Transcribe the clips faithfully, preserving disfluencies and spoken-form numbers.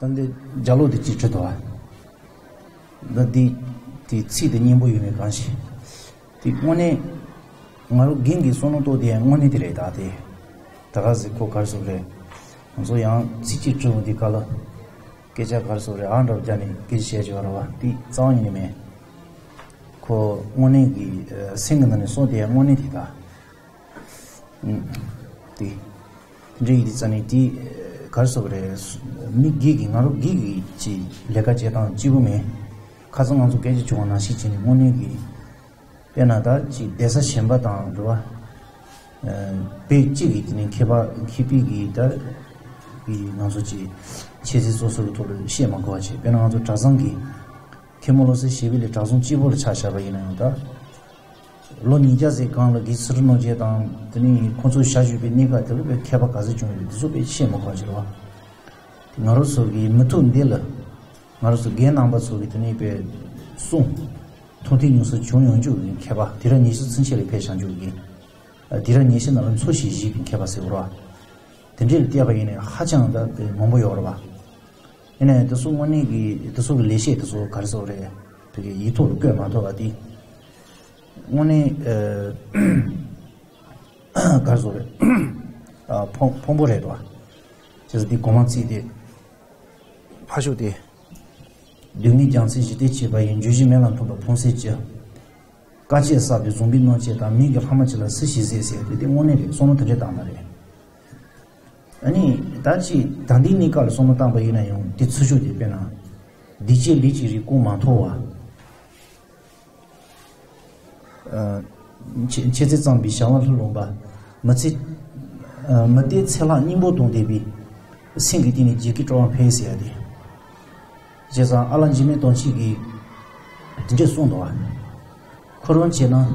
ད་འདི་རྒྱ་ལོ་འདི་གཅིག་ཁྲིད་དོ། ད་འདི་དེ་ཚིག་དེ་སྙན་པོ་ཡོད་མེད་གང་ཤེས། དེ་དངོས་གནས་ང་རང་རྒན་གྱི་བསམ་བློ་གཏོང་དེ་དངོས་གནས་དེ་རེད། ད་དེ་ད་ག་ཟིག་ཁོ་གར་སོང་རེད། ང་ཚོ་ཡང་ཚིག་གཅིག་དྲི་བ་འདི་ག་ལ་སྐད་ཆ་གར་སོང་རེད། ཨ་འདྲ་བརྒྱབ་ནས་སྐད་ཆ་བཤད་ཀྱི་ཡོད་རེད་བ། དེ་རྩ་བ་ཉིད་ནས་མེད། ཁོ་དངོས་གནས་ཀྱི་སེམས་ཀྱི་ནང་ནས་བསམ་དེ་དངོས་གནས་དེ་ད། ཨུམ། དེ། འདྲ་ཡིན་དུས་ཙང་ནས་དེ་གར་སོང་རེད། མི་སྒེར་གྱི་ང་རང་སྒེར་གྱི་ཅིག་ལས་ཀ་བྱེད་སྟངས་གཅིག་པུ་མིན། ཁ་སང་ང་ཚོ་སྐད་ཆ་བྱུང་བ་ནང་བཞིན་བྱས་ནས་དངོས་གནས་ཀྱི། དཔེར་ན་ད་ཅིག་གདན་ས་གཞན་པ་དང་འགྲོ་བ། བོད་གཅིག་གི་དེ་ནས་མཁས་པ་མཁས་པའི་གི་ད་གི་ང་ཚོ་ཅིག་འཆད་རྩོད་སོགས་ཀྱི་ཐོག་ལ་བཤད་མ་དགོས་པ་བྱས། དཔེར་ན་ང་ཚོ་གྲྭ་ཚང་གི་མཁན་པོ་བློ་གསལ་ཞེས་པའི་ལས་གྲྭ་ཚང་གཅིག་པོ་ལ་ཆ་བཞག་པ་ཡིན་ན་ཡང་ད། ལོ་ཉིས་བརྒྱ་ཙམ་སྒང་ལ་གི་ཚུལ་ཁྲིམས་གནང་བྱས་དང་དེ་ནས་ཁོང་ཚོ་ཞལ་བཞུགས་པའི་གནས་སྐབས་དེ་ལ་དཔེ་མཁས་པ་ག་ཚོད་བྱུང་ཡོད་དེ་ཚོ་དཔེ་བཤད་མ་དགོས་པ་བྱས་རེད་བ། ང་རང་ཚོ་གི་མི་ཐུབ་འདི་ལ། ང་རང་ཚོ་རྒན་རྣམ་པ་ཚོ་གི་དེ་ནས་དཔེ་གསུང་། མཐོང་ཐོས་མྱོང་གསལ་བྱུང་ཡོང་རྒྱུ་གི་མཁས་པ་དུས་རབས་ཉི་ཤུ་ཚུན་ཆད་ལ་ཕེབས་བཞག་རྒྱུ་གི། དུས་རབས་ཉི་ཤུ་ནང་ལ་འཚོ་ཞིང་གཞེས་པའི་མཁས་པ་ཟེར་བ་རེད་བ། དེ་འདྲས་ལ་བལྟས་པ་ཡིན་ན་ཧ་ཅང་ད་དཔེ་མང་པོ་ཡོད་རེད་བ། ཡིན་ནའི་དེ་ཚོ་དངོས་གནས་ཀྱི་དེ་ཚོ་གི་ལས་བྱེད་དེ་ཚོ་ག་རེ་ཟེར་དགོས་རེད། བོད་ཀྱི་ཡིག་ཐོག་ལ་བཀོད་མ་ཐུབ་པ་དེ། དངོས་གནས་ཨ། ག་རེ་ཟེར་དགོས་རེད། ཨ། ཕོང་ཕོང་པོ་རེད་དོ། བྱས་ཙང་དེ་གོང་མ་ཚིག་དེ། ཕ་ཤུག་དེ། སྡུག་བསྔལ་རྒྱལ་མཚན་ཞི་བདེའི་བྱེད་པ་ཡི། འགྱུར་བཞི་མེ་ལ་ཐིམ་པ་ཕུང་སེལ་གྱི། དཀའ་སྤྱད་བསགས་པའི་བཟང་པོའི་སྣང་བྱེད་དང་། མིག་གི་ལྷག་མ་ཅི་ལ་སུ་ཞིག་གཟིགས་ཟེར་དེ་དེ་དངོས་གནས་རེད། བསམ་བློ་དེ་འདྲས་བཏང་བ་རེད། ཨ་ནི་ད་ཅི་ད་ལྟའི་གནས་སྐབས་ལ་བསམ་བློ་བཏང་པ་ཡིན་ན་ཡང་དེ་ཚུལ་ཤུགས་དེ་དཔེར་ན། སྡིག་བྱས་ལས་ཀྱི་རིགས་བསྐུར་མ་ཐུབ་པ། ཨ། འཆད་འཆད་རྩོད་གཙང་པའི་བྱ་བ་ལྷུར་ལེན་པ། མི་ཚེ། ཨ། མི་བདེ་ཚེ་ལྷག་སྙིང་པོ་དང་ལྡན་པའི། སེམས་ཀྱི་གཏིང་ནས་རྒྱལ་ཁའི་སྤྲོ་བ་འཕེལ་ཟེར་ཡ་དེ། བྱས་ཙང་ཨ་ལགས་འཇིགས་མེད་དམ་ཆོས་ཀྱིས་འདི་འདྲས་གསུངས་འདུག་བ། ཁོ་རང་བྱས་ན། ཨ།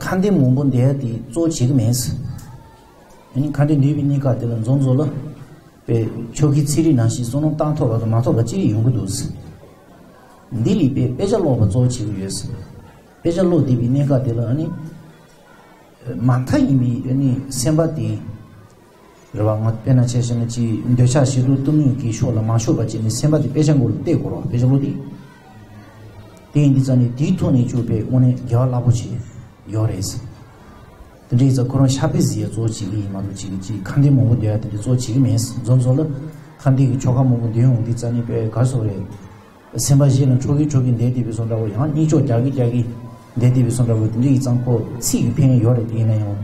ཁ་འདོན་མང་པོ་འདོན་ཡ་དེ་གཙོ་བོ་བྱེད་ཀྱི་མེད། ཨ་ནི་ཁ་འདོན་འདོན་པའི་གནས་སྐབས་དེ་ལ་མཚམས་མཚམས་ལ། དཔེ་ཆོ་གའི་ཚན་རིག་ནང་བཞིན་བསམ་བློ་བཏང་ཐུབ་པ་དང་མ་ཐུབ་པ་ཅི་རིགས་ཡོང་གི་འདུག། འདི་ལས་དཔེ་དཔེ་ཆ་ཀློག་པ་གཙོ་བོ་བྱེད་ཀྱི་ཡོད། དཔེ་ཆ་ཀློག་བསྡད་པའི་གནས་སྐབས་དེ་ལ་ཨ་ནི། མ་མཐའ་ཡིན་པའི་ཨ་ནི་སེམས་པ་དེ། རེད་བ། ང་དཔེར་ན་ཆ་བཞག་ན་ཅིག་འདོད་ཆགས་ཞེ་སྡང་གཏི་མུག་གི་ཕྱོགས་ལ་མ་ཤོར་བ་བྱས་ནས་སེམས་པ་དེ་དཔེ་ཆ་མགོ་ལ་གཏད་དགོས་རེད་བ། དཔེ་ཆ་ཀློག་དུས། དེ་ཡིན་དུས་ཙང་ནས་དེའི་ཐོག་ནས་ཅིག་དཔེ་དངོས་གནས་རྒྱལ་བ་རླབས་པོ་ཆེ་ཡོད་རེད། དེ་འདྲ་ཡིན་ཙང་ཁོ་རང་ཕྱག་དཔེ་གཟིགས་ཡ་གཙོ་བོ་བྱེད་ཀྱི་ཡིན་མ་གཏོགས་ཅིག་ཅིག་ཁ་འདོན་མང་པོ་འདོན་ཡ་དེ་འདྲ་གཙོ་བོ་བྱེད་ཀྱི་མེད། མཚམས་མཚམས་ལ་ཁ་འདོན་གྱི་ཆོ་ག་མང་པོ་འདོན་ཡོང་དུས་ཙང་ནས་དཔེ་ག་རེ་ཟེར་དགོས་རེད། སེམས་པ་གཞན་ལ་འཕྲོག་གིན་འཕྲོག་གིན་བསྡད་དེ་བས་སོང་འདྲ་བོ། ཡང་གཉིད་ཅོག་རྒྱག་གིན་རྒྱག་གིན་བསྡད་དེ་བས་སོང་འདྲ་བོ། དེ་འདྲ་ཡིན་ཙང་ཁོ་ཚིག་གི་ཕན་ཡོན་ཡོད་རེད། དེ་ཡིན་ན་ཡང་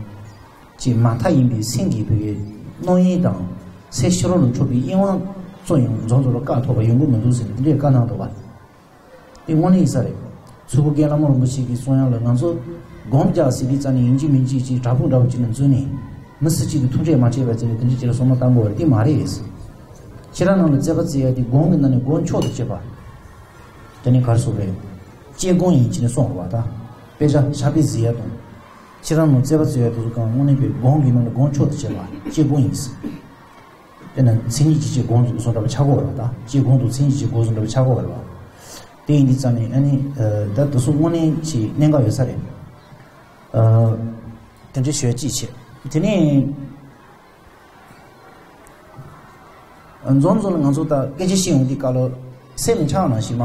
ཅིག་མ་མཐའ་ཡིན་པའི་སེམས་ཀྱི་བོད་ཀྱི་རྣམ་གཡེང་དང་། སེམས་ཕྱི་རོལ་ལ་འཕྲོག་པའི་གཡེང་བ་ཚོ་ཡང་མཚམས་མཚམས་ལ་བཀག་ཐུབ་པ་ཡོང་གི་མི་འདུག་ཟེར་ནས་དེ་འདྲའི་བཀའ་གནང་འདུག་བ། དེ་དངོས་གནས་ཡིན་ས་རེད། མཚུར་ཕུ་རྒན་བླ་མ་རིན་པོ་ཆེ་གིས་གསུང་ཡག་ལ་ང་ཚོ་སྒོམ་རྒྱག་ཟེར་དུས་ཙང་ནས་ཡིན་གཅིག་མིན་གཅིག་ཅིག་བྲག་ཕུག་འདྲ་བོ་ཅིག་ནང་འཛུལ་ནས་མི་སུ་གཅིག་གིས་ཐུག་འཕྲད་མ་བྱས་པ་བྱས་ནས་དེ་འདྲ་ཅིག་ལ་བསམ་བློ་བཏང་དགོས་པ་རེད། དེ་མ་རེད། ཁྱེད་རང་རྣམས་ལ་རྩོད་པ་རྩོད་ཡག་དེ་སྒོམ་གྱི་ནང་ནས་སྒོམ་མཆོག་ཏུ་གཅེས་པ། དེ་ནི་ག་རེ་ཟེར་དགོས་རེད། དཔྱད་སྒོམ་ཡིན་བྱས་ནས་གསུངས་པ་དང་། དཔེ་ཆ་ཕྱག་དཔེ་གཟིགས་ཡག་དང་། ཁྱེད་རང་རྣམས་རྩོད་པ་རྩོད་ཡག་དེ་ཚོ་གང་དངོས་གནས་པའི་སྒོམ་གྱི་ནང་ནས་སྒོམ་མཆོག་ཏུ་གཅེས་པ་དཔྱད་སྒོམ་ཡིན། དཔེར་ན་མཚན་ཉིད་ཀྱི་ཆོས་སྒོམ་བཟོ་འདྲ་པོ་ཆགས་ཀྱི་ཡོད་རེད་བ། ད་དཔྱད་སྒོམ་དང་མཚན་ཉིད་ཀྱི་ཆོས་སྒོམ་བཟོ་འདྲ་པོ་ཆགས་ཀྱི་ཡོད་རེད་བ། དེ་ཡིན་དུས་ཙང་ནས་ཨ་ནི་ད་དེ་ཚོ་དངོས་གནས་ཀྱི་གནད་འགག་ཡོད་ས་རེད། དེ་འདྲའི་ཞུ་ཡ་གཅིག་བྱས། དེ་ནས་མཚམས་མཚམས་ལ་ང་ཚོ་ད་སྐད་ཆ་བཤད་ཡོང་དུས་སྐབས་ལ་སེམས་ལ་ཆགས་ནང་བཞིན་མ་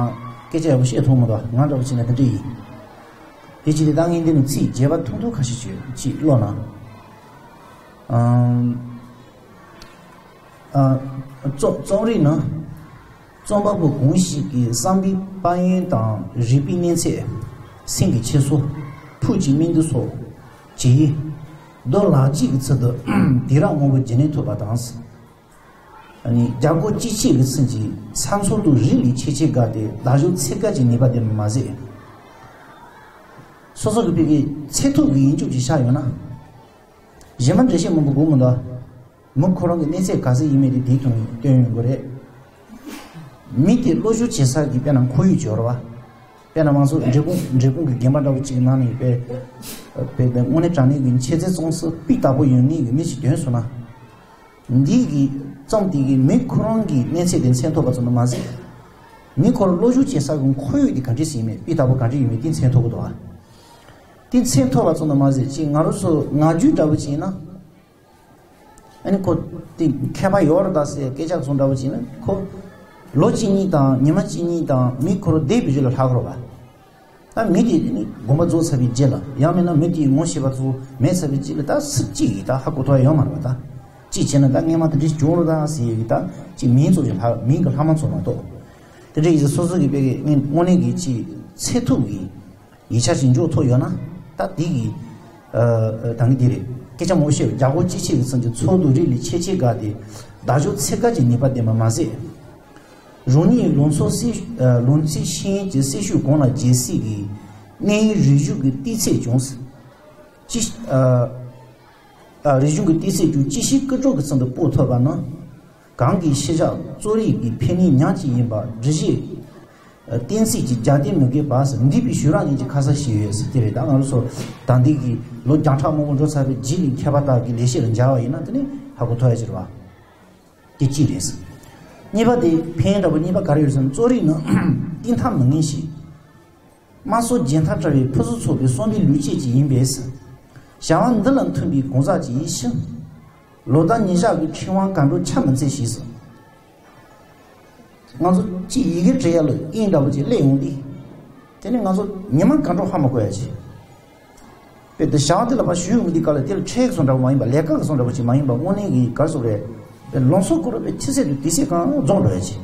སྐད་ཆ་ཡག་པོ་བཤད་ཐུབ་མི་འདུག། ང་འདྲ་པོ་བྱས་ན་དེ་འདྲ་ཡིན། དེ་བྱས་ཏེ་ད་ངས་འདི་ནས་ཚིག་རྒྱས་པ་ཐུང་ཐུང་ཁ་ཤས་ཅིག་ཅིག་ཀློག་ན། ཨམ། ཨ། རྩོམ་རྩོམ་རིག་ནི། རྩོམ་པ་པོ་གང་ཞིག་གི་བསམ་པའི་དཔལ་ཡོན་དང་རིག་པའི་གནས་ཚད། སེམས་ཀྱི་འཁྱེར་སོ། ཕུགས་ཀྱི་སྨིན་དུ་སོགས་ཀྱི་རྡོ་ལག་རྗེས་ཀྱི་ཚུལ་དུ་དུས་རབས་མང་པོར་རྒྱུན་གནས་ཐུབ་པ་དང་། ཨ་ནི་རྒྱ་སྒོར་གཅིག་ཆད་ཀྱི་ཚུལ་གྱིས་ས་མཚམས་དང་རིགས་ལས་ཆེས་ཆེར་བརྒལ་ཏེ་ལག་བཞུགས་ཚད་བརྒལ་གྱི་ནུས་པ་ལྡན་པ་མ་ཟད། སོ་སོ་གི་བོད་ཀྱི་ཚད་ཐུབ་ཀྱི་ཡིན་རྒྱུ་ཅིག་ཆགས་ཡོད་ན། གཞན་མ་འགྲེལ་བཤད་མང་པོ་དགོས་མི་འདུག། མི་ཁོ་རང་གི་གནས་ཚད་ག་ཚོད་ཡིན་མིན་དེ་དེའི་ཐོག་ནས་སྟོན་ཡོང་གི་རེད། མི་དེ་བློ་སྦྱོང་བྱེད་ས་གི་དཔེར་ན་ཁོར་ཡུག་ཅིག་ཡོད་རེད་བ། དཔེར་ན་ང་ཚོ་འབྲས་སྤུངས་འབྲས་སྤུངས་ཀྱི་དགོན་པ་འདྲ་བོ་ཅིག་གི་ནང་ནས་དཔེ་དཔེ་དཔེ་དངོས་གནས་དྲང་གནས་ཀྱི་འཆད་རྩོད་རྩོམ་སའི་སྤུས་དག་པོ་ཡོད་མཁན་གྱི་མི་ཞིག་ཐོན་སོང་ན། འདི་གི་རྩོམ་དེ་གི་མི་ཁོ་རང་གི་གནས་ཚད་དེ་མཚོན་ཐུབ་པ་ཙམ་དུ་མ་ཟད། མི་ཁོ་རང་བློ་སྦྱོང་བྱེད་ས་གི་ཁོར་ཡུག་དེ་ག་འདྲས་ཡིན་མིན་སྤུས་དག་པོ་ག་འདྲས་ཡིན་མིན་དེ་མཚོན་ཐུབ་ཀྱི་འདུག་ཨ། དེ་མཚོན་ཐུབ་པ་ཙམ་དུ་མ་ཟད་ཅིག་ང་རང་ཚོ་ངག་རྒྱུན་འདྲ་བོ་ཅིག་ཡིན་ན། ཁོ་དེ་མཁས་པ་ཡོད་རེད་ད་ཟེར་སྐད་ཆ་བཟོ་འདྲ་བོ་བྱས་ན་ཁོ་ལོ་གཅིག་གཉིས་དང་ཉི་མ་གཅིག་གཉིས་དང་མི་ཁོ་རང་བསྡད་པའི་རིང་ལ་ལྷག་རོགས་པ། ད་མི་དེ་ནི་དགོངས་པ་རྫོགས་ཚར་བའི་རྗེས་ལ་ཡང་མིན་ན་མི་དེའི་ངོ་ཤེས་པ་ཚོ་མེད་ཚར་བའི་རྗེས་ལ་ད་སུ་གཅིག་གིས་ད་ཧ་གོ་ཐུབ་ཡ་ཡོད་མ་རེད་པ། ད་གཅིག་བྱས་ན་ད་སྔས་མ་དེ་འདྲ་བྱུང་རོགས་ད་ཟེར་ཡ་གི་ད་གཅིག་མིང་ཚོ་ཞིག་ལྷག་མིང་གི་ལྷག་མ་ཚོ་མ་གཏོགས། དེ་འདྲ་ཡིན་ཙང་སོ་སོ་གི་དཔེ་གི་དངོས་གནས་གི་གཅིག་ཚད་ཐུབ་གི་ཡིག་ཆ་ཞིག་འཇོག་ཐུབ་ཡོད་ན་ད་དེ་གི་ཨ་ཨ་ད་གི་དེ་རེད། སྐད་ཆ་མང་པོ་བཤད་རྒྱ་སྒོར་གཅིག་ཕྱེད་ཀྱི་ཚུན་གྱི་ཚོགས་འདུ་རིགས་ལས་ཆེ་ཆེ་དགའ་སྟེ་བརྡ་སྦྱོར་ཚད་བཀག་ཅིག་ཉེས་པ་ལྡན་པ་མ་ཟད། རང་ཉིད་ལུང་ཚོ་སྲིད་ཨ་ལུང་ཚིགས་ཤིང་གི་སྲི་ཞུ་གང་ལ་རྒྱལ་སྲིད་ཀྱི་གནས་ཡུལ་རིག་གཞུང་གི་ཏི་ཚད་ཀྱང་ཅི་ཨ་ཨ་རིག་གཞུང་གི་ཏི་ཚད་ཀྱང་ཅི་ཞིག་ཀུ་ཀྲོག་གི་ཚུན་དུ་སྤོ་ཐུབ་པ་ན། གང་གི་ཤེས་བྱ་གཙོ་རིག་གི་ཕན་ནུས་ཉག་གཅིག་ཡིན་པ་འདྲི་ཞིག་གཏན་ཚིགས་ཀྱི་རྒྱབ་རྟེན་མི་དགོས་པ་ཟེར་འདས་པའི་ཞུ་རག་ཉིད་ཀྱི་ཁ་ས་ཞིག་ཡོད་ཟེར་དེ་རེད། ད་ང་རང་ཚོ་ད་འདི་གི་ལོ་བརྒྱ་ཕྲག་མང་པོ་འགྲོ་ཚར་བའི་རྗེས་ལ་མཁས་པ་དག་གི་ལས་བྱེད་ལ་མཇལ་བ་ཡིན་ན་དེ་ནི་ཧ་གོ་ཐུབ་ཡ་ཅིག་རེད་བ། དེ་གཅིག་རེད་ཟེར། གཉིས་པ་དེ་ཕན་འདྲ་པོ་གཉིས་པ་ག་རེ་ཡོད་ཟེར་ན་གཙོ་རིག་ནི་བསྟི་ཐབས་མི་ངན་ཞིང་། དམངས་སྲོལ་རྒྱུན་མཐའ་བྲལ་བའི་ཕུན་སུམ་ཚོགས་པའི་བསམ་པའི་ལུས་སྐྱེས་ཀྱི་ཡིན་པས་ཟེར། བྱ་བ་འདི་ལ་མཐུན་པའི་གང་ཟག་ཅིག་ཡིན་ཕྱིན། ལོ་ཟླ་ཉིན་ཞག་གི་ཕྲེང་བ་གང་འགྲོ་ཆ་མི་འཚལ་ཞེས་སོ། ང་ཚོ་གཅིག་ཡི་གེ་བྲི་ཡ་ལ་དབྱིངས་འདྲ་པོ་ཅིག་སླེབས་ཡོང་དུས། དེ་ནི་ང་ཚོ་ཉི་མ་གང་འགྲོ་ཧ་མ་གོ་ཡ་ཅིག་དཔེ་དེ་བྱ་བ་དེ་ལ་ཕར་ཞུགས་ཡོང་དུས་སྐབས་ལ་དེ་ལ་ཁྲལ་གྱི་བཟོ་འདྲ་པོ་མ་ཡིན་པ་ལས་ཀ་གི་བཟོ་འདྲ་པོ་ཅིག་མ་ཡིན་པ་དངོས་གནས་ཀྱི་ག་རེ་ཟེར་དགོས་རེད། དཔེ་ལང་ཚོ་ཀུ་རུ་དཔེ་ཆུ་ཚད་དུ་དུས་ཚོད་གང་རྫོགས་འགྲོ་ཡ་ཅིག་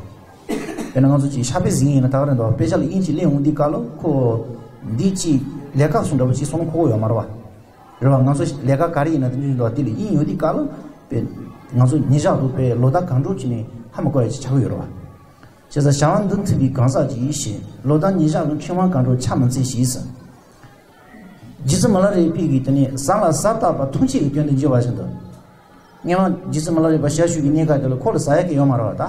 དཔེར་ན་ང་ཚོ་ཅིག་ཕྱག་དཔེ་གཟིགས་ཡིན་ན་ད་ག་རེ་འདུག་དཔེ་ཆ་ལ་དབྱིངས་ཅིག་སླེབས་ཡོང་དུས་སྐབས་ལ་ཁོ་འདི་ཅིག་ལས་ཀ་བཟོ་འདྲ་པོ་ཅིག་སོང་ན་ཁོ་གོ་ཡོད་མ་རེད་བ། རེད་བ། ང་ཚོ་ལས་ཀ་ག་རེ་ཡིན་ན་དེ་འདྲ་ཡིན་འདུག་དེ་ལ་དབྱིངས་ཡོད་དུས་སྐབས་ལ་དཔེ་ང་ཚོ་ཉིན་ཞག་ཏུ་དཔེ་ལོ་ཟླ་གང་འགྲོ་ཅིག་ནས་ཧ་མ་གོ་ཡ་ཅིག་ཆགས་ཀྱི་ཡོད་རེད་བ། བྱས་ཙང་བྱ་བ་འདི་མཐུན་པའི་གང་ཟག་ཅིག་ཡིན་ཞེས་ལོ་ཟླ་ཉིན་ཞག་གི་ཕྲེང་བ་གང་འགྲོ་ཆ་མི་འཚལ་ཞེས་ཟེར། རྗེ་བཙུན་མི་ལ་རས་པས་ཀྱིས་དེ་ནས་ཟ་ལ་ཟ་བཏགས་པ་ཐམས་ཅད་ཀྱི་དོན་དུ་འགྱུར་བ་བཞིན་དུ། སྔོན་མ་རྗེ་བཙུན་མི་ལ་རས་པ་ཞལ་བཞུགས་ཀྱི་གནས་སྐབས་དེ་ལ་ཁོ་ལ་ཟ་ཡ་གི་ཡོད་མ་རེད་བ་ད།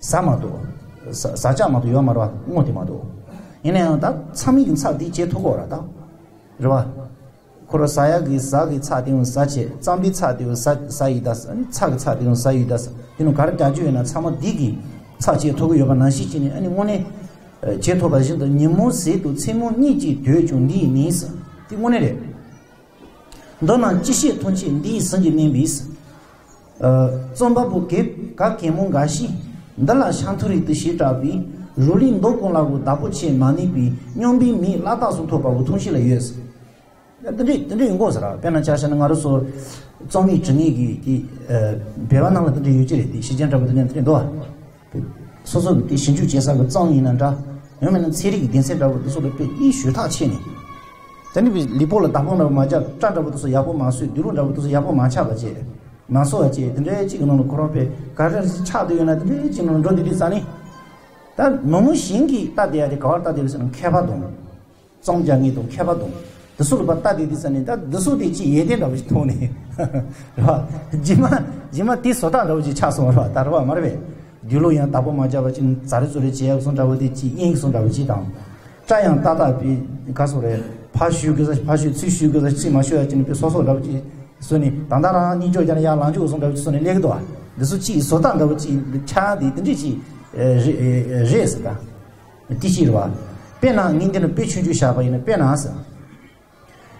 ཟ་མ་གཏོགས། ཟ་ཟ་བཅའ་མ་གཏོགས་ཡོད་མ་རེད་བ་དངོས་དེ་མ་གཏོགས། ཡིན་ན་ཡང་ད་ཚང་མས་ཀྱི་ཚགས་དེ་བྱེད་ཐུབ་ཀྱི་ཡོད་རེད་ད། རེད་བ། ཁོ་རང་ཟ་ཡག་གི་ཟ་གི་ཚགས་དེ་ཡང་ཟ་བྱས། རྩམ་པའི་ཚགས་དེ་ཡང་ཟ་ཟ་ཡི་ད་ཟ། ཚྭ་གི་ཚགས་དེ་ཡང་ཟ་ཡི་ད་ཟ། དེ་ནི་ག་རེ་རྒྱག་རྒྱུ་ཡོད་ན་ཚང་མ་འདི་གི་ཚགས་བྱེད་ཐུབ་ཀྱི་ཡོད་པ་ནང་བཞིན་བྱས་ནས་ཨ་ནི་དངོས་གནས་བྱེད་ཐུབ་པ་བཞིན་དུ་ཉིན་མོ་ཟད་དུ་མཚན་མོ་གཉིད་ཀྱིས་དུས་ཀྱང་འདི་ཡི་མིན་ཟེར། དེ་དངོས་གནས་རེད། མདོར་ན་ཅི་བྱེད་ཐམས་ཅད་འདི་ཡི་ཟིན་གྱིས་མནན་པས། རྩོམ་པ་པོ་གེ་ག་གེ་མོ་འགའ་ཞིག་འདི་ལ་ཤ་མཐོ་རིག་ཏུ་ཞེས་གྲགས་པའི་རུ་ལིག་མདོ་ཀུན་ལ་གོ་བདག་པོ་བྱས་མ་ནུས་པའི་སྙོམས་པའི་མིག་བླ་རྟགས་སུ་ཐོབ་པ་བོ་ཐུང་ཤེས་ལ་ཡོད། འདི་འདྲས་འདི་འདྲས་ཡོང་གོ་ཟེར་ར། དཔེར་ན་ཆ་བཞག་ན་ང་རང་ཚོ་རྩོམ་རིག་འབྲི་མཁན་གྱི་དེ་བོད་པ་ནང་ལ་འདི་འདྲས་ཡོད་ཀྱི་རེད། དེ་ཤེས་ཅན་འདྲ་པོ་འདི་འདྲས་འདི་འདྲས་འདུག་བ། སོ་སོ་གི་དེ་ཞིབ་འཇུག་བྱེད་ས་གི་རྩོམ་ཡིན་ན་འདྲ། ཡང་མིན་ན་ཚན་རིག་གི་སྡེ་ཚན་འདྲ་པོ་འདི་ཚོ་ལ་དཔེ་ཨི་ཞུ་ཐག་ཆད་ནས། དེ་ནི་བི་ལི་པོ་ལ་བདག་པོ་འདྲ་པོ་མ་རྒྱབ། སྐྲ་འདྲ་པོ་འདི་ཚོ་ཡག་པོ་མ་གསོས། དུག་ལོག་འདྲ་པོ་འདི་ཚོ་ཡག་པོ་མ་ཆགས་པ་བྱས། མ་གསོ་བ་བྱས། དེ་འདྲའི་གཅིག་གི་ནང་ལ་ཁོ་རང་དཔེ་ག་རེ་ཆགས་བསྡད་ཡོད་ན་དེ་འདྲའི་གཅིག་ནང་འགྲོ་བསྡད་དུས་ཙང་ནི། ད་མི་མོ་གཞན་གྱིས་ལྟ་བསྡད་ཡ་དེ་ག་བར་ལྟ་བསྡད་ཡོད་ཟེར་ན་མཁས་པ་དང་། རྩོམ་རྒྱག་མཁན་དང་མཁས་པ་དང་། འདི་ཚོ་ལ་ཕར་ལྟ་དེ་དུས་ཙང་ནས་ད་འདི་ཚོ་དེ་ཅིག་ཡོན་ཏན་འདྲ་པོ་ཞིག་མཐོང་ནས། རེད་བ། རྗེས་མ་རྗེས་མ་དེ་བཟོ་ལྟ་འདྲ་པོ་ཅིག་ཆགས་སོང་བ་རེད་བ། ད་རེད་བ་མ་རེད་པས། དུག་ལོག་ཡང་བདག་པོ་མ་བརྒྱབ་པ་ཅིག་ཛ་རི་ཛུ་རི་བྱེད་ཡག་བཟོ་འདྲ་པོ་དེ་ཅིག་གཡེང་བཟོ་འདྲ་པོ་ཅིག་དང་། སྐྲ་ཡང་ཏག་ཏག་པའི་ག་སོག་རེད། ཕར་ཞུ་དགོས་ས་ཕར་ཞུ། ཚུར་ཞུ་དགོས་ས་ཚུར་མ་ཞུ་ཡ་ཅིག་ནས་དཔེ་སོ་སོ་འདྲ་པོ་ཅིག་བཟོས་ནས་ད་ལྟ་རང་གཉིད་སྐྱོ་རྒྱག་ན་ཡར་ལངས་ཕྱོགས་བཟོ་འདྲ་པོ་ཅིག་བཟོས་ནས་སླེབས་ཀྱི་འདུག་བ། འདི་ཚོ་ཅིག་བཟོ་ལྟ་འདྲ་པོ་ཅིག་ཆགས་དེ་དེ་འདྲས་ཅིག་རེད་རེད་ཟེར་ད། དེ་ཅིག་རེད་བ། དཔེར་ན་ངས་འདི་ནས་དཔེ་ཆུང་ཆུང་བཞག་པ་ཡིན་ན། དཔེར་ན་ཟེར།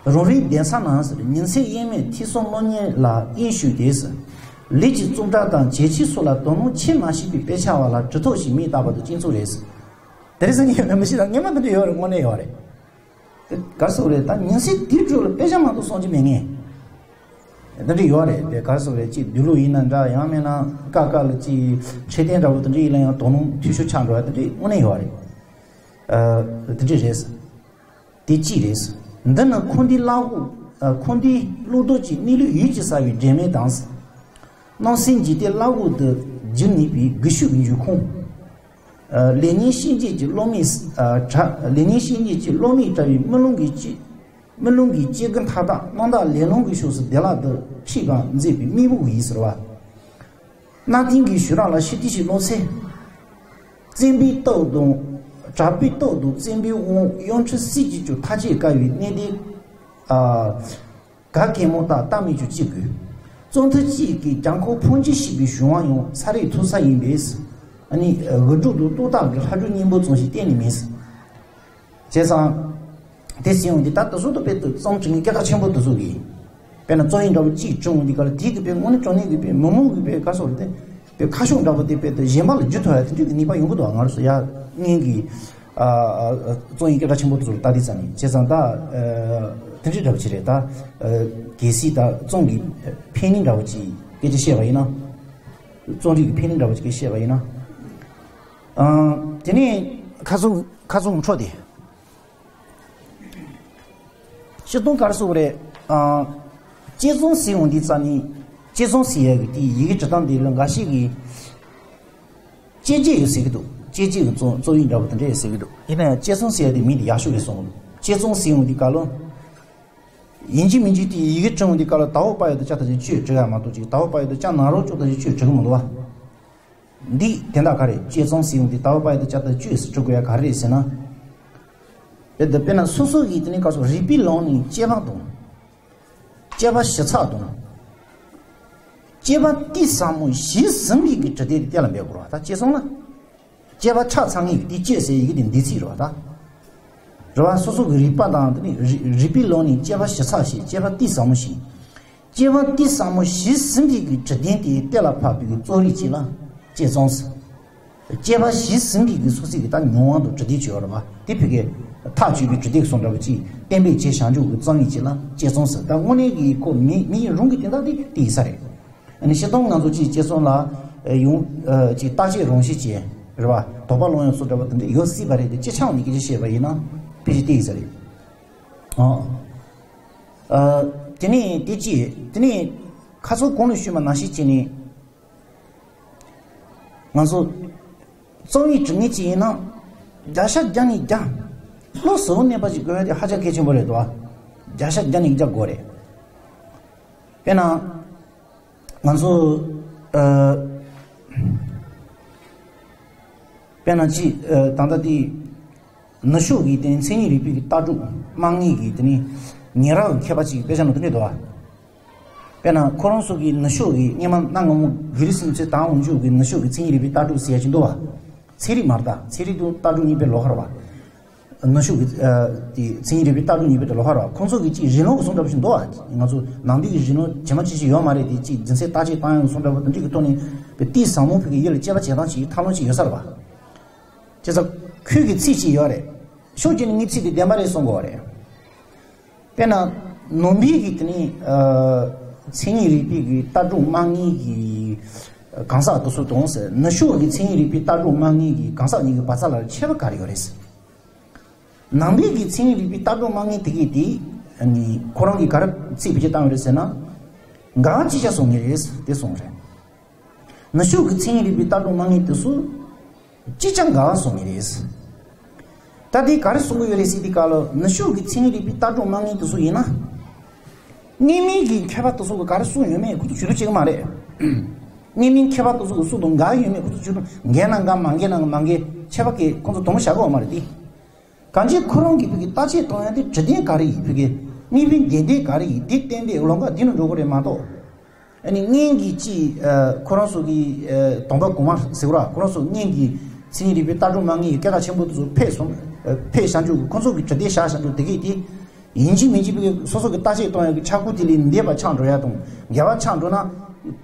རང་རེའི་གདན་ས་ནང་ཟེར། ཉིན་མཚན་དབྱེར་མེད་ཐོས་བསམ་སློབ་གཉེར་ལ་དབྱིངས་ཞུགས་ཏེ་ཟེར། ལས་ཀྱི་རྩོམ་གྲྭ་དང་བྱེད་ཆས་སོགས་ལ་དོ་སྣང་ཆེས་མ་བྱས་པའི་དཔེ་ཆ་བ་ལ་གྲུབ་ཐོབ་ཞིག་མིང་བཏགས་པ་དང་གཅིག་མཚུངས་རེད་ཟེར། དེ་རིང་སང་ཉིན་མི་ཤེས་ན་སྔོན་མ་དེ་འདྲ་ཡོད་རེད། དངོས་གནས་ཡོད་རེད། དེ་ག་རེ་ཟེར་དགོས་རེད། ད་ཉིན་མཚན་དེའི་ཁྲོད་ལ་དཔེ་ཆ་མ་གཏོགས་སོང་ཅི་མེད་ངེས། དེ་འདྲ་ཡོད་རེད། དེ་ག་རེ་ཟེར་དགོས་རེད། ཅིག་དུག་ལོག་ཡིན་ན་འདྲ། ཡང་མིན་ན་ཀ་ཀ་ལ་ཅིག་འཕྲོད་བསྟེན་འདྲ་བོ་དེ་འདྲ་ཡིན་ན་ཡང་དོ་སྣང་འཐུས་ཤོར་ཆགས་འགྲོ་བ་དེ་འདྲ་དངོས་གནས་ཡོད་རེད། ཨ། དེ་འདྲ་རེད། དེ་གཅིག་རེད། འདི་ནི་ཁོ་འདིའི་བླ་འོག་ཨ། ཁོ་འདིའི་བློ་ལྡོག་གི་གནས་ལུགས་ཡུད་ཀྱིས་བསལ་བའི་སྒྲོན་མེ་དང་། སྣང་སེམས་འཇིག་རྟེན་བླ་འོག་ཏུ་འགྱུར་ནུས་པའི་སྒུལ་ཤུགས་ཀྱི་འབྱུང་ཁུངས། ཨ། ལེགས་ཉེས་ཤན་འབྱེད་ཀྱི་བློ་མིག་ཨ། བྲ། ལེགས་ཉེས་ཤན་འབྱེད་ཀྱི་བློ་མིག་བྲ་བའི་རྨི་ལམ་གྱི་སྐྱེ། རྨི་ལམ་གྱི་སྐྱེ་དགུ་མཐའ་དག་རྣམ་དག་ལེགས་ལམ་གྱི་ཕྱོགས་སུ་བདེ་བླག་ཏུ་ཁྲིད་པར་མཛད་པའི་མིག་འབུར་ཡིན་ཟེར་བ། གནའ་དེང་གི་ཞུ་རག་ལ་ཕྱི་དུས་ཤིག་ཀློག་ཚེ། བཙན་པོའི་སྟོབས་དང་། གྲགས་པའི་སྟོབས་དང་བཙན་པོའི་དབང་གཡོ་འཕྲུལ་སྲིད་ཀྱི་ཀྱང་ཐག་བཅད་དཀའ་བའི་གནས་དེ། ཨ། ག་གེ་མོ་ལྟར་ལྟ་མི་ཅུང་ཅི་དགོས། རྩོམ་མཐུན་གཅིག་གིས་གྱང་ཁོག་ཕུང་བྱེད་ཤེས་པའི་གཞུང་བ་ཡང་ཚ་རེག་ཐུག་ས་ཡིན་པས། ཨ་ནི་འུར་སྒྲོག་དང་ལྟོ་ཐག་གི་ལྷ་སྒྲུང་སྙིང་པོ་ཙམ་ཞིག་གཏན་ནས་མིན། བྱས་ཙང་། དེ་ཟིན་འོང་དེ་ད་དུ་སུ་དུ་དཔེ་དུ་རྩོམ་འབྲི་མཁན་སྐད་གྲགས་ཆེན་པོ་དུ་སུ་གིས། དཔེར་ན་རྩོམ་ཡིག་འདྲ་པོ་གཅིག་བྱུང་འདི་ག་ལ་དེའི་གི་དཔེ་དངོས་གནས་དྲང་གནས་ཀྱི་དཔེ་མི་མང་གི་དཔེ་ག་སོགས་དེ་དཔེ་ཁ་ཕྱོགས་འདྲ་པོ་དེ་དཔེ་དེ་གཞན་པ་ལ་བརྒྱུད་ཐུབ་ཡ་དེ་འདྲའི་གི་ནུས་པ་ཡོང་གི་འདུག་ང་རང་ཚོ་ཡ་སྔོན་གྱི་རྩོམ་ཡིག་སྐད་གྲགས་ཆེན་པོ་དེ་ཚོ་ལ་ལྟ་དུས་ཙམ་ནས་བྱས་ཙང་ད་དེ་འདྲའི་འདྲ་པོ་ཅིག་རེད་ད། གལ་སྲིད་ད་རྩོམ་གྱི་ཕན་ནུས་འདྲ་པོ་ཅིག་སྐད་ཆ་བཤད་པ་ཡིན་ན། རྩོམ་རིག་གི་ཕན་ནུས་འདྲ་པོ་ཅིག་བཤད་པ་ཡིན་ན། དེ་ནས་ཁ་ཚུམ་ཁ་ཚུམ་འཕྲོ་དེ། སྤྱིར་བཏང་ག་རེ་ཟེར་དགོས་རེད། ཨ། དཔྱད་རྩོམ་ཟེར་ཡོང་དུས་ཙམ་ནས་དཔྱད་རྩོམ་ཟེར་ཡག་གི་དེའི་ཡི་གེ་འབྲི་སྟངས་དེ་ལ་འགའ་ཞིག་གིས་དཔྱད་བརྗོད་ཡོད་ཟེར་གྱི་འདུག་དཔྱད་བརྗོད་ཀྱི་རྩོམ་རྩོམ་ཡིག་འདྲ་པོ་དེ་འདྲ་ཡོད་ཟེར་གྱི་འདུག་ཡིན་ན་ཡང་དཔྱད་རྩོམ་ཟེར་ཡག་དེ་མིང་དེ་ཡག་ཤོས་རེད་བསམ་གྱི་འདུག་དཔྱད་རྩོམ་ཟེར་ཡོང་དུས་སྐབས་ལ། ཡིན་གཅིག་མིན་གཅིག་དེའི་ཡི་གེ་བྲིས་ཡོང་དུས་སྐབས་ལ་ད་འོག་པ་ཡ་དང་ཅ་དང་ཅིག་བཅོས་འབྲི་ཡག་མ་གཏོགས་ཅིག་ད་འོག་པ་ཡ་དང་ཅ་ན་རོ་ཅོ་དང་ཅིག་བཅོས་འབྲི་གི་མི་འདུག་བ། འདི་དེ་འདྲ་ག་རེ་དཔྱད་རྩོམ་ཟེར་ཡོང་དུས་ད་འོག་པ་ཡ་དང་ཅ་དང་བཅོས་སུ་འབྲི་དགོས་ཡ་ག་རེ་རེད་ཟེར་ན། དེ་འདི་དཔེར་ན་སོ་སོ་ཡི་དེ་ནས་སྐབས་སུ་རིག་པའི་ལམ་ནས་དཔྱད་པ་དང་། དཔྱད་པ་ཞིབ་ཚགས་དང་། དཔྱད་པ་གཏིང་ཟབ་མོ་ཞིབ་ཟིན་པའི་གི་དྲི་དེབ་དེ་གཏན་ལ་འབེབས་དགོས་རེད་བ་ད་དཔྱད་རྩོམ་ལ། དཔྱད་པ་ཆ་ཚང་ངེས་ཀྱི་དེ་དཔྱད་ཟེར་ཡི་གེ་དེ་འདི་ཚིག་རེད་བ་ད། རེད་བ་སོ་སོ་གི་རིག་པ་དང་དེ་ནི་རིག་རིག་པའི་ལམ་ནས་དཔྱད་པ་ཞིབ་ཚགས་ཤིང་དཔྱད་པ་གཏིང་ཟབ་མོ་ཞིང་། དཔྱད་པ་གཏིང་ཟབ་མོ་ཞིབ་ཟིན་པའི་གི་དྲི་ལྡན་དེ་གཏན་ལ་ཕབ་པའི་གི་རྩོམ་རིག་ཅིག་ལ་དཔྱད་རྩོམ་ཟེར། དཔྱད་པ་ཞིབ་ཟིན་པའི་གི་སོ་སོའི་གི་ད་མྱོང་བ་དང་དྲི་ལྡན་བྱས་པ་རེད་བ་དེ་བོད་སྐད་ཐག་ཆོད་པའི་དྲི་ལྡན་གསུང་འདྲ་བ་ཅིག་གཏན་འབེབས་བྱས་བཞག་འཇུག་གི་རྩོམ་རིག་ཅིག་ལ་དཔྱད་རྩོམ་ཟེར། ད་དངོས་གནས་གི་ཁོ་མི་མི་ཡི་རང་གི་དེ་འདྲ་དེ་དེ་ཡིན་ས་རེད། ཨ་ནི་སྤྱིར་བཏང་ང་ཚོ་གཅིག་དཔྱད་རྩོམ་ལ་ཡོང་གཅིག་བརྟག་དཔྱད་རང་བཞིན་ཅན་རེད་བ། དོགས་པ་སློང་ཡག་སོགས་འདྲ་བ་དེ་འདྲ་ཡོད་སྲིད་པ་རེད་དེ་སྤྱི་ཆའང་ནི་སྐད་ཆ་བཤད་པ་ཡིན་ན་ཕལ་ཆེར་དེ་ཡིན་ས་རེད། ཨ། ཨ། དེ་ནས་དེ་གཅིག་དེ་ནས་ཁ་སང་གོང་ལ་ཞུས་པ་ནང་བཞིན་བྱས་ནས་ང་ཚོ་རྩོམ་ཡིག་འབྲི་མཁན་གཅིག་ཡིན་ན་བརྒྱ་ཆ་བརྒྱ་ནས་བརྒྱ་བློ་གཟུ་བོ་གནས་པ་ཞིག་དགོས་ཡ་དེ་ཧ་ཅང་གལ་ཆེན་པོ་རེད་དོ། བརྒྱ་ཆ་བརྒྱ་ནས་བརྒྱ་དགོས་རེད། དཔེར་ན། ང་ཚོ་ཨ། དཔེར་ན་ཅིག་ཨ། ད་ལྟ་དེ་ནུབ་ཕྱོགས་ཀྱི་དེ་ནི་མཚན་ཉིད་རིག་པའི་གི་ལྟ་གྲུབ་དམངས་གཉིས་ཀྱི་དེ་ནི་ཉེ་རབས་མཁས་པ་ཅིག་གི་དཔེ་ཆ་ནང་དུ་གནས་འདུག་བ། དཔེར་ན་ཁོ་རང་ཚོ་གི་ནུབ་ཕྱོགས་ཀྱི་སྔོན་མ་གནའ་སྔ་མོ་གྷི་རི་སི་མི་ཚེ་དང་འོག་འཇུག་གི་ནུབ་ཕྱོགས་ཀྱི་མཚན་ཉིད་རིག་པའི་ལྟ་གྲུབ་ཟེར་ཡ་ཅིག་འདུག་བ། ཚན་རིག་མ་རེད་ད་ཚན་རིག་དང་ལྟ་གྲུབ་གཉིས་པའི་ལོགས་ཀ་རེད་བ། ནུབ་ཕྱོགས་ཀྱི་ཨ། དེ་མཚན་ཉིད་རིག་པའི་ལྟ་གྲུབ་གཉིས་པའི་དེ་ལོགས་ཀ་རེད་བ། ཁོང་ཚོ་གི་ཅིག་རིང་ལུགས་ཀྱི་གསུང་འདྲ་པོ་ཞིག་འདུག་བ། ང་ཚོ་ནང་པའི་གི་རིང་ལུགས་ཇི་མ་ཇི་བཞིན་ཡོད་མ་རེད་དེ་ཅིག་རྒྱུ་མཚན་བརྟག་དཔྱད་བཏང་ཡག་གི་གསུང་འདྲ་པོ་དེ་འདྲ་གི་ཐོག་ནས་དཔེ་གཏིང་ཟབ་མོ་བོད་ཀྱི་ཡུལ་ལ་དཔྱད་པ་བྱེད་སྟངས་ཅིག་ཐབས་ལམ་ཅིག་ཡོད་ས་རེད་བ། བྱས་ཙང་ཁོའི་གི་ཚིག་ཅིག་ཡོད་རེད། ཕྱོགས་གཅིག་ནས་ངའི་ཚིག་དེ་བདེན་པ་རེད་གསུང་གི་ཡོད་རེད། དཔེར་ན། ནང་པའི་གི་དེ་ནི་ཨ། མཚན་ཉིད་རིག་པའི་གི་ལྟ་གྲུབ་དམངས་གཉིས་ཀྱི་གང་ཟག་དེ་ཚོ་དང་ཟེར་ནུབ་ཕྱོགས་ཀྱི་མཚན་ཉིད་རིག་པའི་ལྟ་གྲུབ་དམངས་གཉིས་ཀྱི་གང་ཟག་གཉིས་ཀྱི་བར་མཚམས་ལ་ཁྱད་པར་ག་རེ་ཡོད་རེད་ཟེར། ནང་པའི་གི་མཚན་ཉིད་རིག་པའི་ལྟ་གྲུབ་དམངས་གཉིས་དེ་གས་དེ་ཨ་ནི་ཁོ་རང་གིས་ག་རེ་ཚིག་བེད་སྤྱོད་བཏང་ཡོད་རེད་ཟེར་ན། འགལ་བ་ཅིག་ཆགས་སོང་ངེས་རེད་དེ་གསུངས་རེད། ནུབ་ཕྱོགས་ཀྱི་མཚན་ཉིད་རིག་པའི་ལྟ་གྲུབ་དམངས་གཉིས་དེ་ཚོ་ཅིག་ཀྱང་འགལ་བ་སོང་ངེས་རེད། ད་དེ་ག་རེ་གསུང་གི་ཡོད་རེད་ཟེར་དུས་སྐབས་ལ་ནུབ་ཕྱོགས་ཀྱི་མཚན་ཉིད་རིག་པའི་ལྟ་གྲུབ་དམངས་གཉིས་དེ་ཚོ་ཡིན་ན། སྔོན་མའི་གི་མཁས་པ་དེ་ཚོ་གི་ག་རེ་གསུངས་ཡོད་མེད་ཁོ་ཚོ་ཇུས་གཏོགས་བྱེད་ཀྱི་མ་རེད། སྔོན་མའི་མཁས་པ་དེ་ཚོ་གི་གསུང་དང་འགལ་ཡོད་མེད་ཁོ་ཚོ་ཇུས་གཏོགས་འགལ་ན་འགལ་མ་འགལ་ན་མ་འགལ་ཁྱད་པར་གི་ཁོ་ཚོ་དོགས་པ་བཞག་གི་ཡོད་མ་རེད་དེ། གང་ཅི་ཁོ་རང་གིས་བོད་ཀྱི་བརྟག་དཔྱད་གཏོང་ཡ་དེ་དྲི་ལྡན་ག་རེ་ཡིན་བོད་ཀྱི་དངོས་པོའི་འདོད་འདོད་ག་རེ་ཡིན་དེ་གཏན་འབེབས་ལམ་ཁ་འདི་ནས་འགྲོ་གི་རེད་མ་གཏོགས། ཨ་ནི་སྔོན་གྱི་ཅི་ཁོ་རང་ཚོ་གི་དང་པོ་གོང་མ་ཟེར་བ་ར་ཁོ་རང་ཚོ་སྔོན་གྱི་མཚན་ཉིད་རིག་པའི་ལྟ་གྲུབ་དམངས་གཉིས་ཀྱི་སྐད་གྲགས་ཆེན་པོ་དེ་ཚོ་ཕེབས་སོང་། ཕེབས་བཞག་འཇུག་ཁོ་ཚོ་གི་དྲི་ལྡན་བཞག་བཞག་འཇུག་དེ་གས་དེ་ཡིན་གཅིག་མིན་གཅིག་བོད་ཀྱི་སོ་སོ་གི་བརྟག་དཔྱད་གཏོང་ཡ་གི་ཆག་སྒོ་དེ་ལས་འདས་པ་ཆགས་འགྲོ་ཡ་དང་འགལ་བ་ཆགས་འགྲོ་ན་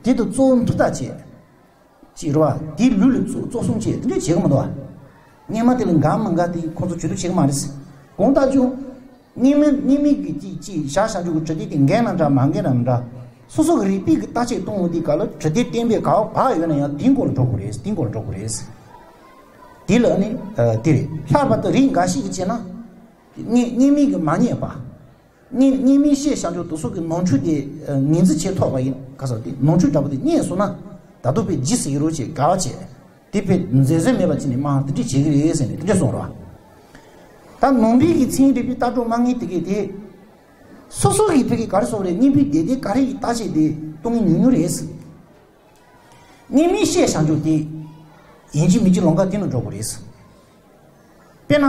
དེ་དུ་གཙོ་བོ་མཐུ་ལྟ་བྱེད། ཅིག་རེད་བ། དེའི་ལུས་ལ་གཙོ་གཙོ་བཟུང་བྱས་དེ་འདྲས་བྱེད་ཀྱི་མི་འདུག་བ། སྔོན་མ་དེ་ལ་འགལ་མི་འགལ་དེ་ཁོང་ཚོ་ཇུས་གཏོགས་བྱེད་ཀྱི་མ་རེད། གང་ལྟར་ཀྱང་། སྔོན་མ་སྔོན་མའི་གི་ཅིག་ཅིག་བཞག་བཞག་འཇུག་གི་དྲི་དེ་དེ་འགལ་ན་འདྲ་མ་འགལ་ན་མི་འདྲ། སོ་སོ་གི་རིག་པའི་གི་བརྟག་དཔྱད་གཏོང་འོང་དུས་ག་ལ་དྲི་དེ་གཏན་འབེབས་ག་བ་བག་ཡོད་ན་ཡང་དེའི་མགོ་ལ་འགྲོ་དགོས་རེད་དེའི་མགོ་ལ་འགྲོ་དགོས་རེད། དེ་ལ་ནི་དེ་རེད། ལྷག་པར་དུ་རིགས་འགའ་ཞིག་གིས་བྱས་ན། སྔོན་སྔོན་མའི་གི་མ་རྙེད་པ། སྔོན་སྔོན་མའི་བཤད་བྱ་འཇོག་དེ་ཚོ་གི་ནོར་འཁྲུལ་དེ་ངོས་འཛིན་བྱེད་ཐུབ་པ་ཡིན་ག་ས་དེ་ནོར་འཁྲུལ་འདྲ་པོ་དེ་རྙེད་སོང་ན་ད་དུང་དཔེ་ཇི་སྲིད་རོགས་བྱེད་དགའ་བ་བྱེད་དེ་དཔེ་འཛེམ་ཟོན་མེད་པ་བྱས་ནས་མ་དེ་འདྲས་བྱེད་ཀྱི་རེད་ཟེར་ནས་དེ་འདྲས་གསུངས་རོགས། ད་ནང་པའི་གི་མཚན་ཉིད་རིག་པའི་ལྟ་གྲུབ་དམངས་ངན་དེ་གས་དེ་སོ་སོ་གི་དེ་གས་ག་རེ་ཟེར་རེད་སྔོན་པའི་བསྡད་དེ་ག་རེ་ཡི་བརྟག་དཔྱད་དེ་གཏོང་གི་ཉུང་ཉུང་རེད། སྔོན་མའི་བཤད་བྱ་འཇོག་དེ་ཡིན་གཅིག་མིན་གཅིག་ལམ་ཁ་དེ་ནང་འགྲོ་དགོས་རེད། དཔེར་ན།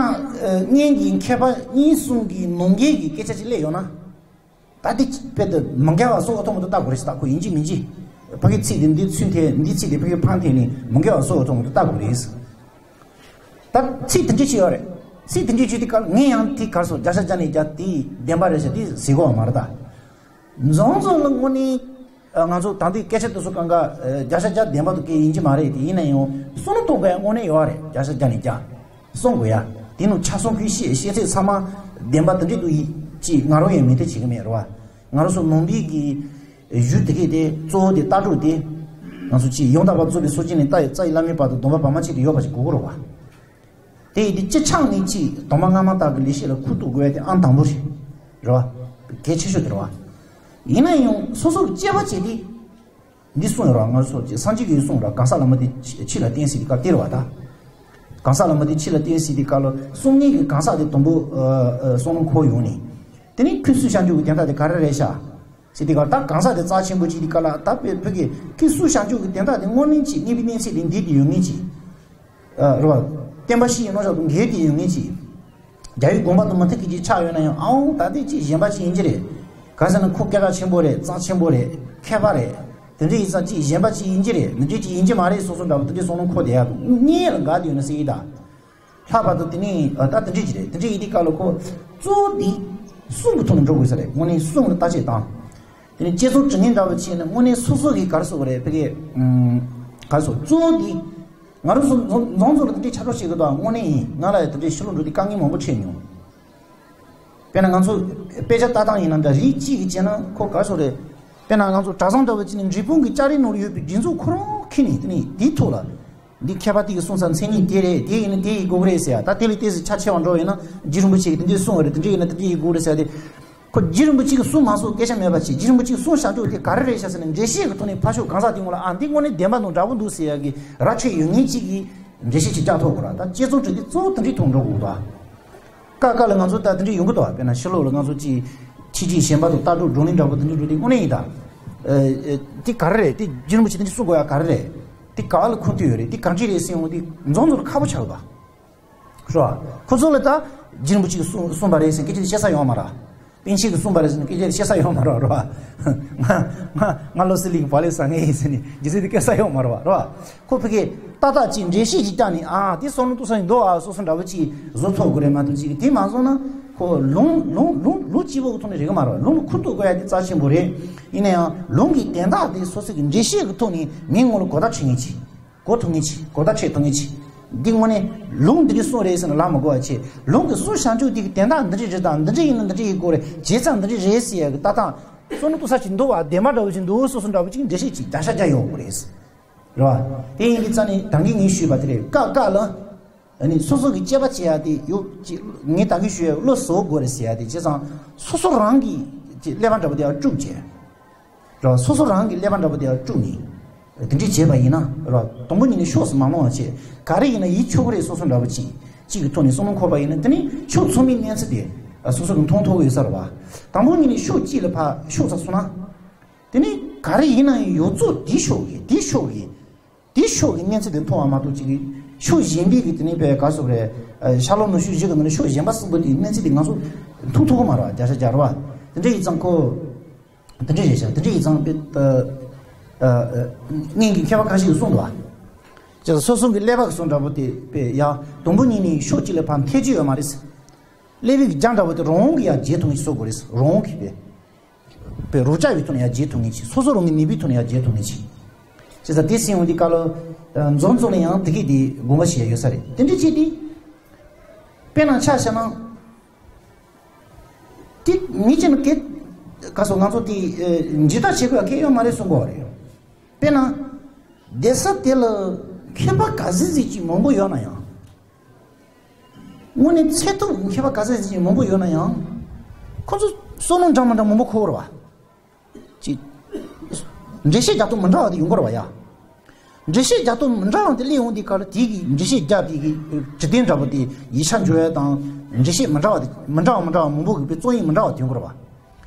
སྔོན་གྱི་མཁས་པ་གཉིས་གསུམ་གྱི་ནང་འགལ་གྱི་སྐད་ཆ་ཅིག་སླེབས་ཡོང་ན། ད་དེ་དཔེ་དེ་མི་འགལ་བ་སོགས་ཐོག་མ་དུ་བལྟ་དགོས་རེད་ཟེར་ད་ཁོ་ཡིན་གཅིག་མིན་གཅིག་ཕ་གི་ཚིག་དེ་འདི་ཚུན་ཐལ་འདི་ཚིག་དེ་ཕ་གི་ཕང་ཐལ་ནས་མི་འགལ་བ་སོགས་ཐོག་མ་དུ་བལྟ་དགོས་རེད། ད་ཚིག་དེ་འདྲ་ཅིག་ཡོད་རེད། ཚིག་དེ་འདྲ་ཅིག་དེ་གར་ངས་ཡང་དེ་གར་སོ་བརྒྱ་ཆ་བརྒྱ་ནས་བརྒྱ་དེ་བདེན་པ་རེད་ཟེར་དེ་ཟེར་གོ་བ་མ་རེད་ད། འཛོམས་འཛོམས་ལ་དངོས་གནས་ང་ཚོ་ད་ལྟའི་སྐད་ཆ་དེ་ཚོ་གང་ག་བརྒྱ་ཆ་བརྒྱ་བདེན་པ་དང་སྐད་ཡིན་གྱི་མ་རེད། དེ་ཡིན་ན་ཡང་བསམ་བློ་གཏོང་དགོས་ཡ་དངོས་གནས་ཡོད་རེད། བརྒྱ་ཆ་བརྒྱ་ནས་བརྒྱ་བསམ་དགོས་ཡ། དེ་ནང་ཆ་ཚང་གི་བཤད་བཤད་ཚད་ཚང་མ་བདེན་པ་དེ་འདྲས་འདུག་ཡིན་ཅིག་ང་རང་ཡང་མི་འཐད་བྱེད་ཀྱི་མེད་རེད་བ། ང་རང་ཚོ་ནང་པའི་གི་གཞུང་དེ་གས་དེ་གཙོ་བོ་དེ་ལྟ་གྲུབ་དེ་ང་ཚོ་ཅིག་ཡང་དག་པར་རྫོགས་པའི་སངས་རྒྱས་ནས་ད་ཡི་རྩ་བའི་བླ་མའི་བར་དུ་སྡོམ་པ་བར་མ་ཆད་དུ་ཡོད་པ་ཞིག་དགོས་ཀྱི་རེད་བ། དེ་ཡི་དེ་སྤྱི་ཆིངས་ནི་ཅིག་དང་པོ་སྔ་མ་དག་གི་ལེགས་བཤད་ལ་ཁུ་ཐུག་དགོས་ཡ་དེ་ཨང་དང་པོ་རེད། རེད་བ། གལ་ཆེ་ཤོས་དེ་རེད་བ། ཡིན་ན་ཡང་སོ་སོར་དཔྱད་པ་བྱས་ཏེ། འདི་གསུངས་ཡོད་ར། ང་ཚོ་ཅིག་སངས་རྒྱས་ཀྱིས་གསུངས་ར། གང་ཟག་བླ་མ་དེ་ཕྱི་ལ་བསྟན་ཟེར་དེ་སྐབས་དེ་རེད་བ་ད། གང་ཟག་བླ་མ་དེ་ཕྱི་ལ་བསྟན་ཟེར་དེ་སྐབས་ལ་གསུང་མཁན་གྱི་གང་ཟག་དེ་དང་པོ་བསམ་བློ་འཁོར་ཡོང་ནས། དེ་ནས་ཁོས་སུ་བྱང་ཆུབ་ཀྱི་དོན་དག་དེ་ག་རེ་རེད་ཤག་ཟེར་དེ་སྐབས་ད་གང་ཟག་དེ་རྩ་ཆེན་པོ་ཅིག་དེ་སྐབས་ལ་ད་བོད་བོད་ཀྱི་ཁོས་སུ་བྱང་ཆུབ་ཀྱི་དོན་དག་དེ་དངོས་གནས་ཅིག་གནས་པའི་གནས་ཚད་དེ་འདི་དེ་ཡོད་ངེས་ཅིག་རེད་བ། བསྟན་པ་ཕྱི་ཡི་རྣམ་གཞག་ཏུ་འགལ་ཏེ་ཡོད་ངེས་ཀྱི། རྒྱལ་བའི་དགོངས་པ་དང་མི་མཐུན་གྱི་ཅིག་ཆགས་ཡོད་ན་ཡང་ཨའོ་ད་ལྟའི་ཅིག་གཞན་པ་ཅིག་ཡིན་གྱི་རེད། གང་ཟེར་ན་ཁོ་སྐད་གྲགས་ཆེན་པོ་རེད། རྩ་ཆེན་པོ་རེད། མཁས་པ་རེད། དེ་འདྲ་ཡིན་ཙང་ཅིག་གཞན་པ་ཅིག་ཡིན་གྱི་རེད། མི་འདྲ་ཅིག་ཡིན་གྱི་མ་རེད་སོགས་སོགས་འདྲ་པོ་དེ་འདྲའི་བསམ་བློ་འཁོར་བསྡད་ཡག་འདུག་གཉིས་ལ་འགལ་ཏེ་ཡོད་ན་ཟེར་གྱི་ད། ལྷག་པར་དུ་དེ་ནི་ད་དེ་འདྲ་ཅིག་རེད། དེ་འདྲ་ཡིན་དུས་སྐབས་ལ་ཁོ་གཙོ་བོ་འདི་གསུང་གི་ཐོག་ནས་འགྲོ་དགོས་ས་རེད། དངོས་གནས་གསུང་ལ་བརྟག་དཔྱད་དང་། དེ་ནས་དཔྱད་རྩོམ་འབྲི་མཁན་འདྲ་པོ་བྱས་ན་དངོས་གནས་སོ་སོ་གི་ག་རེ་ཟེར་དགོས་རེད། ཕ་གི་ག་རེ་ཟེར་གཙོ་བོ་འདི། ང་རང་ཚོ་འཛོམས་འཛོམས་ཚོགས་ལ་དེ་འདྲའི་ཁྱབ་བསྒྲགས་བྱེད་དགོས་དང་། དངོས་གནས་ཡིན། ང་ལ་ཡང་དེ་འདྲའི་ཕྱི་ལོགས་འགྲོ་དུས་དཀའ་ངལ་མང་པོ་འཕྲད་མྱོང་། དཔེར་ན་ང་ཚོ་དཔེ་ཆ་ལྟ་སྟངས་ཡིན་ན་འདྲ། རིགས་གཅིག་གིས་བྱས་ན་ཁོ་ག་རེ་ཟེར་རེད། དཔེར་ན་ང་ཚོ་གྲྭ་ཚང་འདྲ་བོ་ཅིག་ནས་འབྲས་སྤུངས་ཀྱི་ལྕགས་རིའི་ནང་ལ་ཡོད་པའི་རྗེས་འཇུག་ཁོ་རང་ཁྱེར་ནས་དེ་ནས་དེའི་ཐོག་ལ། འདི་མཁས་པ་དེ་གིས་གསུངས་ས་མཚན་ཉིད་དེ་རེད། དེ་ཡིན་ན་དེ་ཡིན་དགོས་ཀྱི་རེད་ཟེར་ཡ། ད་དེ་ལས་ཏོག་ཙམ་ཆ་ཆེ་བ་འགྲོ་ཡིན་ན་རྗེ་རིན་པོ་ཆེ་གིས་དེ་འདྲས་གསུངས་པ་རེད། དེ་འདྲས་ཡིན་ན་དེ་འདྲས་ཡིན་དགོས་རེད་ཟེར་ཡ་དེ། ཁོ་རྗེ་རིན་པོ་ཆེ་གིས་གསུངས་མ་གསུངས་སྐད་ཆ་མེད་པ་བྱས། རྗེ་རིན་པོ་ཆེ་གིས་གསུངས་བཞག་ཆོག་དེ་ག་རེ་རེད་ཤག་ཟེར་ན། འགྲེལ་བཤད་ཀྱི་ཐོག་ནས་ཕར་ཕྱོགས་གང་ཟག་དེ་ངོ་ལ་ཨ་འདི་དངོས་གནས་བདེན་པ་དང་འདྲ་པོ་འདུག་ཟེར་ཡ་གི་ར་འཕྲོད་ཡོད་མཁན་གཅིག་གིས་འགྲེལ་བཤད་ཅིག་རྒྱག་ཐུབ་དགོས་ར། ད་དཔྱད་རྩོམ་བྲིས་དུས་གཙོ་བོ་དེ་འདྲའི་ཐོག་འགྲོ་དགོས་ད། ཀ་ཀ་ལ་ང་ཚོ་ད་དེ་འདྲའི་ཡོང་གི་འདུག་དཔེར་ན་ཕྱི་ལོགས་ལ་ང་ཚོ་ཅིག་ཁྲིད་ཅིག་གཞན་པ་དང་ལྟ་གྲུབ་བགྲོ་གླེང་འདྲ་པོ་དེ་འདྲའི་འགྲོ་དུས་དངོས་གནས་ཡིན་ད། ཨ་ཨ་དེ་ག་རེ་རེད། དེ་རྗེ་རིན་པོ་ཆེ་དེ་འདྲ་གསུང་དགོས་ཡ་ག་རེ་རེད། དེ་ག་ལ་ཁུངས་གཏུགས་ཡོད་རེད། དེ་གང་ཅི་རེད་ཟེར་ཡོང་དུས་འཛོམས་ཚོགས་ལ་ཁག་པོ་ཆགས་པ། རེད་བ། ཁོ་ཚོ་ལ་ད་རྗེ་རིན་པོ་ཆེ་གིས་གསུངས་གསུངས་པ་རེད་ཟེར་སྐད་ཆ་དེ་བཤད་ས་ཡོད་མ་རེད། པཎ་ཆེན་གྱིས་གསུངས་པ་རེད་ཟེར་ནས་སྐད་ཆ་དེ་བཤད་ས་ཡོད་མ་རེད་བ། རེད་བ། ང་ང་ང་བློ་གསལ་གླིང་གི་བག་ལེབ་ཟ་མཁན་ཡིན་ཟེར་ནས་རྗེ་སྲས་དེ་སྐད་ཆ་ཡོད་མ་རེད་བ། རེད་བ། ཁོ་ཕ་གིར་ཏག་ཏག་ཅིག་འགྲེལ་བཤད་ཅིག་བརྒྱབ་ནས་ཨ་དེ་བསམ་བློ་གཏོང་ས་ཡིན་འདུག་ཨ་སོགས་སོགས་འདྲ་པོ་ཅིག་བཟོ་ཐུབ་དགོས་རེད་མ་གཏོགས། ཅིག་དེ་མ་བཟོ་ན་ཁོ་ལུང་ལུང་ལུང་ལུང་སྐྱིད་པོ་གི་ཐོག་ནས་རེད་གི་མ་རེད་བ། ལུང་ལ་ཁུ་ཐུག་དགོས་ཡ་དེ་རྩ་ཆེན་པོ་རེད། ཡིན་ན་ཡང་ལུང་གི་དོན་དག་དེ་སོ་སོ་གི་འགྲེལ་བཤད་ཀྱི་ཐོག་ནས་མིའི་ངོ་ལ་གོ་བརྡ་འཕྲོད་མཁན་ཅིག་གོ་ཐུབ་མཁན་ཅིག་གོ་བརྡ་འཕྲོད་ཐུབ་མཁན་ཅིག་འདི་དངོས་གནས་ལུང་འདི་འདྲ་གསུངས་རེད་ཟེར་ནས་ལབ་མི་དགོས་པ་བྱས། ལུང་གིས་གསུངས་བཞག་ཆོག་དེ་གི་དོན་དག་འདི་འདྲ་རེད་དང་། འདི་འདྲ་ཡིན་ན་འདི་འདྲ་ཡིན་དགོས་རེད། བྱས་ཙང་འདི་འདྲ་རེད་ཟེར་ཡ་གི་ལྟ་སྟངས་བསམ་བློ་གཏོང་ས་ཅིག་འདུག་བ། བདེན་པ་འདྲ་བོ་ཅིག་འདུག་སོགས་སོགས་འདྲ་བོ་ཅིག་འགྲེལ་བཤད་ཅིག་བརྒྱ་ཆ་བརྒྱ་ཡོང་དགོས་རེད། རེད་བ། དེ་ཡིན་དུས་ཙང་ནས་ད་གིན་ངས་ཞུས་པ་དེ་རེད། ཀ་ཀ་ལ་ཨ་ནི་སོ་སོ་གི་དཔྱད་པ་བྱེད་ཡ་དེ་ཡོད་ཅིག་ངས་ད་གིན་ཞུས་ཡ་བློ་གཟུ་བོ་དགོས་རེད་ཟེར་ཡ་དེ། བྱས་ཙང་སོ་སོ་རང་གི་ཀླད་པ་འདྲ་བོ་དེ་ཡར་དཀྲུགས་བྱས། རེད་བ། སོ་སོ་རང་གི་ཀླད་པ་འདྲ་པོ་དེ་ཡར་དཀྲུགས་ནས་དེ་འདྲས་བྱས་པ་ཡིན་ན། རེད་བ། དང་པོ་ཉིད་ནས་ཕྱོགས་སུ་མ་ལྷུང་བ་བྱས། ག་རེ་ཡིན་ན་ཡིད་ཆོག་གི་རེད་སོགས་སོགས་འདྲ་པོ་ཅིག་གཅིག་གི་ཐོག་ནས་བསམ་བློ་འཁོར་བ་ཡིན་ན། དེ་ནས་ཕྱོགས་ཚང་མའི་གནས་ཚུལ་དེ་སོ་སོ་གི་མཐོང་ཐུབ་ཀྱི་ཡོད་ས་རེད་བ། དང་པོ་ཉིད་ནས་ཕྱོགས་གཅིག་ལ་ཕར་ཕྱོགས་ཚར་སོང་ན། དེ་ནས་ག་རེ་ཡིན་ན་ཡང་ཡོངས་རྫོགས་དེའི་ཕྱོགས་ཀྱི་དེའི་ཕྱོགས་ཀྱི་དེའི་ཕྱོགས་ཀྱི་གནས་ཚུལ་དེ་མཐོང་བ་མ་གཏོགས། ཅིག་གི་ཕྱོགས་གཞན་པའི་གི་དེ་ནས་པའི་ག་རེ་ཟེར་དགོས་རེད། ཨ་ཤར་ལྷོ་ནུབ་ཕྱོགས་བཞི་གི་ནང་ནས་ཕྱོགས་གཞན་པ་གསུམ་པོ་དེའི་གནས་ཚུལ་དེ་ང་ཚོ་མཐོང་ཐུབ་ཀྱི་མ་རེད་བ། བརྒྱ་ཆ་བརྒྱ་རེད་བ། དེ་འདྲ་ཡིན་ཙང་ཁོ། དེ་འདྲ་རེད་ཤག་དེ་འདྲ་ཡིན་ཙང་དཔེ། ཨ་ཨ་སྔོན་གྱི་མཁས་པ་ཁ་ཤས་ཀྱིས་གསུངས་འདུག་བ། ཅེས་སོ་སོ་གི་ཀླད་པ་གི་གསུང་འདྲ་པོ་དེ་དཔེ་ཡ། དང་པོ་ཉིད་ནས་ཕྱོགས་གཅིག་ལ་ཕར་འཐད་རྒྱུ་ཡོད་མ་རེད། ཀླད་པའི་རྒྱ་འདྲ་པོ་དེ་རང་དབང་གིས་ཡར་བརྗེ་ཐུབ་མཁན་ཞིག་བཟོ་དགོས་རེད། རང་དབང་གིས་དཔེ། དཔེ་རང་རྐྱ་བའི་ཐོག་ནས་ཡར་བརྗེ་ཐུབ་མཁན་ཞིག་སོ་སོ་རང་གི་ནུས་པའི་ཐོག་ནས་ཡར་བརྗེ་ཐུབ་མཁན་ཞིག་བྱས་ཙང་དེ་སེམས་འོང་དུས་སྐབས་ལ། འཛོམས་ཚོགས་ལ་ཡང་དེ་གས་དེ་དགོངས་པ་བཞེས་ཡ་ཡོད་ས་རེད། དེ་འདྲ་བྱས་ཏེ། དཔེར་ན་ཆ་བཞག་ན། དེ་ངེད་ཅག་ནི་གལ། ག་སོ་ང་ཚོ་དེ་འཇི་ལྟར་བྱེད་དགོས་ཡ་གལ་ཡོད་མ་རེད་གསུང་གི་ཡོད་རེད། དཔེར་ན། སྡོད་ས་དེ་ལ་མཁས་པ་ག་ཚོད་ཅིག་མང་པོ་ཡོད་ན་ཡང་། དངོས་གནས་འཚོལ་ཐུབ་མཁས་པ་ག་ཚོད་ཅིག་མང་པོ་ཡོད་ན་ཡང་། ཁོ་ཚོ་བསམ་བློ་འདྲ་མི་འདྲ་མང་པོ་འཁོར་བ་རེད་བ། ཅིག་འགྲེལ་བཤད་རྒྱག་སྟངས་མི་འདྲ་བ་དེ་ཡོང་གི་རེད་བ་ཡ། འགྲེལ་བཤད་རྒྱག་སྟངས་མི་འདྲ་བ་དེ་སླེབས་ཡོང་དུས་སྐབས་ལ་དེ་གི་འགྲེལ་བཤད་རྒྱག་པའི་གི་དྲི་བདེན་འདྲ་པོ་དེ་ཡིག་ཆ་འཇོག་ཡ་དང་། འགྲེལ་བཤད་མི་འདྲ་བ་དེ་མི་འདྲ་བ་མི་འདྲ་བ་མང་པོ་གི་དཔེ་རྩོམ་ཡིག་མི་འདྲ་བ་དེ་ཡོང་གི་རེད་བ།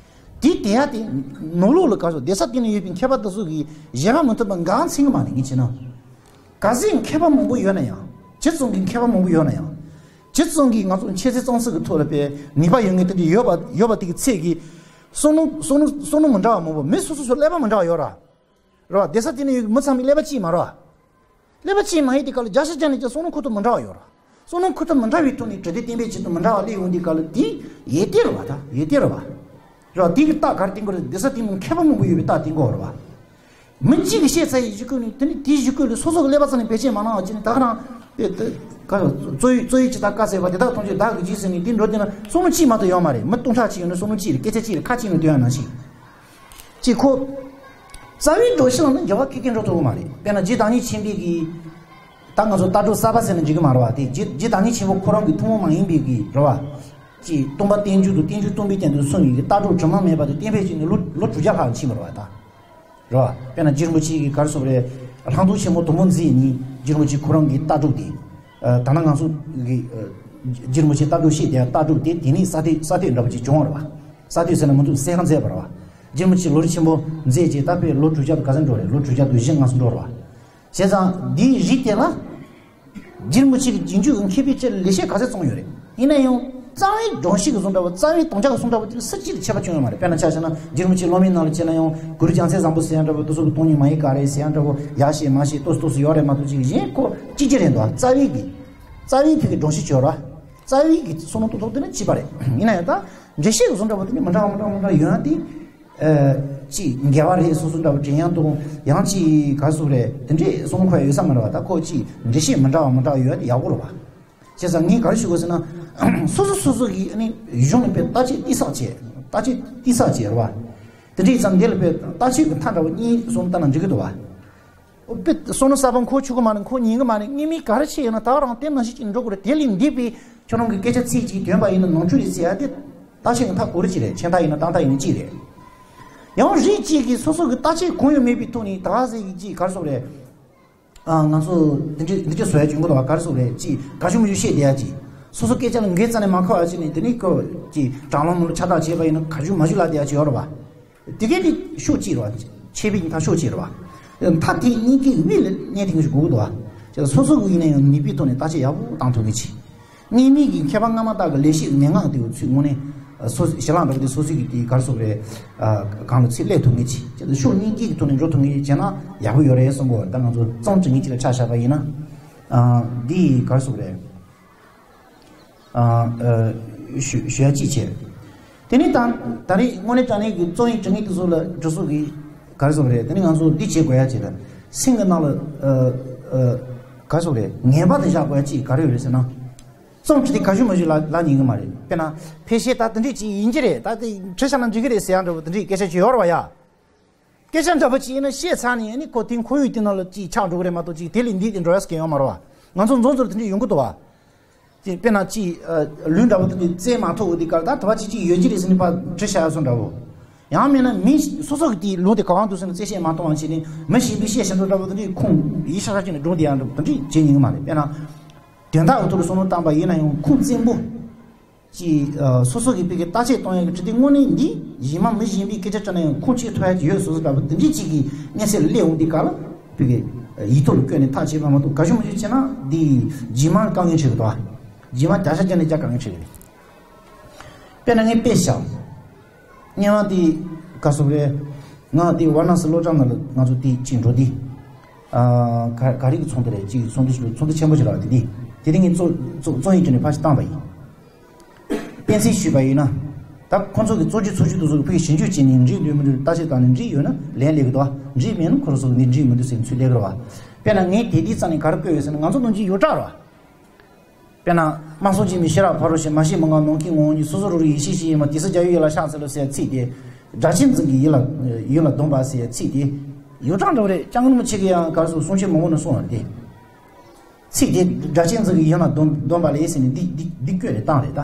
དེ་དེ་ཡ་དེ་ནང་ལོགས་ལ་ག་སོ་སྡོད་ས་དེ་ན་ཡོད་པའི་མཁས་པ་དེ་ཚོ་གིས་བཞེས་པ་མི་ཐུབ་པ་འགའ་མཚན་གི་མ་རེད། ངས་བྱས་ན། ག་ཚོད་མཁས་པ་མང་པོ་ཡོད་ན་ཡང་། ཇི་ཙམ་གྱི་མཁས་པ་མང་པོ་ཡོད་ན་ཡང་། ཇི་ཙམ་གྱི་ང་ཚོ་འཆད་རྩོད་རྩོམ་རྩོད་ཀྱི་ཐོག་ལ་དཔེ་ནུས་པ་ཡོད་མཁན་དེ་འདྲ་ཡོད་པ་ཡོད་པ་དེ་གི་ཚད་ཀྱི། བསམ་བློ་བསམ་བློ་བསམ་བློ་མི་འདྲ་བ་མང་པོ། མི་སོ་སོ་སོ་ཀླད་པ་མི་འདྲ་བ་ཡོད་ར། རེད་བ། སྡོད་ས་དེ་ན་ཡོད་མི་ཚང་མའི་ཀླད་པ་གཅིག་མ་རེད་བ། ཀླད་པ་གཅིག་མ་ཡིན་དུས་སྐབས་ལ་བརྒྱ་ཆ་བརྒྱ་ནས་ཀྱང་བསམ་བློ་འཁོར་ཐུབ་མི་འདྲ་བ་ཡོད་ར། བསམ་བློ་འཁོར་ཐུབ་མི་འདྲ་བའི་ཐོག་ནས་དྲི་བདེན་བསྟན་པའི་ཆེད་དུ་མི་འདྲ་བ་སླེབས་ཡོང་དུས་སྐབས་ལ་དེ་ཡོན་ཏན་རེད་བ། ད་ཡོན་ཏན་རེད་བ། རེད་བ། དེ་གི་རྟགས་ག་རེ་བསྟན་དགོས་རེད། སྡེ་ས་དེ་མོ་མཁས་པ་མང་པོ་ཡོད་པའི་རྟགས་བསྟན་དགོས་རེད་བ། མི་གཅིག་གིས་བཤད་ཚར་ཡི་གཞི་བཀོད་ནས་དེ་ནི་དེའི་གཞི་བཀོད་ལ་སོ་སོ་གི་ཀླད་པ་རྩ་ནས་བེད་སྤྱད་མ་གནང་བ་བྱས་ནས། ད་ག་རང་དེ་དེ་ག་རྩོད་ཡིག་རྩོད་ཡིག་ཅིག་དང་དཀའ་ཟེར་བ་དེ་དག་མཐོང་ཆོས་བདག་གིས་བགྱིས་ཟེར་ནས་དེ་འགྲོ་བསྡད་ན་བསམ་བློ་གཅིག་མ་གཏོགས་ཡོད་མ་རེད། མི་སྟོང་ཕྲག་གཅིག་ཡོད་ན་བསམ་བློ་གཅིག་རེད། སྐད་ཆ་གཅིག་རེད། ཁ་གཅིག་ནས་སྟོན་ཡ་ནང་བཞིན། གཅིག་ཁོ། རྩ་བའི་སྒྲོམ་གཞི་ནང་ལ་འགྱུར་བ་ཁེར་ཁེར་འགྲོ་ཐུབ་ཀྱི་མ་རེད། དཔེར་ན་རྗེ་བདག་ཉིད་ཆེན་པོའི་གི། ད་ང་ཚོ་ལྟ་གྲུབ་གསར་པ་ཟེར་ན་འགྲིག་གི་མ་རེད་བ། དེ་རྗེ་རྗེ་བདག་ཉིད་ཆེན་པོ་ཁོ་རང་གི་ཐུན་མོང་མ་ཡིན་པའི་གི་རེད་བ། ཅིག་སྟོང་པ་རྟེན་འབྱུང་དང་རྟེན་འབྱུང་སྟོང་པའི་སྟེང་དུ་གསུངས་ཡོད་ཀྱི་ལྟ་གྲུབ་དྲི་མ་མེད་པ་དེ་གཏན་འབེབས་བྱས་ནས་ལོ་ལོ་དྲུག་བརྒྱ་ལྷག་ཕྱིན་པ་རེད་བ་ད། རེད་བ། དཔེར་ན་རྗེ་རིན་པོ་ཆེ་གིས་ག་རེ་ཟེར་དགོས་རེད། ལྷག་མཐོང་ཆེན་མོ་དུམ་བུ་མཛེས་ནི་རྗེ་རིན་པོ་ཆེ་ཁོ་རང་གི་ལྟ་གྲུབ་དེ། ད་ནང་ང་ཚོ་གི་རྗེ་རིན་པོ་ཆེ་ལྟ་གྲུབ་བཤད་དེ་ལྟ་གྲུབ་དེ་དེ་ནས་ས་ཐོས་ས་ཐོས་འདྲ་པོ་ཅིག་བྱུང་བ་རེད་བ། ས་ཐོས་ཟེར་ན་ང་ཚོས་གསལ་ཁ་མཛད་པ་རེད་བ། རྗེ་རིན་པོ་ཆེ་ལོ་རྒྱུས་ཆེན་པོ་མཛད་རྗེས་ད་དཔེ་ལོ་དྲུག་བརྒྱ་དང་ག་ཚོད་འགྲོ་རེད། ལོ་དྲུག་བརྒྱ་དང་བཞི་ལྔ་ཙམ་འགྲོ་རེད་བ། བྱས་ཙང་འདིའི་རིགས་དེ་ལ། རྗེ་རིན་པོ་ཆེ་གི་རྗེས་འཇུག་གི་མཁས་པའི་ཆེད་ལས་བཤད་ག་ཚད་བཙོང་ཡོད་རེད། ཡིན་ན་ཡང་རྩ་བའི་སྒྲོམ་གཞི་གི་གསུང་འདྲ་བོ། རྩ་བའི་དམ་བཅའ་གི་གསུང་འདྲ་བོ་དེ་ལ་སུ་གཅིག་ལ་ཁྱད་པར་བྱུང་ཡོད་མ་རེད། དཔེར་ན་ཆ་བཞག་ན་རྗེ་རིན་པོ་ཆེ་སློབ་མའི་ནང་ལ་བྱས་ན་ཡང་གུ་རུ་རྒྱལ་མཚན་བཟང་པོ་ཟེར་ཡ་འདྲ་བོ། དེ་ཚོ་གི་སྟོང་ཉིད་མ་ཡིན་ག་རེད་ཟེར་ཡ་འདྲ་བོ། ཡ་ཤེས་མ་ཤེས་ཏོག་ཙམ་ཏོག་ཙམ་ཡོད་རེད་མ་གཏོགས། ཅིག་གཞན་ཁོ་གཅིག་གྱུར་རེད་འདུག་རྩ་བའི་གི། རྩ་བའི་ཕུགས་ཀྱི་སྒྲོམ་གཞི་བྱས་ཡོད་རེད་བ། རྩ་བའི་གི་བསམ་བློ་གཏོང་ཐོག་དེ་ནི་གཅིག་པ་རེད། ཡིན་ན་ཡང་ད་འགྲེལ་བཤད་གི་གསུང་འདྲ་བོ་དེ་ནི་མི་འདྲ་བ་མི་འདྲ་བ་མི་འདྲ་ཡོད་ན་དེ། ཨ། ཅིག་འགལ་བ་རེད་སོ་སོ་འདྲ་བོ་དྲན་ཡང་དང་། ཡང་ཅིག་ག་རེ་ཟེར་དགོས་རེད། དེ་འདྲས་གསུང་ཁོ་ཡོད་ས་མ་རེད་བ། ད་ཁོ་ཅིག་འགྲེལ་བཤད་མི་འདྲ་བ་མི་འདྲ་བ་ཡོད་དེ་ཡག་པོ་རེད་བ། བྱས་ཙང་ངས་ག་རེ་ཞུ་དགོས་ཟེར་ན། སོ་སོ་སོ་སོ་གིས་ཨ་ནི་གཞུང་ནས་དཔེ་བརྟག་དཔྱད་ཏོག་ཙམ་བྱས། བརྟག་དཔྱད་ཏོག་ཙམ་བྱས་རེད་བ། དེ་འདྲས་ཙང་འདི་ལ་དཔེ་བརྟག་དཔྱད་ཀྱི་མཐའ་འདྲ་བོ་གཉིས་གསུམ་བལྟས་ན་འགྲིག་གི་འདུག་བ། དཔེ་བསམ་བློ་གསར་པ་འཁོར་ཆོག་གི་མ་རེད། འཁོར་ཉན་གི་མ་རེད། སྔོན་མའི་ག་རེ་བྱས་ཡོད་ན་ད་རང་དེ་ནང་བཞིན་ཅིག་འགྲོ་དགོས་རེད། དེ་ལས་འདས་པའི་ཁྱོད་རང་གི་སྐད་ཆ་ཚིག་གཅིག་ཐོན་པ་ཡིན་ན་ནོར་འཁྲུལ་རེད་ཟེར་ཡ་དེ། བརྟག་དཔྱད་ཀྱི་མཐའ་ག་རེ་ཅིག་རེད། ཆེ་མཐའ་ཡིན་ན་གཏིང་མཐའ་ཡིན་ན་གཅིག་རེད། ཡང་རིགས་གཅིག་གིས་སོ་སོ་གི་བརྟག་དཔྱད་གང་ཡང་མེད་པའི་ཐོག་ནས་ད་ག་ཟེ་གི་ཅིག་ག་རེ་ཟེར་དགོས་རེད། ཨ། ང་ཚོ་འདི་འདྲས་འདི་འདྲས་བཟོ་ཡ་བྱུང་གི་འདུག་བ། ག་རེ་ཟེར་དགོས་རེད། ཅིག་ག་ཞུ་མི་ཞུ་བཤད་བསྡད་ཡ་ཅིག་སོ་སོ་སྐད་ཆ་ལ་འགན་རྩ་ནས་མ་འཁུར་བ་བྱས་ནས། དེ་ནས་ཁོ་ཅིག་དྲ་ལམ་ནང་ལ་ཁྱབ་བསྒྲགས་བྱས་པ་ཡིན་ན་ག་ཞུ་མ་ཞུ་ལབ་བསྡད་ཡ་ཅིག་ཡོད་རེད་བ། དེ་གའི་དེ་ཕྱོགས་གཅིག་རེད་བ། ཆད་པའི་མཐའ་ཕྱོགས་གཅིག་རེད་བ། མཐའ་དེ་གཉིས་ཀའི་དབུས་ལ་གནས་ཐུབ་མཁན་ཞིག་དགོས་ཀྱི་འདུག་བ། ཅེས་སོ་སོ་གི་ཡིན་ན་ཡང་ནུས་པའི་ཐོག་ནས་བརྟག་དཔྱད་ཡག་པོ་བཏང་ཐུབ་མཁན་ཅིག་སྔོན་མའི་གི་མཁས་པ་སྔ་མ་དག་གི་ལེགས་བཤད་མན་ངག་དེ་ཚོའི་ངོས་ནས། སོ་ཞལ་ལག་འདྲ་པོ་དེ་སོ་སོའི་གི་དེ་ག་རེ་ཟེར་དགོས་རེད། གང་ལ་ཚིག་སླེབས་ཐུབ་མཁན་ཅིག་ཅེས་ཕྱོགས་གཉིས་ཀའི་གི་ཐོག་ནས་འགྲོ་ཐུབ་མཁན་ཅིག་བྱས་ན་ཡག་པོ་ཡོད་རེད་བསམ་གི་ཡོད། ད་ང་ཚོ་རྩོམ་འབྲི་མཁན་ཅིག་ལ་ཆ་བཞག་པ་ཡིན་ན། འདི་ག་རེ་ཟེར་དགོས་རེད། ཨ། ཨ། ཞུ་ཞུ་ཡ་གཅིག་བྱས། དེ་ནས་ད་ད་རེས་དངོས་གནས་དྲང་གནས་ཀྱི་རྩོམ་ཡིག་འབྲི་མཁན་དེ་ཚོ་ལ་འབྲི་ས་གི་ག་རེ་ཟེར་དགོས་རེད། དེ་ནས་ང་ཚོ་འདི་བྱེད་དགོས་ཡ་ཅིག་ལ། སེམས་ཀྱི་ནང་ལ། ཨ། ཨ། ག་རེ་ཟེར་དགོས་རེད། ངེས་པ་དེ་བཞག་དགོས་ཡ་གཅིག་ག་རེ་ཡོད་རེད་ཟེར་ན། རྩོམ་འབྲི་དེ་ག་ཞུ་མ་ཞུ་ལབ་ལབ་ཉན་གི་མ་རེད། དཔེར་ན་ཕལ་ཆེར་ད་དེ་འདྲས་ཅིག་ཡིན་གྱི་རེད། ད་དེ་བྲིས་བཞག་ན་འགྲིག་གི་རེད་ཟེར་ཡ་འདྲ་པོ་དེ་འདྲས་སྐད་ཆ་ཅིག་ཡོད་རེད་བ་ཡ། སྐད་ཆ་འདྲ་པོ་ཅིག་ཡིན་ན་བཤད་ཚར་ནས་ཨ་ནི་ཁོ་དེ་ཁོར་ཡུག་དེ་ནང་ལ་ཅིག་ཆགས་འགྲོ་གི་རེད་མ་གཏོགས། ཅིག་དེ་ལས་འདི་དེ་འགྲོ་ཡ་སྐད་ཡོད་མ་རེད་བ། ང་ཚོ་མཛོ་མཛོ་དེ་འདྲ་ཡོང་གི་འདུག་བ། ཅིག་དཔེར་ན་ཅིག་ཨ། ལུས་འདྲ་པོ་དེ་འདྲ་བཙལ་མ་ཐུབ་དེ་གར་ད་དེ་བ་ཅིག་ཅིག་ཡོད་ཀྱི་རེད་ཟེར་ནས་ཕར་བྲིས་བཞག་ཡ་སོང་འདྲ་པོ། ཡང་མིན་ན་མི་སོ་སོ་གི་དེའི་ལུང་དེ་ག་བ་འདུག་ཟེར་ནས་བཙལ་བཤད་མ་གཏོང་བ་བྱས་ནས་མི་གཞན་པས་བཤད་བཞག་འགྲོ་འདྲ་པོ་དེ་འདྲ་ཁུངས་ཡིག་ཤ་ཤ་བྱས་ནས་སྒྲུང་དེ་ཡང་འདྲ་པོ་དེ་འདྲ་བྱེད་ཉན་གི་མ་རེད། དཔེར་ན། དོན་དག་གི་ཐོག་ལ་བསམ་བློ་བཏང་པ་ཡིན་ན་ཡང་ཁུངས་བཙན་པོ། ཅིག་ཨ། སོ་སོ་གིས་བོད་ཀྱི་བརྟག་དཔྱད་གཏོང་ཡག་གི་འབྲི་དེབ་དངོས་གནས་འདི་གཞན་མ་མི་གཞན་པའི་སྐད་ཆ་དྲིས་ན་ཡང་ཁུངས་སྐྱེལ་ཐུབ་ཡག་ཅིག་ཡོད་བཟོ་བཟོ་འདྲ་པོ་དེ་འདྲས་ཅིག་གི་གནས་ཚད་ལ་སླེབས་འོང་དུས་སྐབས་ལ། བོད་ཀྱི་ཡིག་ཐོག་ལ་བཀོད་ནས་ཐག་བཅད་པ་མ་གཏོགས་ག་ཞུ་མ་ཞུ་བྱས་ན་འདི་རྗེས་མ་དཀའ་ངལ་འཕྲད་ཀྱི་འདུག་རྗེས་མ་བརྒྱ་ཆ་བརྒྱ་ནས་བརྒྱ་དཀའ་ངལ་འཕྲད་ཀྱི་རེད། དཔེར་ན་ངས་དཔེ་བཞག་སྔོན་མ་དེ་ག་རེ་ཟེར་དགོས་རེད། ང་དེ་ཝཱ་ར་ཎ་སི་སློབ་གྲྭ་ནང་ལ་ང་ཚོ་དེ་ཅིག་འགྲོ་དུས། ཨ། ག་ག་རེ་གི་ཚོགས་འདུ་རེད། ཅིག་ཚོགས་འདུ་ཞིག་ཚོགས་འདུ་ཆེན་པོ་ཞིག་རག་དེ་དེ་དེ་དེ་ངས་རྩོམ་རྩོམ་རྩོམ་ཡིག་བྲིས་ནས་ཕར་ཞིག་བཏང་པ་ཡིན། དཔེ་མཚོན་ཞུས་པ་ཡིན་ན། ད་ཁོང་ཚོ་གི་གཙོ་རྒྱུ་ཚོགས་ཞུགས་དེ་ཚོ་གི་ཕ་གི་ཞིབ་འཇུག་བྱས་ནས་འགྲིག་འདུག་མི་འདུག་བརྟག་དཔྱད་བཏང་ནས་འགྲིག་ཡོད་ན་ལན་སླེབས་ཀྱི་འདུག་འགྲིག་མེད་ན་ཁོ་རང་ཚོ་གི་འདི་འགྲིག་མི་འདུག་ཟེར་ནས་ཚུར་སླེབས་ཀྱི་རེད་བ། དཔེར་ན་ངས་དེ་དུས་རྩ་ནས་ག་རེ་བཀོད་ཡོད་ཟེར་ན། ང་ཚོ་ནང་བཞིན་ཡོངས་གྲགས་རེད་བ། དཔེར་ན། སྨྲ་སོང་ཅིག་མི་ཤེས་རབ་ཕ་རོལ་ཕྱིན། མ་ཤེས་མི་ངག་ནོར་གྱིས་ངོ་བོ་ཉིད། སོ་སོར་རོལ་རོལ་ཡེ་ཤེས་ཤེས་ཡིན་པ། དེ་ཚེ་རྒྱལ་བའི་ཡུལ་ལ་གཤེགས་འཚལ་ལོ་ཟེར་ཚིག་དེ། སྒྲ་གཅན་འཛིན་གྱི་ཡུལ་ལ་ཡུལ་ལ་སྡོམ་པ་ཟེར་ཚིག་དེ། ཡོངས་གྲགས་འདྲ་བོ་རེད། སྐྱབས་མགོན་རིན་པོ་ཆེ་གིས་ཡང་ག་རེ་ཟེར་གསུང་ཆོས་མང་པོ་ནང་གསུངས་པ་རེད་དེ། ཚིག་དེ་སྒྲ་གཅན་འཛིན་གྱི་ཡུལ་ལ་སྡོམ་སྡོམ་པ་ལས་ཟེར་ནས་འདི་འདི་འདི་བཀོད་ནས་བཏང་རེད་ད།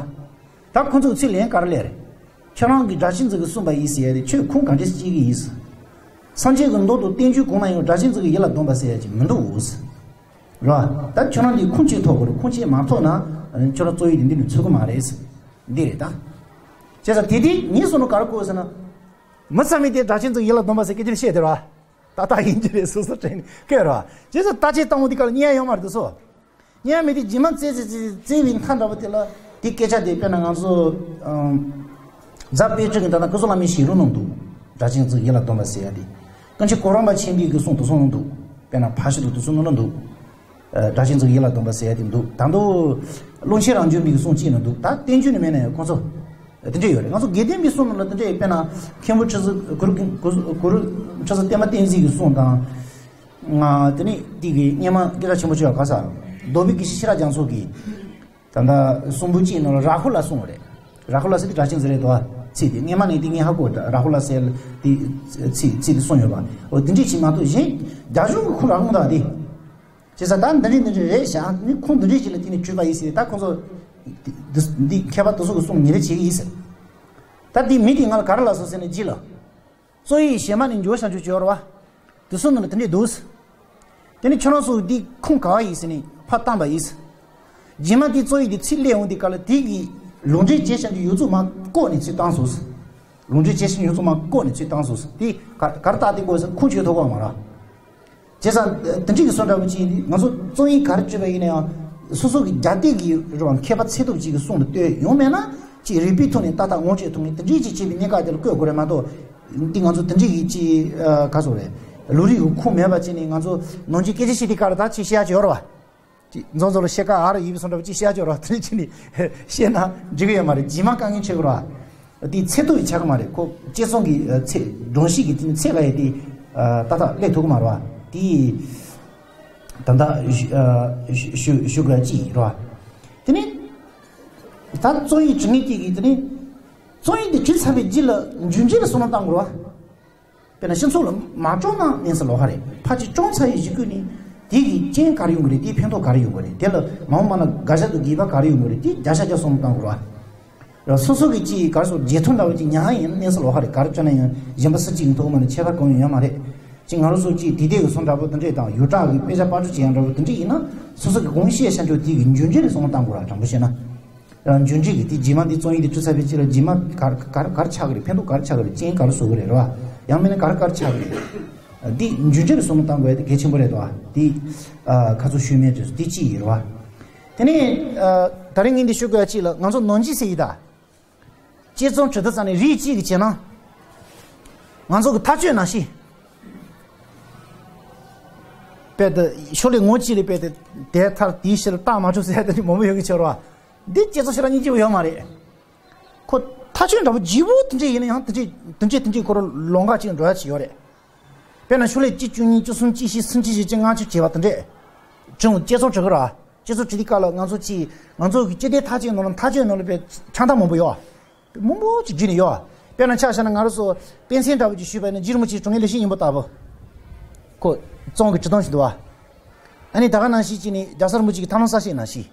ད་ཁོ་ཚོས་ཚིག་ལན་ག་རེ་སླེབས་རེད། ཁྱོད་རང་གིས་སྒྲ་གཅན་འཛིན་གྱིས་གསུངས་པ་ཡིན་ཟེར་ཡ་དེ་ཁྱོད་ཁུངས་ག་འདྲས་སྐྱེལ་གྱི་ཡིན། སངས་རྒྱས་ཀྱི་མདོ་དང་བསྟན་བཅོས་གང་ལ་ཡང་སྒྲ་གཅན་འཛིན་གྱི་ཡུལ་ལ་སྡོམ་པ་ཟེར་ཡ་ཅིག་མི་འདུག་རེད་བ། ད་ཁྱོད་རང་གིས་ཁུངས་སྐྱེལ་ཐུབ་དགོས་རེད། ཁུངས་སྐྱེལ་མ་ཐུབ་ན་ཁྱོད་རང་རྩོམ་ཡིག་དེ་འདི་ནས་ཚུད་ཀྱི་མ་རེད། འདི་རེད་ད། བྱས་ཙང་དེ་དུས་ངས་བསམ་ན་ག་རེ་གོ་ཟེར་ན། མི་ཚང་མས་དེ་སྒྲ་གཅན་འཛིན་གྱི་ཡུལ་ལ་སྡོམ་པ་ཟེར་སྐད་ཆ་བཤད་དེ་རེད་བ། ཏག་ཏག་ཡིན་གྱི་རེད། སོ་སོ་དྲན་ནས་བཀོད་རེད་བ། བྱས་ཙང་བརྟག་དཔྱད་བཏང་བ་འདི་ག་ལ་རྙེད་ཡོད་མ་རེད་དེ་སོ། རྙེད་མེད་དེ་རྗེས་མ་བཙལ་བཙལ་བཙལ་བཙལ་བའི་མཐའ་འདྲ་པོ་དེ་ལ་དེ་སྐད་ཆ་དེ། དཔེར་ན་ང་ཚོ་ཨམ། རྫ་དཔལ་སྤྲུལ་གྱི་ད་ལྟ་སྐུ་གསུང་བླ་མའི་ཞལ་ལུང་ནང་འདུག་སྒྲ་གཅན་འཛིན་ཡུལ་ལ་སྡོམ་པ་ཟེར་ཡ་དེ། ཀུན་མཁྱེན་གོ་རམས་པ་ཆེན་པོའི་གི་གསུང་དེ་ཚོ་ནང་འདུག་དཔེར་ན་ཕར་ཕྱིན་དང་དེ་ཚོ་ནང་ལ་འདུག་ཨ། སྒྲ་གཅན་འཛིན་ཡུལ་ལ་སྡོམ་པ་ཟེར་ཡ་དེ་འདུག་ད་དུང་ཀློང་ཆེན་རང་བྱོན་པའི་གི་གསུང་གཅིག་ནང་འདུག་ད་བསྟན་བཅོས་ནི་མེད་ན་ཡང་ཁོང་ཚོ། དེ་འདྲས་ཡོད་རེད། ང་ཚོ་དགེ་ལྡན་པའི་གསུང་ནང་ལ་དེ་འདྲས། དཔེར་ན་མཁན་པོ་ཁྲི་ཟུར་གུ་རུ་གུ་རུ་གུ་རུ་ཁྲི་ཟུར་བསྟན་པ་བསྟན་འཛིན་གྱི་གསུང་དང་། ང་དེ་ནས་དེ་གི་སྔོན་མ་སྐད་གྲགས་ཆེན་པོ་བྱས་པ་ག་ས་རྡོ་སྦིས་དགེ་བཤེས་ཤེས་རབ་རྒྱ་མཚོ་གིས། ད་ལྟ་གསུང་འབུམ་གཅིག་ནང་ལ་རཱ་ཧུ་ལ་གསུངས་པ་རེད། རཱ་ཧུ་ལ་ཟེར་དེ་སྒྲ་གཅན་འཛིན་རེད་དོ། ཚིག་དེ་སྔོན་མ་ནས་དེ་ངས་ཧ་གོ། རཱ་ཧུ་ལ་ཟེར་དེ་ཚིག་ཚིག་དེ་གསུངས་ཡོད་པ། འོ་དེ་འདྲས་ཅིག་མ་གཏོགས་གཞན་རྒྱ་གཞུང་གི་ཁུངས་རག་མི་འདུག་དེ། བྱས་ཙང་ད་འདི་འདྲས་འདི་འདྲས་རེད་ཤག་ནི་ཁུངས་འདི་འདྲས་ཅིག་ལ་བརྟེན་ནས་བྲིས་པ་ཡིན་ཟེར། ད་ཁོང་ཚོ་འདི་འདི་མཁས་པ་དེ་ཚོ་གི་གསུང་ཉིན་རེ་བྱེད་ཀྱི་ཡིན་ཟེར། ད་དེ་མི་དེ་ང་ལ་ག་རེ་ལབ་སོང་ཟེར་ནས་རྗེས་ལ། རྩོམ་ཡིག་གཞན་མ་ནས་འགྱུར་བ་བྱང་ཆུབ་སྦྱོར་བ། དེ་ཚོ་ནང་ལ་དེ་འདྲས་འདུག་དེ་ནི་ཁྱོད་རང་ཚོ་འདི་ཁུངས་ག་བ་ཡིན་ཟེར་ནས་ཕར་བཏང་པ་ཡིན། རྗེས་མ་དེ་རྩོམ་ཡིག་དེ་ཚིག་ལས་འོང་དུས་སྐབས་ལ་དེ་གི་ལུང་འདྲེན་བྱས་བཞག་རྒྱུ་ཡོད་ཚུལ་མ་བཀོད་ནས་ཚིག་བཏང་སོང་། ལུང་འདྲེན་བྱས་བཞག་རྒྱུ་ཡོད་ཚུལ་མ་བཀོད་ནས་ཚིག་བཏང་སོང་། དེ་ག་ག་རེ་རྟགས་དེ་བཀོད་ཟེར། ཁུངས་བྱེད་ཐུབ་ཀྱི་མ་རེད། བྱས་ཙང་དེ་འདྲའི་གི་གསུང་འདྲ་པོ་ཅིག་ཡིན་དུས། ང་ཚོ་རྩོམ་ཡིག་ག་རེ་བྲིས་པ་ཡིན་ན་ཡང་སོ་སོ་གི་རྒྱ་སྡེ་གི་རེད་བ། མཁས་པ་ཚད་ཐུབ་ཅིག་གི་གསུང་ལ་ལྟོས། ཡང་མེད་ན་ཅིག་རིགས་པའི་ཐོག་ནས་ཏག་ཏག་ངོ་སྤྲོད་ཐུབ་མཁན་དེ་འདྲའི་ཅིག་བྱས་པའི་གནད་འགག་དེ་ལ་བཀོད་དགོས་རེད་མ་གཏོགས། འདི་ང་ཚོ་དེ་འདྲའི་གི་ཅིག་ག་ཚོད་རེད། ལོ་རྒྱུས་ཀྱི་ཁུངས་མེད་པ་བྱས་ནས་ང་ཚོ་ནམ་རྒྱུན་སྐད་ཆ་བཤད་དུས་སྐབས་ལ་ད་ཅིག་བཤད་ཡག་ཅིག་ཡོད་རེད་བ། ཅིག་མཛོ་མཛོ་ལ་ཤེལ་དཀར་ཨ་རུ་ཡིབ་སོང་འདྲ་པོ་ཅིག་བཤད་ཡག་ཅིག་ཡོད་རེད་བ། དེ་འདྲ་བྱས་ནས་བཤད་ན་འགྲིག་གི་ཡོད་མ་རེད། རྗེས་མ་དཀའ་ངལ་འཕྲད་ཀྱི་རེད་བ། དེ་ཚད་ཐུབ་ཀྱི་ཆགས་ཀྱི་མ་རེད། ཁོ་དཔྱད་རྩོམ་གྱི་ཚད། སྒྲོམ་གཞི་གི་དེ་ཚད་ལ་ཡ་དེ་ཏག་ཏག་སླེབས་ཐུབ་ཀྱི་མ་རེད་བ། དེ་ད་ལྟ་ཞུ་ཞུ་ཞུ་དགོས་ཅིག་རེད་བ། དེ་ནས་ད་རྩོམ་ཡིག་འབྲི་མཁན་གྱིས་དེ་ནས་རྩོམ་ཡིག་དེ་བྲིས་ཚར་བའི་རྗེས་ལ་འབྱུང་འགྱུར་ལ་བསམ་བློ་བཏང་དགོས་རེད་བ། དཔེར་ན་སྤྱི་ཚོགས་ལ་མ་སྤྲོད་ན་གནས་ས་ལོགས་ཀ་རེད། ཕལ་ཆེར་སྤྲོད་ཚར་བའི་གཞུག་གུ་ནས་དེ་གི་རྐྱེན་ག་རེ་ཡོང་གི་རེད། དེའི་ཕན་ཐོགས་ག་རེ་ཡོང་གི་རེད། དེ་ལ་མ་འོངས་པ་ན་དགག་བྱ་དང་དགོས་པ་ག་རེ་ཡོང་གི་རེད། དེ་བརྒྱ་ཆ་བརྒྱ་བསམ་བློ་བཏང་དགོས་རེད་བ། སོ་སོ་གི་ཅིག་ག་རེ་ཟེར། བརྗེད་ཐོ་འདྲ་བོ་ཅིག་ཉར་ཡིན་ན་གནས་ས་ལོགས་ཀ་རེད། ག་རེ་བྱས་ན་ཡང་གཞན་པ་སུ་གཅིག་གི་ཐོག་མ་ནས་ཁྱད་པར་གང་ཡང་ཡོད་མ་རེད། ཅིག་ང་རང་ཚོ་ཅིག་དེ་དེ་གི་གསུང་འདྲ་པོ་དེ་འདྲས་དང་། ཡོངས་གྲགས་ཀྱི་དཔེ་ཆ་པར་སྐྲུན་བྱེད་ཡག་འདྲ་པོ་དེ་འདྲས་ཡིན་ན། སོ་སོ་གི་གོང་བཤད་བྱ་འདྲ་པོ་དེ་གི་འབྱུང་འགྱུར་ལ་བསམ་བློ་བཏང་དགོས་རེད། དྲང་པོ་བཤད་ན། ཡང་འབྱུང་འགྱུར་གྱི་དེ་རྗེས་མ་དེ་རྩོམ་ཡིག་དེ་བྲིས་ཚར་བའི་རྗེས་ལ་རྗེས་མ་ག་ག་ག་རེ་ཆགས་ཀྱི་རེད། ཕན་ཐོགས་ག་རེ་ཆགས་ཀྱི་རེད། རྐྱེན་ག་རེ་བཟོ་གི་རེད། རེད་བ། ཡང་མིན་ན་ག་རེ་ག་རེ་ཆགས་ཀྱི་རེད། འདི་འབྱུང་འགྱུར་ལ་བསམ་བློ་བཏང་དགོས་ཡ་དེ་གལ་ཆེན་པོ་རེད་དོ། དེ་ཨ་ཁ་ཚུར་ཞུས་མེད་དུས་དེ་གཅིག་ཡིན། རེད་བ། དེ་ནས་ཨ་ད་རིང་ངས་འདི་ཞུ་དགོས་ཡ་གཅིག་ལ། ང་ཚོ་ནང་སྐྱིད་ཟེར་ཡི་ད། དཔྱད་རྩོམ་བྲི་དུས་ཙམ་ནས་རིགས་གཅིག་གིས་བྱས་ན། ང་ཚོ་གི་ཐག་གཅོད་ནང་བཞིན། དཔེ་དེ་ཤོ་ལོ་ཀ་ངོ་གཅིག་ལ་དཔེ་དེ་དེ་མཐར་དེའི་ཕྱིར་རྟགས་མ་གྲུབ་ཟེར་ཡ་དེ་འདྲ་མང་པོ་ཡོང་གི་ཆགས་རེད་བ། འདི་དཔྱད་རྩོམ་ཞེ་དྲག་སྙིང་རྗེ་པོ་ཡོད་མ་རེད། ཁོ་ཐག་གཅོད་འདྲ་པོ་ལྗིད་པོ་དེ་འདྲས་ཡིན་ན་ཡང་། དེ་འདྲས་དེ་འདྲས་དེ་འདྲས་ཁོ་རང་ལོང་ག་ཅིག་འགྲོ་ཡ་ཅིག་ཡོད་རེད། དཔེར་ན་ཤོ་ལོ་ཀ་གཅིག་བཅུ་གཉིས་བཅུ་གསུམ་བཅུ་བཞི་སུམ་ཅུ་བཞི་བཅུ་ལྔ་བཅུ་བྱས་པ་དེ་འདྲས་བྱུང་། དཔྱད་རྩོམ་བྲི་གི་རེད། དཔྱད་རྩོམ་བྲི་དུས་སྐབས་ལ་ང་ཚོ་ཅིག་ང་ཚོ་གི་སྤྱི་བདེ་ཐག་གཅོད་ནང་ལ། ཐག་གཅོད་ནང་ལ་དཔེ་ཕྲ་མཐའ་མང་པོ་ཡོད། མང་པོ་ཅིག་བྲིས་ནས་ཡོད། དཔེར་ན་ཆ་བཞག་ན་ང་རང་ཚོ་དཔེ་མཚོན་འདྲ་པོ་ཅིག་ཞུས་པ་ཡིན་ན། རྗེ་རིན་པོ་ཆེའི་དྲུང་ཡིག་ལེགས་བཤད་སྙིང་པོ་ལྟ་བུ། ཁོ་རྩོམ་གྱི་བྲི་སྟངས་ཤིག་འདུག་བ། ཨ་ནི་ད་ག་ནང་བཞིན་བྱས་ནས་རྒྱལ་སྲས་རིན་པོ་ཆེ་གི་ཐར་ལམ་གསལ་བྱེད་ནང་བཞིན།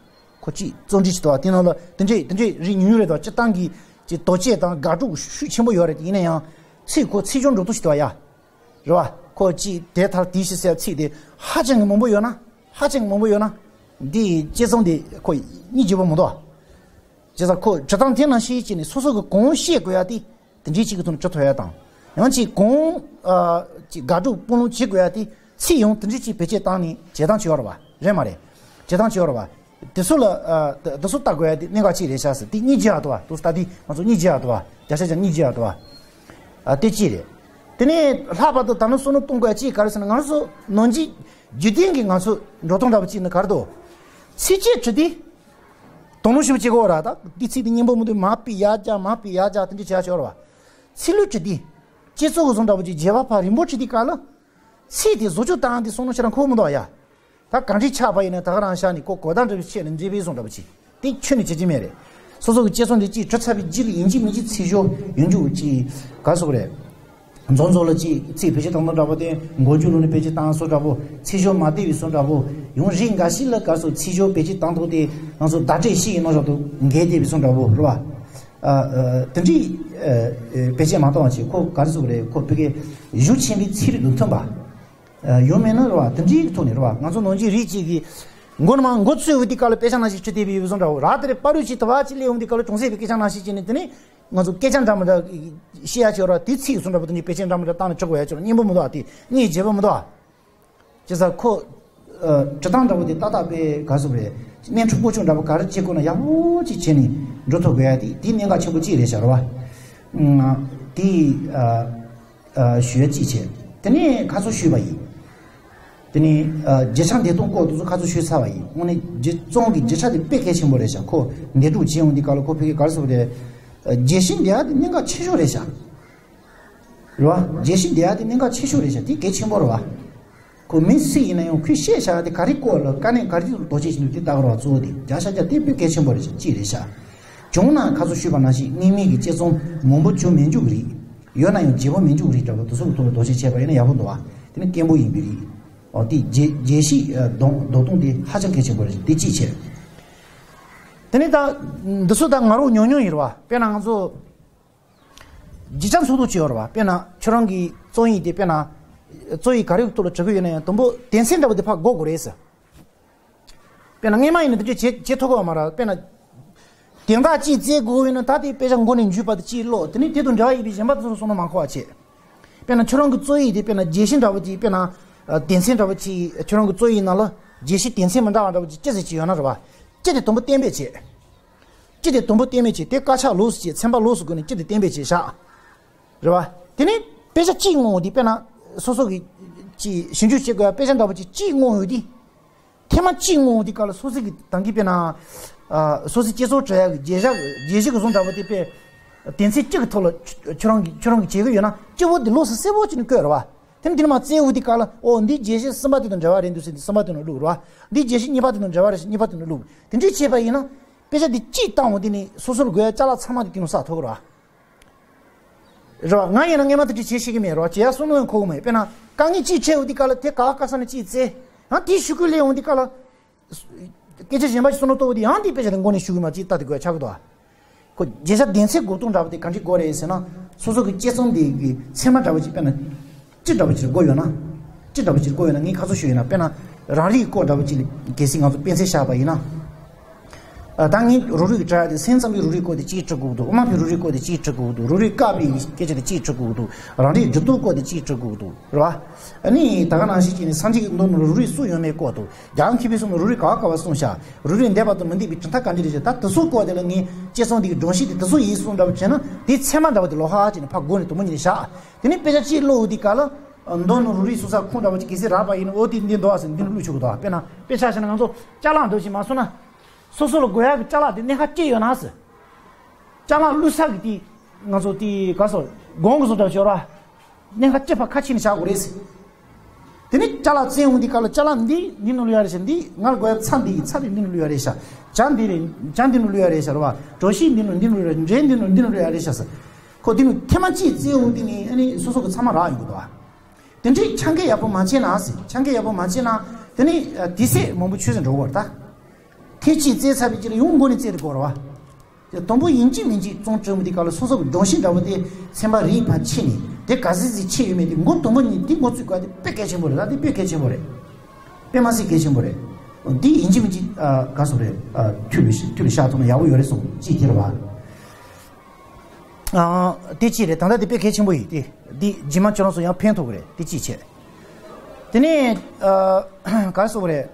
ཁོ་ཅིག་རྩོམ་བྲིས་ཤིག་འདུག་བ། དེ་ནང་ལ་དེ་འདྲས་དེ་འདྲས་རིགས་ཉུང་ཉུང་རེད་དོ། སྤྱིར་བཏང་གི་ཅིག་དོགས་དཔྱད་དང་དགག་སྒྲུབ་ཤུགས་ཆེན་པོ་ཡོད་རེད། དེ་ཡིན་ན་ཡང་ཚིག་ཁོ་ཚིག་སྦྱོར་འགྲོ་སྟངས་ཤིག་འདུག་བ་ཡ། རེད་བ། ཁོ་ཅིག་དེ་མཐར་དེའི་ཕྱིར་ཟེར་ཚིག་དེ་ཧ་ཅང་གི་མང་པོ་ཡོད་ན། ཧ་ཅང་གི་མང་པོ་ཡོད་ན། འདི་དཔྱད་རྩོམ་དེ་ཁོ་སྙིང་རྗེ་པོ་མི་འདུག་བ། བྱས་ཙང་ཁོ་བྲི་སྟངས་དེ་ནང་བཞིན་བྱས་ནས་སོ་སོ་གི་གང་བཤད་དགོས་ཡ་དེ་དེ་འདྲའི་ཅིག་གི་ཐོག་ནས་བྲི་ཐུབ་ཡ་དང་། ཡང་ཅིག་གང་ཨ་ཅིག་དགག་སྒྲུབ་སྤོང་ལུགས་བྱེད་དགོས་ཡ་དེ་ཚིག་ཡང་དེ་འདྲའི་ཅིག་བེད་སྤྱོད་བཏང་ནས་བྱེད་སྟངས་ཅིག་ཡོད་རེད་བ། རེད་མ་རེད། བྱེད་སྟངས་ཅིག་ཡོད་རེད་བ། དེ་ཚོ་ལ་ཨ་དེ་དེ་ཚོ་ལྟ་དགོས་ཡ་དེ་གནད་འགག་ཅིག་རེད་ཤག་ཟེར། དེ་སྙིང་རྗེ་ཡ་འདུག་བ། དེ་ཚོ་ལྟ་དུས་ང་ཚོ་སྙིང་རྗེ་ཡ་འདུག་བ། བརྒྱ་ཆ་བརྒྱ་སྙིང་རྗེ་ཡ་འདུག་བ། ཨ་དེ་གཅིག་རེད། དེ་ནས་ལྷག་པར་དུ་ད་ནི་བསམ་བློ་གཏོང་དགོས་ཡ་གཅིག་ག་རེ་ཟེར་ན། ང་ཚོ་ནང་སྐྱིད་རྒྱུད་ལྡན་གྱི་ང་ཚོ་འགྲོ་སྟངས་འདྲ་པོ་གཅིག་ནི་ག་རེ་འདུག་ཚིགས་བཅད་བྲི་དུས། དོ་སྣང་ཞིབ་པོ་བྱེད་དགོས་ར། ད་འདི་ཚིག་འདི་སྙན་པོ་མི་འདུག་མར་ཕབ་ཡར་རྒྱག་མར་ཕབ་ཡར་རྒྱག་དེ་འདྲ་བྱས་ཆོག་ར་བ། ཚིག་ལྷུག་བྲི་དུས། དཔྱད་རྩོམ་གྱི་བཟོ་འདྲ་པོ་ཅིག་བརྗེ་བ་ཕར་རིང་པོ་བྲི་དུས་སྐབས་ལ། ཚིག་དེ་བཟོ་བཅོས་བཏང་དུས་བསམ་བློ་ཞེ་དྲག་འཁོར་མི་འདུག་ཡ། ད་གང་འདྲ་ཆགས་པ་ཡིན་ན་ད་ག་རང་ཤག་ནས་ཁོ་གོ་བརྡ་འདྲ་པོ་བྱས་ནས་མཛེས་པོ་བཟོ་འདྲ་པོ་ཅིག་དེ་ཁྱོན་ནས་བྱེད་ཀྱི་མེད་རེད། སོ་སོ་གི་དཔྱད་རྩོམ་དེ་གཅིག་བྲི་ཚར་བའི་རྗེས་ལ་ཡིན་གཅིག་མིན་གཅིག་ཚིག་སྦྱོར་ཡོང་རྒྱུ་ཅིག་ག་རེ་ཟེར་དགོས་རེད། མཛོ་མཛོ་ལ་ཅིག་ཚིག་བེད་སྤྱོད་བཏང་སྟངས་འདྲ་པོ་དེ། མགོ་མཇུག་ལོག་ནས་བེད་སྤྱོད་བཏང་སོ་འདྲ་པོ། ཚིག་སྦྱོར་མ་བདེ་བའི་སོ་འདྲ་པོ། ཡང་རིགས་འགའ་ཞིག་ལ་ག་རེ་ཟེར། ཚིག་སྦྱོར་བེད་སྤྱོད་བཏང་སྟངས་དེ་ང་ཚོ་བརྡ་སྤྲོད་ཞིག་ཡིན་ནོ་ཞོག་ཏུ་འགལ་བསྡད་པའི་སོ་འདྲ་པོ་རེད་བ། ཨ་ཨ་དེ་འདྲའི་ཨ་ཨ་བེད་སྤྱོད་མ་གཏོང་བ་ཅིག་ཁོ་ག་རེ་ཟེར་དགོས་རེད། ཁོ་ཕ་གིའི་གཞུང་ཆེན་པོའི་ཚིག་རིགས་དང་མཐུན་པ། ཡང་མིན་ན་རེད་བ། དེ་འདྲའི་ཐོག་ནས་རེད་བ། ང་ཚོ་ནང་སྐྱིད་རིགས་གཅིག་གིས་མགོ་ནས་མར་མགོ་ཚོས་འོས་དུས་སྐབས་ལ་དཔེ་ཆ་ནང་བཞིན་བྲིས་བསྡད་པའི་བཟོ་འདྲ་བོ་ར། དེ་རེད། བར་དུ་ཅིག་དུ་བ་ཅིག་སླེབས་འོང་དུས་སྐབས་ལ་ཅུང་ཟད་པའི་སྐད་ཆ་ནང་བཞིན་བྱས་ནས། དེ་ནས་ང་ཚོ་སྐད་ཆ་འདྲ་མི་འདྲ་བཤད་ཡ་ཅིག་ཡོད་ར། དེ་ཚིག་བཟོ་འདྲ་བོ་དེ་འདྲའི་བེད་སྤྱོད་འདྲ་མི་འདྲ་བཏང་ནས་བྲི་དགོས་ཡ་ཅིག་ཡོད་ར། སྙན་པོ་མི་འདུག་བ། དེ་སྙིང་རྗེ་པོ་མི་འདུག་བ། བྱས་ཙང་ཁོ་ཨ་བྲི་སྟངས་འདྲ་བོ་དེ་ཏག་ཏག་དཔེ་ག་རེ་ཟེར་དགོས་རེད། དམན་འཁྲུག་སྤོ་སྐྱོང་འདྲ་བོ་ག་རེ་བྱེད་དགོས་ན་ཡག་པོ་ཅིག་བྱས་ནས་འགྲོ་ཐུབ་དགོས་ཡ་དེ། དེ་གནད་འགག་ཆེན་པོ་གཅིག་རེད་ཤག་རེད་བ། ཨ་དེ་ཨ། ཨ་ཞུ་ཡ་གཅིག་བྱས། དེ་ནས་ཁ་སང་ཞུས་པ་ཡིན། དེ་ནས་ཨ་རྒྱུ་ཆ་འདེད་སྟངས་སྐོར་དེ་ཚོ་ཁ་སང་ཞུས་ཚར་བ་ཡིན། དངོས་གནས་རྒྱུ་རྩོམ་གྱི་རྒྱུ་ཆ་དེ་དཔེ་གལ་ཆེན་པོ་རེད་ཤག་ཁོ་འདེད་སྒྲུག་བྱེད་ཡོང་དུས་སྐབས་ལ་ཁོ་ཕ་གིར་ག་རེ་ཟེར་དགོས་རེད། བརྗེད་གཞི་འདི་ཡ་དེ་གནད་འགག་ཆེ་ཤོས་རེད་ཤག་རེད་བ། བརྗེད་གཞི་འདི་ཡ་དེ་གནད་འགག་ཆེ་ཤོས་རེད་ཤག་དེ་གལ་ཆེན་པོ་རེད་བ། ཁོ་མི་སུ་ཡིན་ན་ཡང་ཁོས་བཤད་བཞག་དེ་ག་རེ་སྐོར་ལ་དཀའ་གནད་ག་རེ་ཐོག་ལ་དོ་ཆེད་བྱེད་འདུག་དེ་ལྟ་གི་རེད་བ། གཙོ་བོ་དེ་བརྒྱ་ཆ་བརྒྱ་དེ་དཔེ་གལ་ཆེན་པོ་རེད་ཤག་ཅིག་རེད་ཤག་བྱུང་ན་ཁ་སང་ཞུས་པ་ནང་བཞིན་སྔོན་མའི་གི་དཔྱད་རྩོམ་མང་པོ་བྱུང་མེད་འཇུག་གི་རེད། ཡོད་ན་ཡང་བརྗེ་པོ་མེད་འཇུག་གི་རེད་འདྲ་བོ་དེ་ཚོ་གི་ཐོག་ལ་དོ་ཆེད་བྱས་པ་ཡིན་ན་ཡག་པོ་འདུག་བ། དེ་ནི་སྐྱེན་པོ་ཡིན་པའི་རེད། ཨོ་དེ་བརྗེད་བརྗེད་གཞི་ཨ་ལྡོག་ལྡོག་སྟངས་དེ་ཧ་ཅང་གལ་ཆེན་པོ་རེད། དེ་གཅིག་བྱས། དེ་ནི་ད་འདི་ཚོ་ད་ང་རང་ཉུང་ཉུང་ཡིན་རེད་བ། དཔེར་ན་ང་ཚོ་བརྗེད་བྱ་འཚོལ་བསྡུ་བྱེད་ཡོད་རེད་བ། དཔེར་ན་ཁྱོད་རང་གི་རྩོམ་ཡིག་དེ་དཔེར་ན་རྩོམ་ཡིག་ག་རེའི་ཐོག་ལ་བྲི་གི་ཡོད་ན་ཡང་དང་པོ་དོན་ཚན་འདྲ་བོ་དེ་ཕར་འགོད་དགོས་རེད་ཟེར། དཔེར་ན་སྔས་མ་ཡིན་ན་དེ་འདྲ་བྱེད་བྱེད་ཐུབ་ཀྱི་ཡོད་མ་རེད། དཔེར་ན་དོན་དག་ཅིག་བཙལ་དགོས་ཡོད་ན་ད་དེ་དཔེ་ཆ་མགོ་ནས་མཇུག་བར་དུ་ཅིག་ཀློག་དེ་ནས་དེ་དང་འབྲེལ་བ་ཡོད་པའི་གཞན་པ་དེ་ཚོ་བསམ་བློ་མ་འཁོར་བ་བྱེད། དཔེར་ན་ཁྱོད་རང་གི་རྩོམ་ཡིག་དེ་དཔེར་ན་བརྗེད་གཞི་འདྲ་བོ་ཅིག་དཔེར་ན་ཨ་དོན་ཚན་འདྲ་བོ་ཅིག་ཁྱོད་རང་གི་རྩོམ་ཡིག་ནང་ལ་བརྗེད་གཞི་དོན་ཚན་མི་འདྲ་བ་འདྲ་བོ་ཅིག་ཅི་ཟེར་ཅིག་ཡོད་ན་རེད་བ། ཅི་དེ་དང་པོ་གཏན་འབེབས་བྱེད། ཅི་དེ་དང་པོ་གཏན་འབེབས་བྱེད་དེ་དཀར་ཆག་ལོགས་སུ་བྱེད། ཚན་པ་ལོགས་སུ་བགོས་ནས་ཅི་དེ་གཏན་འབེབས་བྱེད་བཞག་རེད་བ། དེ་ནས་དཔེ་ཆ་གཅིག་བསྔོགས་དེ་དཔེར་ན་སོ་སོ་གི་ཅིག་ཞིབ་འཇུག་བྱེད་དགོས་ཡ་དཔེ་ཆ་འདྲ་བོ་ཅིག་གཅིག་བསྔོགས་ཡོད་དེ། ཐེངས་མ་གཅིག་བསྔོགས་དེ་ག་ལ་སོ་སོ་གི་ད་གིན་དཔེར་ན་ཨ་སོ་སོའི་དཔྱད་རྩོམ་བྲི་ཡ་གི་བརྗེད་བྱ་བརྗེད་གཞི་གི་བཟོ་འདྲ་བོ་དེ་དཔེ་དོན་ཚན་གཅིག་གི་ཐོག་ལ་ཁྱོད་རང་གི་ཁྱོད་རང་གི་བྱེད་ཀྱི་ཡོད་ན་སྤྱི་བོ་དེ་ལོགས་སུ་གསལ་པོ་བྱས་ནས་བཀོད་རེད་བ། དེ་ནས་དེ་ནས་མར་བཙལ་འོ་དེ་ག་ལ་ཨོ་འདི་བརྗེད་གཞི་གསུམ་པ་དེ་དང་འབྲེལ་བ་རེད་འདུག་ཟེར་དེ་གསུམ་པ་དེ་ནང་བླུགས་རེད་བ། འདི་བརྗེད་གཞི་གཉིས་པ་དེ་དང་འབྲེལ་བ་རེད་ཟེར་གཉིས་པ་དེ་ནང་བླུགས། དེ་འདྲས་བྱས་པ་ཡིན་ན་དཔེ་ཆ་འདི་གཅིག་བཏང་འོ་དེ་ནས་སོ་སོར་དགོས་ཡ་ཅ་ལག་ཚང་མ་དེ་དེ་ནང་བསགས་ཐུབ་ཀྱི་རེད་བ། རེད་བ། ང་ཡིན་ན་སྔས་མ་དེ་འདྲ་བྱེད་ཤེས་ཀྱི་མེད་རེད་བ། བྱེད་ཡ་བསམ་བློ་ཡང་འཁོར་གི་མེད། དཔེར་ན་དཀའ་ངལ་གཅིག་འཕྲད་འོང་དུས་སྐབས་ལ་དེ་ག་བ་ག་ས་ནས་གཅིག་བཙལ། ཡང་དེའི་ཤོག་གུ་སླེབས་འོང་དུས་སྐབས་ལ་སྐད་ཆ་གཞན་པ་ཞིག་བསམ་བློ་གཏོང་འོང་དུས་ཡང་དེའི་དཔེ་ཆ་དེ་མགོ་ནས་ཞུ་གི་མ་གཅིག་ལྟ་དེ་དགོས་ཆགས་ཀྱི་འདུག་བ། ཁོ་བརྗེད་བྱ་དོན་ཚན་འགོད་སྟངས་འདྲ་བ་དེ་ག་འདྲས་དགོས་རེད་ཟེར་ན། སོ་སོ་གི་དཔྱད་རྩོམ་དེ་གི་ཚད་མ་འདྲ་བ་ཅིག་དཔེར་ན་ཅི་འདྲ་བ་ཅིག་དགོས་ཡོད་ན། ཅི་འདྲ་བ་ཅིག་དགོས་ཡོད་ན་ངས་ཁ་སང་ཞུས་ཡིན་ན་དཔེར་ན་རང་རིག་སྐོར་འདྲ་བ་ཅིག་ལ་གལ་སྲིད་ང་ཚོ་དཔེ་མཚོན་བཞག་པ་ཡིན་ན། ཨ་ད་ངས་རུ་རིག་དྲ་དེ་སེམས་ཙམ་པའི་རུ་རིག་སྐོར་དེ་གཅིག་འབྲི་དགོས་འདུག་དབུ་མ་པའི་རུ་རིག་སྐོར་དེ་གཅིག་འབྲི་དགོས་འདུག་རུ་རིག་བཀག་པའི་སྐད་ཆ་དེ་གཅིག་འབྲི་དགོས་འདུག་རང་རིག་འབྲི་སྟངས་སྐོར་དེ་གཅིག་འབྲི་དགོས་འདུག་རེད་བ། ཨ་ནི་ད་ག་ནང་བཞིན་བྱས་ནས་སངས་རྒྱས་ཀྱི་མདོ་ནང་ལ་རུ་རིག་སུ་ཡོད་མེད་སྐོར་དང་། རྒྱལ་དབང་མཁས་པའི་གསུང་ལ་རུ་རིག་ག་བ་ག་བ་གསུངས་ཤག་རུ་རིག་འདས་པ་དང་མི་འདས་པའི་གྲུབ་མཐའ་ག་འདྲ་རེད་ཅེས། ད་དེ་ཚོ་སྐོར་དེ་ལ་ངས་དཔྱད་རྩོམ་འདི་གི་སྒྲོམ་གཞི་དེ་དེ་ཚོ་ཡིན་གསུངས་འདྲ་བ་བྱས་ན་དེའི་ཚད་མ་འདྲ་བ་དེ་ལོགས་ཧ་ཅིག་ནས་ཕར་སྒོ་ནས་དུམ་བུ་གཉིས་བཞག་དེ་ནས་དཔེ་ཆ་གཅིག་ཀློག་འོང་དུས་སྐབས་ལ་མདོ་ནང་རུ་རིག་གསུང་ས་ཁུངས་འདྲ་བ་ཅིག་གལ་སྲིད་རག་པ་ཡིན་ན་འོ་དེ་འདི་འདུག་ཨ་ཟེར་འདི་ནས་བླུགས་ཆོག་གི་འདུག་དཔེར་ན་དཔེ་ཆ་བཞག་ན་ང་ཚོ་ཅ་ལག་འདྲ་ཞིག་མ་སོང་ན། སོ་སོ་ལ་དགོས་ཡག་གི་ཅ་ལག་དེ་གནད་འགག་ཅི་ཡོད་ན་ཟེར། ཅ་ལག་བླུགས་ས་གི་དེ་ང་ཚོ་དེ་ག་སོ་སྒོང་གི་བཟོ་འདྲ་ཤོར་བ། གནད་འགག་ཅི་ཕར་ཁ་ཕྱེ་ནས་བཞག་དགོས་རེད་ཟེར། དེ་ནས་ཅ་ལག་བཙལ་འོང་དུས་སྐབས་ལ་ཅ་ལག་འདི་འདི་ནང་བླུགས་ཡ་རེད་ཤག་འདི་ང་ལ་དགོས་ཡ་ཚྭ་འདི་ཡིན། ཚྭ་འདི་འདི་ནང་བླུགས་ཡ་རེད་ཤག་ཇ་འདི་རེད། ཇ་འདི་ནང་བླུགས་ཡ་རེད་ཤག་རེད་བ། གྲོ་ཞིབ་འདི་ནང་འདི་ནང་བླུགས་ཡ་རེད། འབྲས་འདི་ནང་འདི་ནང་བླུགས་ཡ་རེད་ཤག་ཟེར། ཁོ་འདི་ནང་ཐེངས་མ་གཅིག་བཙལ་འོང་དུས་ནས་ཨ་ནི་སོ་སོ་གི་ཚང་མ་རག་ཡོང་གི་འདུག་བ། དེ་འདྲའི་ཆ་འགེལ་ཡག་པོ་མ་བྱས་ན་ཟེར། ཆ་འགེལ་ཡག་པོ་མ་བྱས་ན་དེ་ནས་ཨ་དུས་ཚོད་མང་པོ་ཆུད་ཟོས་འགྲོ་གི་རེད་ད། ཐེངས་གཅིག་བཙལ་ཚར་བའི་རྗེས་ལ་ཡང་མགོ་ནས་བཙལ་དགོས་རེད་བ། དེ་དང་པོ་ཡིན་གཅིག་མིན་གཅིག་རྩོམ་འབྲི་འོང་དུས་སྐབས་ལ་སོ་སོ་གི་སྒྲོམ་གཞི་འདྲ་བོ་དེ་ཚན་པ་རིགས་ཕར་ཕྱེ་ནས་དེ་ག་ཚོད་ཅིག་ཕྱེ་ཡོད་མེད་དེ་མགོ་དང་པོ་ཉིད་དེ་མགོ་ཚོད་དགོས་དེ་དཔེ་གལ་ཆེན་པོ་རེད། ད་དེ་དཔེ་གལ་ཆེན་པོ་རེད། དཔེ་མ་སྲིད་གལ་ཆེན་པོ་རེད། འདི་ཡིན་གཅིག་མིན་གཅིག་ཨ་ག་སོ་རེད། ཨ་འཐུས་ལ་འཐུས་ལ་བཞག་ཐུབ་ན་ཡག་པོ་ཡོད་རེད་གསུངས་གཅིག་དེ་རེད་བ། ཨ་དེ་གཅིག་རེད། ད་ལྟ་དེ་དཔེ་གལ་ཆེན་པོ་ཡིན། དེ་འདི་རྗེས་མ་ཁྱོད་རང་ཚོ་ཡང་ཕན་ཐོགས་ཀྱི་རེད། དེ་གཅིག་བྱས། དེ་ནས་ཨ་ག་སོ་རེད།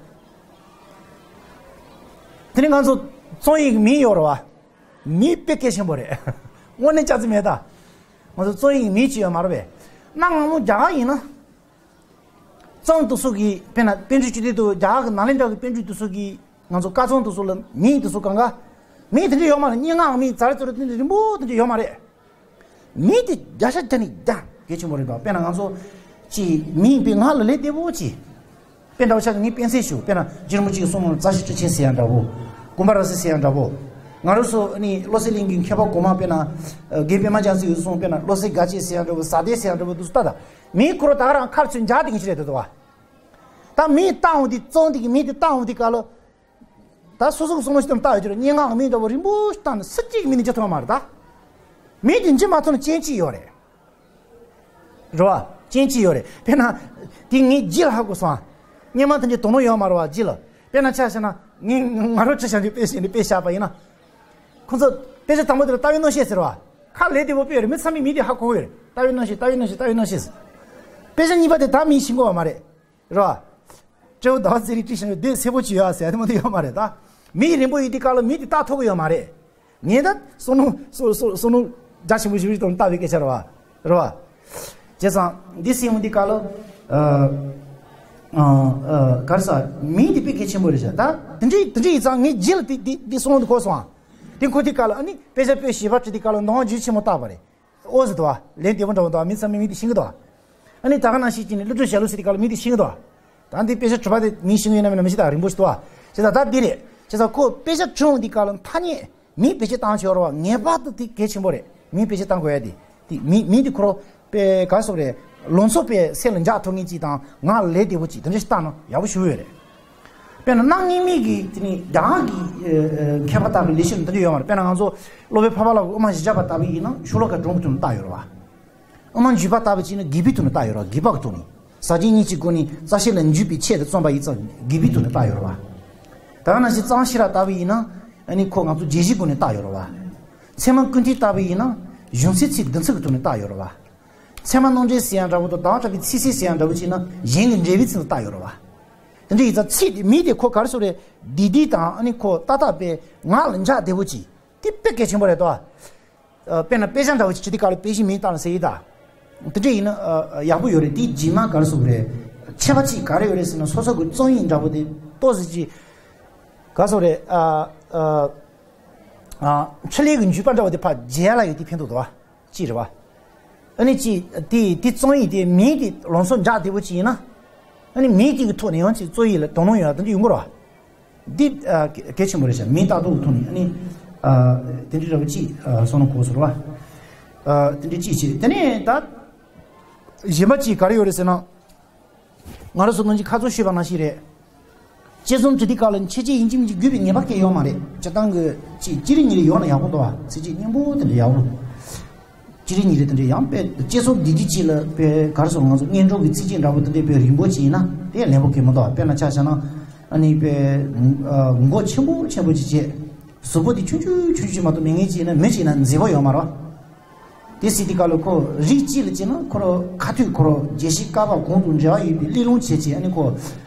དེ་ནས་ང་ཚོ་རྩོམ་ཡིག་མིང་ཡོད་རེད་བ། མིང་དཔེ་གལ་ཆེན་པོ་རེད། དངོས་གནས་ཅག་ཙི་མེད་ད། ང་ཚོ་རྩོམ་ཡིག་མིང་ཅིག་ཡོད་མ་རེད་པས། གནའ་སྔ་མོ་རྒྱ་གར་ཡིན་ན། རྩོམ་དེ་ཚོ་གི་དཔེར་ན་པཎ་གྲུབ་སྤྱི་ཏི་དང་རྒྱ་གར་གྱི་ནཱ་ལེནྡྲ་གི་པཎ་གྲུབ་དེ་ཚོ་གི་ང་ཚོ་བཀའ་རྩོམ་དེ་ཚོ་ལ་མིང་དེ་ཚོ་གང་ག་མིང་དེ་འདྲ་ཡོད་མ་རེད། སྙན་ངག་མིང་ཛ་རེ་ཙོ་རེ་དེ་འདྲ་རིང་པོ་དེ་འདྲ་ཡོད་མ་རེད། མིང་དེ་བརྒྱ་ཆ་བརྒྱ་ནས་བརྒྱ་གལ་ཆེན་པོ་རེད་པ། དཔེར་ན་ང་ཚོ་ཅིག་མིང་དཔེ་ང་ལ་ལས་བདེ་པོ་ཅིག་དཔེ་འདྲ་བོ་ཆགས་ཀྱི། ངས་དཔེ་མཚོན་ཞུ། དཔེར་ན་རྗེ་རིན་པོ་ཆེ་གི་གསུང་ནང་རྩ་ཤེ་ཁྲི་ཆེན་ཟེར་ཡ་འདྲ་བོ། ཀུན་པ་ར་སེ་ཟེར་ཡ་འདྲ་བོ། ང་རང་ཚོ་ནི་བློ་གསལ་གླིང་གི་མཁས་པ་གོང་མ་དཔེར་ན་རྒན་པད་མ་རྒྱ་མཚོ་ཡི་གསུང་དཔེར་ན་བློ་གསལ་དགའ་སྐྱིད་ཟེར་ཡ་འདྲ་བོ། ཟ་དེ་ཟེར་ཡ་འདྲ་བོ་འདུག་ལྟ་ད། མིང་ཁོ་རང་ད་ག་རང་ཁར་ཚུར་འཇགས་དེ་ངེས་ཤེས་རེད་འདུག་བ། ད་མིང་བཏགས་འོང་དུས་རྩོམ་དེ་གི་མིང་དེ་བཏགས་འོང་དུས་སྐབས་ལ། ད་སོ་སོ་གི་བསམ་བློ་ཞིག་ཏུ་བཏགས་ཡོད་ཀྱི་རེད། སྙན་ངག་གི་མིང་འདྲ་བོ་རིང་པོ་ཞིག་བཏགས་ནས་སུ་གཅིག་གི་མིང་ནི་བརྗེད་ཐུབ་མ་རེད་ད། མིང་དེ་བརྗེད་མ་ཐུབ་ན་རྐྱེན་གཅིག་ཡོད་རེད། རེད་བ། རྐྱེན་གཅིག་ཡོད་རེད། དཔེར་ན། དེ་ངས་རྗེས་ལ་ཧ་གོ་སོང་ཨ། སྔོན་མ་དེ་འདྲའི་དོ་སྣང་ཡོད་མ་རེད་བ་རྗེས་ལ། དཔེར་ན་ཆ་བཞག་ན་ངས་ང་རང་ཁྲི་བྱང་ཆུབ་དཔེ་བཞག་ནས་དཔེ་བཞག་པ་ཡིན་ན། ཁོང་ཚོ་དཔེ་ཆ་དང་པོ་དེ་ལ་ལྟ་བའི་རྣམ་བཤད་ཟེར་བ། ཁ་ལས་དེ་བོ་དཔེ་རེད། མི་ཚང་མས་མིང་དེ་ཧ་གོ་གི་རེད། ལྟ་བའི་རྣམ་བཤད། ལྟ་བའི་རྣམ་བཤད། ལྟ་བའི་རྣམ་བཤད་ཟེར། དཔེ་ཆ་གཉིས་པ་དེ་ད་མིང་ཤེས་དགོས་བ་མ་རེད། རེད་བ། སྤྲེའུ་ཟླ་བ་ཚེ་རིང་བྲིས་བཞག་ཡོད་དེ་སེར་པོ་བྱས་ཡོད་ཟེར་དེ་མོ་དེ་ཡོད་མ་རེད་ད། མིང་རིང་པོ་ཡོད་དུས་སྐབས་ལ་མིང་དེ་བཏགས་ཐུབ་ཀྱི་ཡོད་མ་རེད། ངས་ད་བསམ་བློ་བསམ་བློ་བསམ་བློ་རྒྱ་ཆེན་པོ་ཞིག་རིག་དང་ལྟ་བའི་སྐད་ཆ་རེད་བ། རེད་བ། བྱས་ཙང་འདི་སེམས་ཡོང་དུས་སྐབས་ལ། ཨ་ཨ་ག་རེ་ཟ། མིང་དེ་དཔེ་གལ་ཆེན་པོ་རེད་ཤག་ད་དེ་འདྲའི་དེ་འདྲའི་ཡིན་ཙང་ངས་རྗེས་ལ་དེ་དེ་དེ་བསམ་བློ་དེ་འཁོར་སོང་ཨ། དེ་ཁོ་དེ་ག་ལ་ཨ་ནི་དཔེ་ཆ་པོད་བཞི་པ་བྲིས་དེ་ག་ལ་མདོ་སྔགས་རྒྱུད་ཆེན་མོ་བཏགས་པ་རེད། ཨོ་ཟེར་དོ། ལན་དེ་པོ་འདྲ་བོ་འདུག་མི་ཚང་མས་མིང་དེ་ཤེས་ཀྱི་འདུག་ཨ་ནི་ད་ག་ནང་བཞིན་བྱས་ནས་ཀླུ་སྒྲུབ་ཞལ་ལུང་ཟེར་དེ་ག་ལ་མིང་དེ་ཤེས་ཀྱི་འདུག་ད་འདི་དཔེ་ཆ་གྲུབ་པ་དེ་མིང་ཤེས་ཀྱི་ཡོད་ན་མེད་ན་མི་ཤེས། ད་རིང་པོ་ཞིག་འདུག་བྱས་ཙང་ད་འདི་རེད། བྱས་ཙང་ཁོ་དཔེ་ཆ་བྲིས་འོང་དེ་ག་ལ་ཐ་སྙད་མིང་བེད་སྤྱོད་བཏང་ཆོག་རེད་བ། ངེས་པར་དུ་དེ་གལ་ཆེན་པོ་རེད། མིང་བེད་སྤྱོད་བཏང་དགོས་ཡ་དེ། དེ་མིང་མིང་དེ་ཁོ་རང་དཔེ་ག་སོགས་རེད། ལུང་ཚོ་པའི་སེམས་ལ་འཇགས་ཐུབ་མཁན་ཅིག་དང་ངག་ལ་ལས་བདེ་པོ་ཅིག་དེ་འདྲ་ཞིག་བཏང་ན་ཡག་པོ་ཞེ་པོ་ཡོད་རེད། དཔེར་ན་རྣམ་གཉིས་མེད་ཀྱི་དེ་ནི་རྒྱ་གར་གྱི་ཨ་ཨ་མཁས་པ་བཏགས་པའི་ལེགས་བཤད་འདི་འདྲ་ཡོད་མ་རེད། དཔེར་ན་ང་ཚོ་སློབ་དཔོན་འཕགས་པ་ལྷ་གི་དབུ་མ་བཞི་བརྒྱ་པ་ལྟ་བུ་ཡིན་ན་ཤོ་ལོ་ཀ་དྲུག་གི་ཐོག་ནས་བཏགས་ཡོད་རེད་བ། དབུ་མ་འཇུག་པ་ལྟ་བུ་ཅིག་ན་དགེ་བའི་དོན་ལ་བཏགས་ཡོད་རེད་བ། དགེ་བ་གི་ཐོག་ནས། ཟག་བཅས་གཉིས་ཀྱི་སྒོ་ནས་རྩ་ཤེ་ལ་འཇུག་པའི་ཆེད་དུ་བརྩམས་པ་ཡིན་ཙང་དགེ་བའི་དོན་ལ་བཏགས་ཡོད་རེད་བ། ད་ག་ནང་བཞིན་གཙང་ཕྱི་ར་ལྟ་བུ་ཡིན་ན་ཨ་ནི་ཁོ་ང་ཚོ་བརྗོད་གཞིའི་སྒོ་ནས་བཏགས་ཡོད་རེད་བ། ཚད་མ་ཀུན་བཏུས་ལྟ་བུ་ཡིན་ན་གཞུང་ཚིག་ཚིག་བདུན་ཚིག་གི་ཐོག་ནས་བཏགས་ཡོད་རེད་བ། ཚད་མ་རྣམ་འགྲེལ་ཟེར་ཡ་འདྲ་བོ་དང་ཟླ་བ་གྲགས་པའི་ཚིག་གསལ་ཟེར་ཡ་འདྲ་བོ་བྱས་ན་གཞན་གྱི་འགྲེལ་པའི་ཚིག་ལ་བཏགས་ཡོད་རེད་བ། དེ་འདྲ་ཡིན་ཙང་ཚིག་དེ་མིང་དེ་ཁོ་ག་རེ་ཟེར་རེད། བདེ་བདེ་དང་ཨ་ནི་ཁོ་ཏག་ཏག་པའི་ངག་ལ་འཇགས་བདེ་པོ་ཅིག་དེ་དཔེ་གལ་ཆེན་པོ་རེད་དོ། ཨ་དཔེར་ན་དཔེ་ཆ་འདྲ་བོ་ཅིག་བྲིས་དུས་སྐབས་ལ་དཔེ་གཞི་མིང་བཏགས་ན་ཟེར་ཡི་ད། དེ་འདྲ་ཡིན་ན་ཨ་ཡག་པོ་ཡོད་རེད། དེ་རྗེས་མ་ག་རེ་ཟེར་དགོས་རེད། ཁྱད་པར་ཅིག་ག་རེ་ཡོད་རེད་ཟེར་ན་སོ་སོ་གི་རྩོམ་ཡིག་འདྲ་བོ་དེ་ཏོག་ཙམ་ཅིག་ག་རེ་ཟེར་དགོས་རེད། ཨ་ཨ་ཨ་ཕྲིན་ལས་ཀྱི་འཇུག་པ་འདྲ་བོ་དེ་ཕར་རྒྱས་ལ་ཡོད་དེ་ཕན་ཐོགས་འདུག་བ། ཅིག་རེད་བ། ཨ་ནི་ཅིག་དེ་དེ་རྩོམ་ཡིག་དེ་མིང་དེ་ལོངས་སུ་འཇགས་བདེ་པོ་ཅིག་ཡིན་ན། ཨ་ནི་མིང་དེ་གི་ཐོག་ནས་ཡང་ཅིག་རྩོམ་ཡིག་ལ་དོ་སྣང་ཡོད་ཡ་དེ་འདྲ་ཡོང་གི་རེད་བ། འདི་ཨ་གལ་གལ་ཆེན་པོ་རེད་ཤག་མིང་བཏགས་ཐོག་གི་ཐོག་ནས་ཨ་ནི་ཨ་དེ་འདྲ་འདྲ་བོ་ཅིག་ཨ་སོང་ན་གོ་སོང་རེད་བ། ཨ་དེ་འདྲ་ཅིག་བྱས་དེ་ནས་ད་གཞན་པ་ཅིག་ག་རེ་ཡོད་རེད་ཟེར་ན། ང་རང་ཚོ་ནང་གི་ཁ་སང་ཞུས་པ་ནང་བཞིན་རེད། དཔྱད་རྩོམ་བྲིས་དུས་སྐབས་ལ་འཆད་བྱེད་ཡིན་གཅིག་མིན་གཅིག་དགོས་པའི་ངེས་པ་གང་ཡང་ཡོད་མ་རེད། སྤྱིར་བཏང་གི་ཅིག་ཅི་རིགས་ཉིད་རེ་ཡོད་ན་ཡག་པོ་འདུག་བ། ཚིག་གཅིག་སྙན་པོ་དེ་འདྲ་ཡག་པོ། ཅི་རིགས་ཉིད་རེ་དེ་འདྲ་ཡང་དཔེ་དཔྱད་རྩོམ་འདི་འདི་གཅིག་ལ་དཔེ་ག་རེ་ཟེར། ང་ཚོ་སྙན་སྒྲོན་གྱི་ཚིག་གཅིག་འདྲ་པོ་དེ་འདྲ་དཔེ་རིང་པོ་ཅིག་ཡིན་ན་དེ་ལེགས་པོ་གང་མི་འདུག་དཔེར་ན་ཆ་བཞག་ན་ཨ་ནི་དཔེ་མགོ་ཆེན་པོ་ཆེན་པོ་ཅིག་བྱས། གཟུགས་པོ་དེ་ཆུང་ཆུང་ཆུང་ཆུང་མ་གཏོགས་མེད་མཁན་ཅིག་ཡིན་ན་མི་ཅིག་ཡིན་ན་མཛེས་པོ་ཡོད་མ་རེད། དེ་ཟེར་དུས་སྐབས་ལ་ཁོ་རིགས་གཅིག་ལ་བྱས་ན་ཁོ་རང་ཁ་ཐུག་ཁོ་རང་རྒྱལ་སྤྱིའི་བསྐལ་པ་གང་དང་འབྲེལ་བ་ཡོད་པའི་གླེང་སློང་བྱས་བྱས། ཨ་ནི་ཁོ་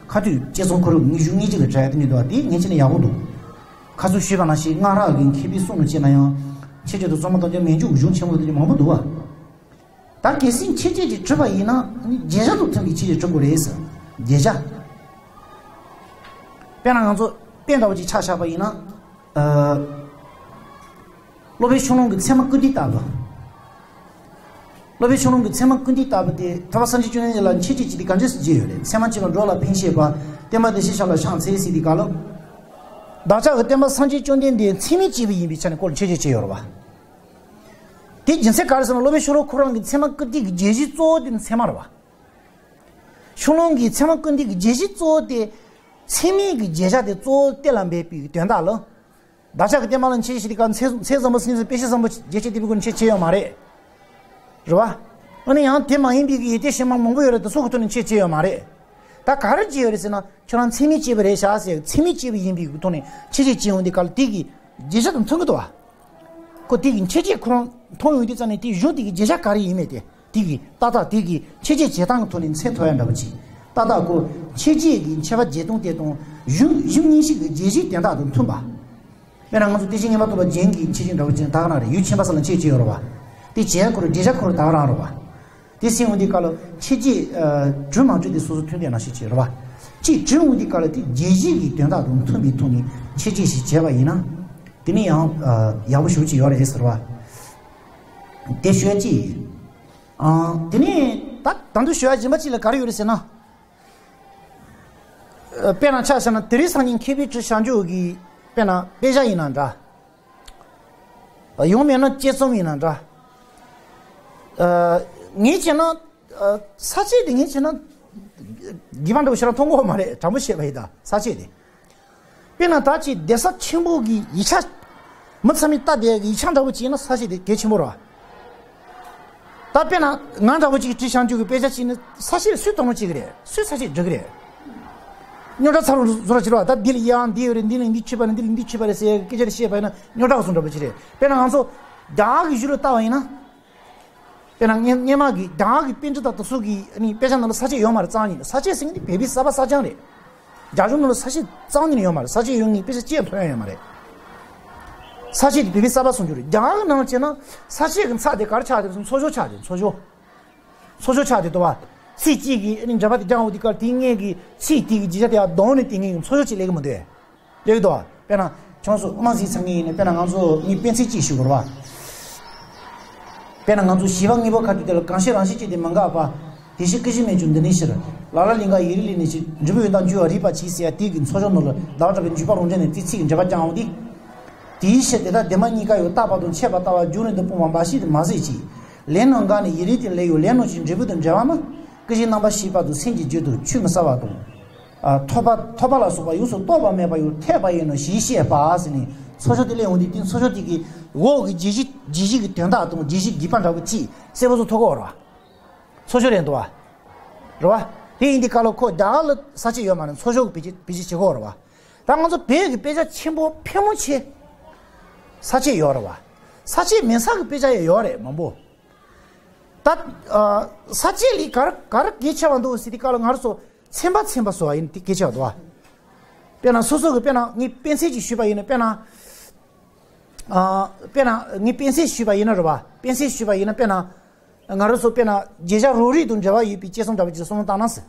ཁ་ཐུག་དཔྱད་རྩོམ་ཁོ་རང་ཉི་ཤུ་ཉི་ཤུ་ལ་གྲགས་ཡ་དེ་ནི་འདུག་དེ་ངས་བྱས་ན་ཡག་པོ་འདུག་ཁ་སང་ཞུས་པ་ནང་བཞིན་སྔགས་རག་གི་མཁས་པའི་གསུང་ལ་བྱས་ན་ཡང་འཆད་རྩོད་དང་རྩོམ་པ་དང་བཅས་མན་ཇུ་གཞུང་ཆེན་མོ་དེ་འདྲ་མང་པོ་འདུག་བ། ད་གལ་སྲིད་འཆད་རྩོད་ཅིག་བྲིས་པ་ཡིན་ན་ནི་བརྗོད་བྱ་དང་མཐུན་པའི་འཆད་རྩོད་བྲིས་དགོས་རེད་ཟེར། བརྗོད་བྱ། དཔེར་ན་ང་ཚོ་དཔེ་འདྲ་བོ་ཅིག་ཆ་བཞག་པ་ཡིན་ན། ཨ། སློབ་དཔོན་ཆོས་ལུང་གི་ཚད་མ་ཀུན་བཏུས་ལྟ་བུ། སློབ་དཔོན་ཆོས་ལུང་གི་ཚད་མ་ཀུན་བཏུས་ལྟ་བུ་དེ་ཐར་པ་སངས་རྒྱས་བཅོམ་ལྡན་འདས་ལ་འཆད་རྩོད་ཅིག་དེ་ག་འདྲས་སུ་བརྗོད་ཡོད་རེད། ཚད་མ་གཅིག་ལ་འགྲོ་ལ་ཕན་བཞེད་པ། བསྟན་པ་བདེ་གཤེགས་ཞབས་ལ་ཕྱག་འཚལ་ཟེར་དུས་སྐབས་ལ། བདག་ཅག་གི་སྟོན་པ་སངས་རྒྱས་བཅོམ་ལྡན་འདས་ཚད་མས་དཔྱད་པ་ཡིན་པའི་ཆ་ནས་སྐོར་ལ་འཆད་རྩོད་བྱས་ཡོད་རེད་བ། དེ་རྒྱུ་མཚན་ག་རེ་ཟེར་ན་སློབ་དཔོན་ཆོས་ལུང་ཁོ་རང་གི་ཚད་མ་ཀུན་བཏུས་ཀྱི་བརྗོད་གཞི་གཙོ་བོ་དེ་ནི་ཚད་མ་རེད་བ། ཆོས་ལུང་གི་ཚད་མ་ཀུན་བཏུས་ཀྱི་བརྗོད་གཞི་གཙོ་བོ་དེ། ཚད་མའི་གི་བརྗོད་བྱ་དེ་གཙོ་བོ་གཏན་ལ་འབེབས་པའི་དོན་དག་ལ། བདག་ཅག་གི་བསྟན་པ་ལ་འཆད་རྩོད་ཞུ་དུས་སྐབས་ཚད་ཚད་བཟང་པོ་སྙན་བརྩེ་དཔེ་བྱད་བཟང་པོ་རྒྱས་བཤད་ལྟ་བུའི་སྒོ་ནས་འཆད་རྩོད་བྱས་ཡོད་མ་རེད། རེད་བ། ཨ་ནི་ཡང་དེ་མ་ཡིན་པའི་གི་ཡོན་ཏན་གཞན་མ་མང་པོ་ཡོད་རེད། དེ་ཚོ་གི་ཐོག་ནས་འཆད་རྩོད་བྱས་ཡོད་མ་རེད། ད་ག་རེ་བྱས་ཡོད་རེད་ཟེར་ན་ཁྱོད་རང་ཚད་མས་དཔྱད་པ་རེད་བཞག་ཟེར། ཚད་མས་དཔྱད་པ་ཡིན་པའི་གི་ཐོག་ནས་འཆད་རྩོད་བྱས་ཡོང་དུས་སྐབས་ལ་དེ་གི་བརྗོད་བྱ་དང་མཐུན་གི་འདུག་བ། ཁོ་དེ་གི་འཆད་རྩོད་ཁོ་རང་མཐོང་ཡོང་དུས་ཙང་ནས་དེའི་གཞུང་དེ་གི་བརྗོད་བྱ་ག་རེ་ཡིན་མིན་དེ། དེ་གི་ཏག་ཏག་དེ་གི་འཆད་རྩོད་བྱེད་སྟངས་ཀྱི་ཐོག་ནས་མཚོན་ཐུབ་ཡ་འདྲ་པོ་ཅིག་ཏག་ཏག་ཁོ་འཆད་རྩོད་ཀྱི་འཆད་པ་བྱེད་སྟངས་དེ་དང་གཞུང་གཞུང་སྙན་ཞུ་གི་བརྗོད་གཞིའི་དོན་དག་དང་མཐུན་པ། དཔེར་ན་ང་ཚོ་བསྟན་བཅོས་རྙིང་མ་ཐོག་པ་རྒྱན་གྱི་འཆད་རྩོད་འདྲ་པོ་ཅིག་ད་ག་རང་རེད། ཡུལ་ཆེན་པ་སོགས་ལ་འཆད་རྩོད་ཡོད་རེད་བ། དེ་བྱེད་ཡ་ཁོ་རང་བརྗོད་བྱ་ཁོ་རང་ད་ག་རང་རེད་བ། དེ་ཟེར་འོང་དུས་སྐབས་ལ་འཆད་རྩོད་ཨ་བྲིས་མ་བྲིས་དེ་སོ་སོ་མཐུན་ལྡན་ནང་བཞིན་བྱས་རེད་བ། གཅིག་བྲིས་འོང་དུས་སྐབས་ལ་དེ་བརྗོད་གཞི་གི་དོན་དག་དང་མཐུན་པའི་ཐོག་ནས་འཆད་རྩོད་ཞིག་བྱས་པ་ཡིན་ན། དེ་ནི་ཡང་ཨ་ཡག་པོ་ཞེ་པོ་ཅིག་ཡོད་རེད་ཟེར་བ། དེ་ཞུ་ཡ་གཅིག་ཨ། དེ་ནས་ད་ད་དུང་ཞུ་ཡ་གཞན་པ་གཅིག་ལ་ག་རེ་ཡོད་རེད་ཟེར་ན། ཨ། དཔེར་ན་ཆ་བཞག་ན་དེ་རིང་སང་ཉིན་མཁས་པའི་དྲི་ཞགས་འཇོག་གི་དཔེར་ན་དཔེ་ཆ་ཡིན་ན་འདྲ། ཡང་མིན་ན་དཔྱད་རྩོམ་ཡིན་ན་འདྲ། ཨ། ངས་བྱས་ན། ཨ། ས་བཅད་དེ་ངས་བྱས་ན། དགེ་བ་འདྲ་བོ་ཞེ་དྲག་མཐོང་གི་ཡོད་མ་རེད། དྲང་པོ་བཤད་པ་ཡིན་ད་ས་བཅད་དེ། དཔེར་ན་ད་ཅིག་གདན་ས་ཆེན་པོ་གི་ཡིག་ཆ། མི་ཚང་མས་ལྟ་བསྡད་ཡག་གི་ཡིག་ཆ་འདྲ་བོ་ཅིག་ཡིན་ན་ས་བཅད་དེ་གལ་ཆེན་པོ་རེད་བ། ད་དཔེར་ན་ང་འདྲ་བོ་ཅིག་གིས་བྲིས་བཞག་འཇུག་གི་དཔེ་ཆ་ཅིག་ནི་ས་བཅད་སུས་དོ་སྣང་བྱེད་ཀྱི་རེད། སུས་ས་བཅད་འབྲི་གི་རེད། རྙོག་དྲ་ཚ་རུ་བཟོ་འདྲ་བྱེད་རོགས། ད་འདི་ལ་ཡང་འདི་ཡོད་རེད། འདི་ལ་འདི་ཆུད་པ་རེད། འདི་ལ་འདི་ཆུད་པ་རེད་ཟེར་སྐད་ཆ་རེ་བཤད་པ་ཡིན་ན་རྙོག་དྲ་བཟོ་འདྲ་བོ་ཅིག་རེད། དཔེར་ན་ང་ཚོ་རྒྱ་གར་གྱི་གཞུང་ལ་བལྟ་བ་ཡིན་ན། དཔེར་ན་སྔོན་སྔོན་མ་གི་རྒྱ་གར་གྱི་པཎྜི་ཏ་དེ་ཚོ་གི་ཨ་ནི་དཔེ་ཆ་ནང་ལ་ས་བཅད་ཡོད་མ་རེད། རྩ་བ་ཉིད་ནས་ས་བཅད་ཟེར་མཁན་དེ་བོད་པའི་གསར་པ་གསར་རྐྱང་རེད། རྒྱ་གཞུང་ནང་ལ་ས་བཅད་རྩ་བ་ཉིད་ནས་ཡོད་མ་རེད། ས་བཅད་ཡོད་མཁན་དཔེ་ཆ་གཅིག་ཡང་ཐོན་ཡ་ཡོད་མ་རེད། ས་བཅད་དེ་བོད་པའི་གསར་པ་སོང་རྒྱུ་རེད། རྒྱ་གར་གྱི་ནང་ལ་བྱས་ན་ས་བཅད་ཀྱི་ཚིག་དེ་ག་རེ་ཆགས་བསྡད་སོང་། མཚོ་སྦྱོར་ཆགས་བསྡད། མཚོ་སྦྱོར། མཚོ་སྦྱོར་ཆགས་བསྡད་འདུག་བ། ཚིག་གཅིག་གིས་ཨ་ནི་འགྲེལ་པ་དེ་རྒྱག་འོང་དུས་སྐབས་དེའི་སྔོན་གྱི་ཚིག་དེ་གི་བརྗོད་བྱ་དེ་ཡར་ལྡོག་ནས་དེ་སྔོན་གྱི་མཚོ་སྦྱོར་ཅིག་སླེབས་ཀྱི་མི་འདུག་གས། ལེགས་འདུག་དཔེར་ན། ཆུང་སོ་དམངས་སྲིད་ཚང་གི་ཡིན་ནས། དཔེར་ན་ང་ཚོ་ངས་དཔེ་མཚོན་གཅིག་ཞུ་དགོས་རེད་བ། དཔེར་ན་ང་ཚོ་བཞི་པ་དངོས་པོ་ཁ་ཐུག་དེ་ལ་གང་ཤེས་རང་ཤེས་ཀྱི་དེ་མི་འགག་པ། དེ་ཤེས་ཀྱི་ཤེས་མེད་ཀྱང་འདི་ནས་ཤེས། ལ་ལ་ལིང་ག་ཡི་རི་ལི་ནས་ཤེས། འབྲས་བུ་ཡོན་ཏན་འཇུག་པ་རིགས་པ་ཆེ་ཟེར་ཡ་དེ་གི་མཚོ་ཤོག་ནང་ལ་ཟླ་བ་གྲགས་པའི་འཇུག་པ་རང་འགྲེལ་ནས་དེ་ཚིག་གི་འགྲེལ་པ་རྐྱང་འོང་དེ། དེའི་ཕྱིར་དེ་དག་བདེན་པ་གཉིས་ཀ་ཡང་རྟག་པ་དང་ཆད་པ་ལྟ་བ་རྒྱུ་ནི་འདི་སྤོང་བ་འབའ་ཞིག་ཏུ་མ་ཟད་ཅིང་། ལས་རྣམས་འགགས་ནས་ཡི་རིགས་དེ་ལས་ཡོད། ལས་རྣམས་ཀྱི་འབྲས་བུ་དང་འབྲེལ་བ་ན། ཀུན་གཞི་རྣམ་པར་ཤེས་པ་དང་སེམས་ཀྱི་རྒྱུད་དུ་ཆུད་མི་ཟ་བ་དང་། ཨ། ཐོབ་པ་ཐོབ་པ་ལ་སོགས་པ་ཡོངས་སུ་རྟོག་པ་མེད་པ་ཡང་འཐད་པ་ཡིན་ནོ་ཞེས་བཤད་པ་ཟེར་ནས་མཚོ་ཤོག་དེ་སླེབས་འོང་དུས། དེ་མཚོ་ཤོག་དེ་གི་འོག་གི་རྗེས་གཞི་རྗེས་གཞི་གི་དོན་དག་དང་རྗེས་གཞི་རྒྱས་པ་འདྲ་བོ་ཅིག་གསལ་པོ་བཟོ་ཐུབ་ཀྱི་ཡོད་རེད་བ། མཚོ་ཤོག་རེད་འདུག་བ། རེད་བ། དེ་ཡིན་དུས་སྐབས་ལ་ཁོ་རྒྱ་གར་ལ་ས་བཅད་ཡོད་མ་རེད། མཚོ་ཤོག་གི་བེད་སྤྱོད་བེད་སྤྱོད་བྱེད་ཀྱི་ཡོད་རེད་བ། ད་ང་ཚོ་བོད་ཀྱི་དཔེ་ཆ་ཆེན་པོ་ཕལ་མོ་ཆེ་ས་བཅད་ཡོད་རེད་བ། ས་བཅད་མེད་ས་གི་དཔེ་ཆ་ཡང་ཡོད་རེད་མང་པོ། ད། ཨ། ས་བཅད་ལས་ག་རེ་ག་རེ་གལ་ཆེ་བ་འདུག་ཟེར་དུས་སྐབས་ལ་ང་རང་ཚོ་ཚན་པ་ཚན་པ་བཟོ་བ་ཡིན་དེ་གལ་ཆེ་བ་འདུག་བ། དཔེར་ན་སོ་སོ་གི་དཔེར་ན་ངས་དཔེ་མཚོན་ཅིག་ཞུས་པ་ཡིན་ན། དཔེར་ན། ཨ། དཔེར་ན་ངས་དཔེ་མཚོན་ཞུས་པ་ཡིན་ན་རེད་བ། དཔེ་མཚོན་ཞུས་པ་ཡིན་ན། དཔེར་ན་ང་རང་ཚོ་དཔེར་ན་བརྗོད་བྱ་རང་རིག་དང་འབྲེལ་བ་ཡོད་པའི་དཔྱད་རྩོམ་འདྲ་བོ་ཅིག་བསམ་བློ་བཏང་ན་ཟེར།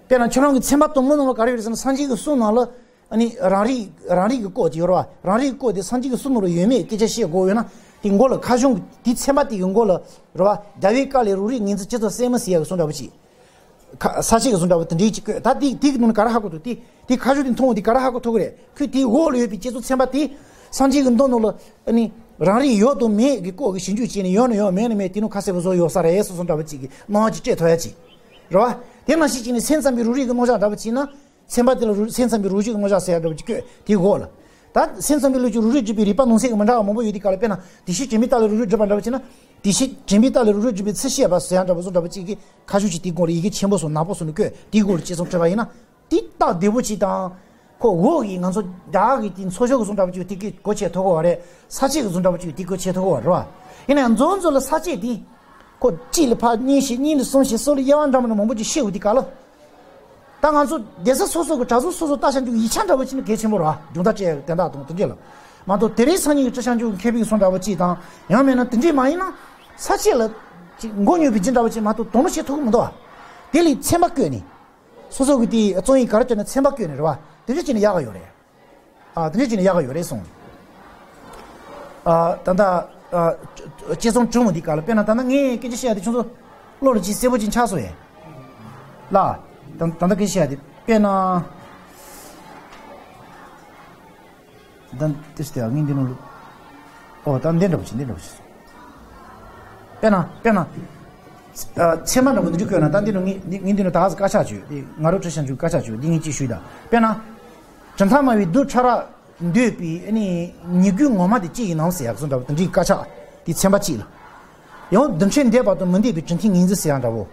དཔེར་ན་ཁྱོད་རང་གི་ཚན་པ་དང་པོ་ནང་ལ་ག་རེ་ཡོད་རེད་ཟེར་ན། སངས་རྒྱས་ཀྱི་གསུང་ནང་ལ། ཨ་ནི་རང་རིག་རང་རིག་གི་སྐོར་དེ་ཡོད་རེད་བ། རང་རིག་གི་སྐོར་དེ་སངས་རྒྱས་ཀྱི་གསུང་ནང་ལ་ཡོད་མེད་སྐད་ཆ་བཤད་དགོས་ཡོད་ན། དེ་མགོ་ལ་ཁ་གཞུང་གི་དེ་ཚན་པ་དེ་གི་མགོ་ལ་རེད་བ། རྒྱལ་བའི་བཀའ་ལས་རང་རིག་ངེས་འཛིན་སྤྱི་ཚོགས་གསལ་མི་གསལ་ཡག་གི་གསུང་འདྲ་བོ་ཅིག་ཁ་ས་བཅད་ཀྱི་གསུང་འདྲ་བོ་དེ་འདྲའི་ཅིག་བཀོད། ད་དེ་དེ་གི་ནང་ནས་ག་རེ་ཧ་གོ་ཐུབ། དེ་དེ་ཁ་གཞུང་དེ་མཐོང་འོང་དུས་ག་རེ་ཧ་གོ་ཐུབ་ཀྱི་རེད། ཁོས་དེའི་འོག་ལ་ཡོད་པའི་དཔྱད་རྩོམ་ཚན་པ་དེ་སངས་རྒྱས་ཀྱི་མདོ་ནང་ལ། ཨ་ནི་རང་རིག་ཡོད་དང་མེད་ཀྱི་སྐོར་གྱི་ཞིབ་འཇུག་བྱས་ནས། ཡོད་ན་ཡོད། མེད་ན་མེད། དེ་ནང་ཁ་གསལ་པོ་བཟོ་ཡོད་ས་རེད་བསམ་བསམ་འདྲ་བོ་ཅིག་གི་སྣང་བ་ཅིག་སྤྲད་ཐུབ་ཡ་ཅིག་རེད་བ། དེ་ནང་བཞིན་བྱས་ནས་སེམས་ཙམ་པའི་རང་རིག་གི་རྣམ་གཞག་འདྲ་བོ་བྱས་ན། ཚན་པ་དེ་ལ་རུ་སེམས་ཙམ་པའི་རང་རྒྱུད་ཀྱི་རྣམ་གཞག་ཟེར་ཡ་འདྲ་བོ་ཅིག་བཀོད། དེའི་འོག་ལ། ད་སེམས་ཙམ་པའི་བློ་ཀྱི་རང་རྒྱུད་སྒྲུབ་པའི་རིགས་པ་ནང་གསེས་ཀྱི་མི་འདྲ་བ་མང་པོ་ཡོད་དུས་སྐབས་ལ། དཔེར་ན་དེ་བཞིན་དྲན་པའི་རྟགས་ལས་རང་རྒྱུད་སྒྲུབ་པ་འདྲ་བོ་བྱས་ན། དེ་བཞིན་དྲན་པའི་རྟགས་ལས་རང་རྒྱུད་སྒྲུབ་པའི་ཚུལ་བཤད་པ་ཟེར་ཡ་འདྲ་བོ་བཟོ་འདྲ་བོ་ཅིག་གི་ཁ་ཤུ་ཅིག་དེའི་སྐོར་ལ་ཡི་གེ་ཆེན་པོ་སོགས་ནག་པོ་སོགས་ནས་བཀོད། དེའི་སྐོར་ལ་དཔྱད་རྩོམ་བྲིས་པ་ཡིན་ན། དེ་སྟབས་བདེ་པོ་ཅིག་དང་། ཁོ་འོག་གི་ང་ཚོ་རྒྱ་གར་གྱི་དེ་མཚོ་ཤོག་གི་བཟོ་འདྲ་བོ་ཅིག་དེ་གི་གོ་ཆེ་ཐུབ་ཀྱི་ཡོད་རེད། ས་བཅད་གི་བཟོ་འདྲ་བོ་ཅིག་དེ་གོ་ཆེ་ཐུབ་ཀྱི་ཡོད་རེད་བ། ཡིན་ན་ཡང་མཚོ་མཚོ་ལ་ས་བཅད་དེ། ཁོ་གཅིག་ལ་ཕར་གཉིས་བཤད། གཉིས་ལ་གསུམ་བཤད། གསུམ་ལ་དབྱེ་བ་འདྲ་མི་འདྲ་མང་པོ་ཅིག་བཤད་འོང་དུས་སྐབས་ལ། ད་ང་ཚོ་གདན་ས་སོ་སོ་གི་གྲྭ་ཚང་སོ་སོ་ལྟ་བྱ་འཇུག་ཡིག་ཆ་འདྲ་བོ་ཅིག་ནི་གལ་ཆེན་པོ་རེད་བ། སྦྱོང་བརྡར་སྤྲད་དོན་དག་དང་དེ་འདྲས་ལ། མ་གཏོགས་དེ་རིང་སང་ཉིན་གྱི་ཁྲི་བྱང་ཆུབ་མཁས་པའི་གསུང་འདྲ་བོ་ཅིག་དང་། ཡང་མིན་ན་དེ་འདྲས་མ་ཡིན་ན། ས་བཅད་ལ་ཅིག་མགོ་སྨྱོས་པའི་རྒྱུ་འདྲ་བོ་ཅིག་མ་གཏོགས་དོ་སྣང་བྱེད་ཐུབ་ཀྱི་མི་འདུག་བ། དེ་ལས་ཚན་པ་བཀོད་ནས། སོ་སོ་གི་དེ་རྩོམ་ཡིག་ག་རེ་བྱས་ན་ཚན་པ་བཀོད་ནས་རེད་བ། དེ་འདྲས་བྱས་ན་ཡག་ག་ཡོད་རེད། ཨ། དེ་འདྲས་བྱས་ན་ཡག་ག་ཡོད་རེད་གསུངས། ཨ། ད་ལྟ། ཨ། དཔྱད་རྩོམ་བྲིས་འོང་དུས་སྐབས་ལ། དཔེར་ན་ད་ལྟ་ངས་སྐད་ཆ་བཤད་ཡ་དེ་ཁྱོད་ཚོ་བློ་ལ་ཅིག་གསལ་པོ་ཅིག་ཆགས་སོང་ཡས། ལ། ད་ད་ལྟ་སྐད་ཆ་བཤད་ཡ་དེ་དཔེར་ན། ད་དེ་སྟེ་ངས་འདི་ནང་ལ། ཨོ། ད་འདི་འདྲ་པོ་ཅིག་འདི་འདྲ་པོ་ཅིག་དཔེར་ན། དཔེར་ན། ཨ། ཚད་མ་འདྲ་པོ་འདི་འདྲ་བཀོད་ན། ད་འདི་ནང་ངས་འདི་འདི་ནང་ད་ག་ས་དཀར་ཆག་བྱོས། འདི་ང་རང་ཁྲི་བྱང་ཆུབ་དཀར་ཆག་བྱོས། འདི་ངས་ཅིག་ཞུས་ད། དཔེར་ན། གྲུབ་མཐའ་སྨྲ་བའི་རྡུལ་ཕྲ་རབ་འདོད་པའི་ནི་ཉེས་ཀུན་ངོ་མ་དེ་ཅི་ཡིན་ནམ་ཟེར་ཡག་བཟོ་འདྲ་བོ་དེ་འདྲའི་དཀར་ཆག་དེ་ཚན་པ་གཅིག་ལ། ཡང་རྡུལ་ཕྲན་འདས་པ་དང་མི་འདས་པའི་གྲུབ་མཐའི་ངོས་འཛིན་ཟེར་ཡག་འདྲ་བོ།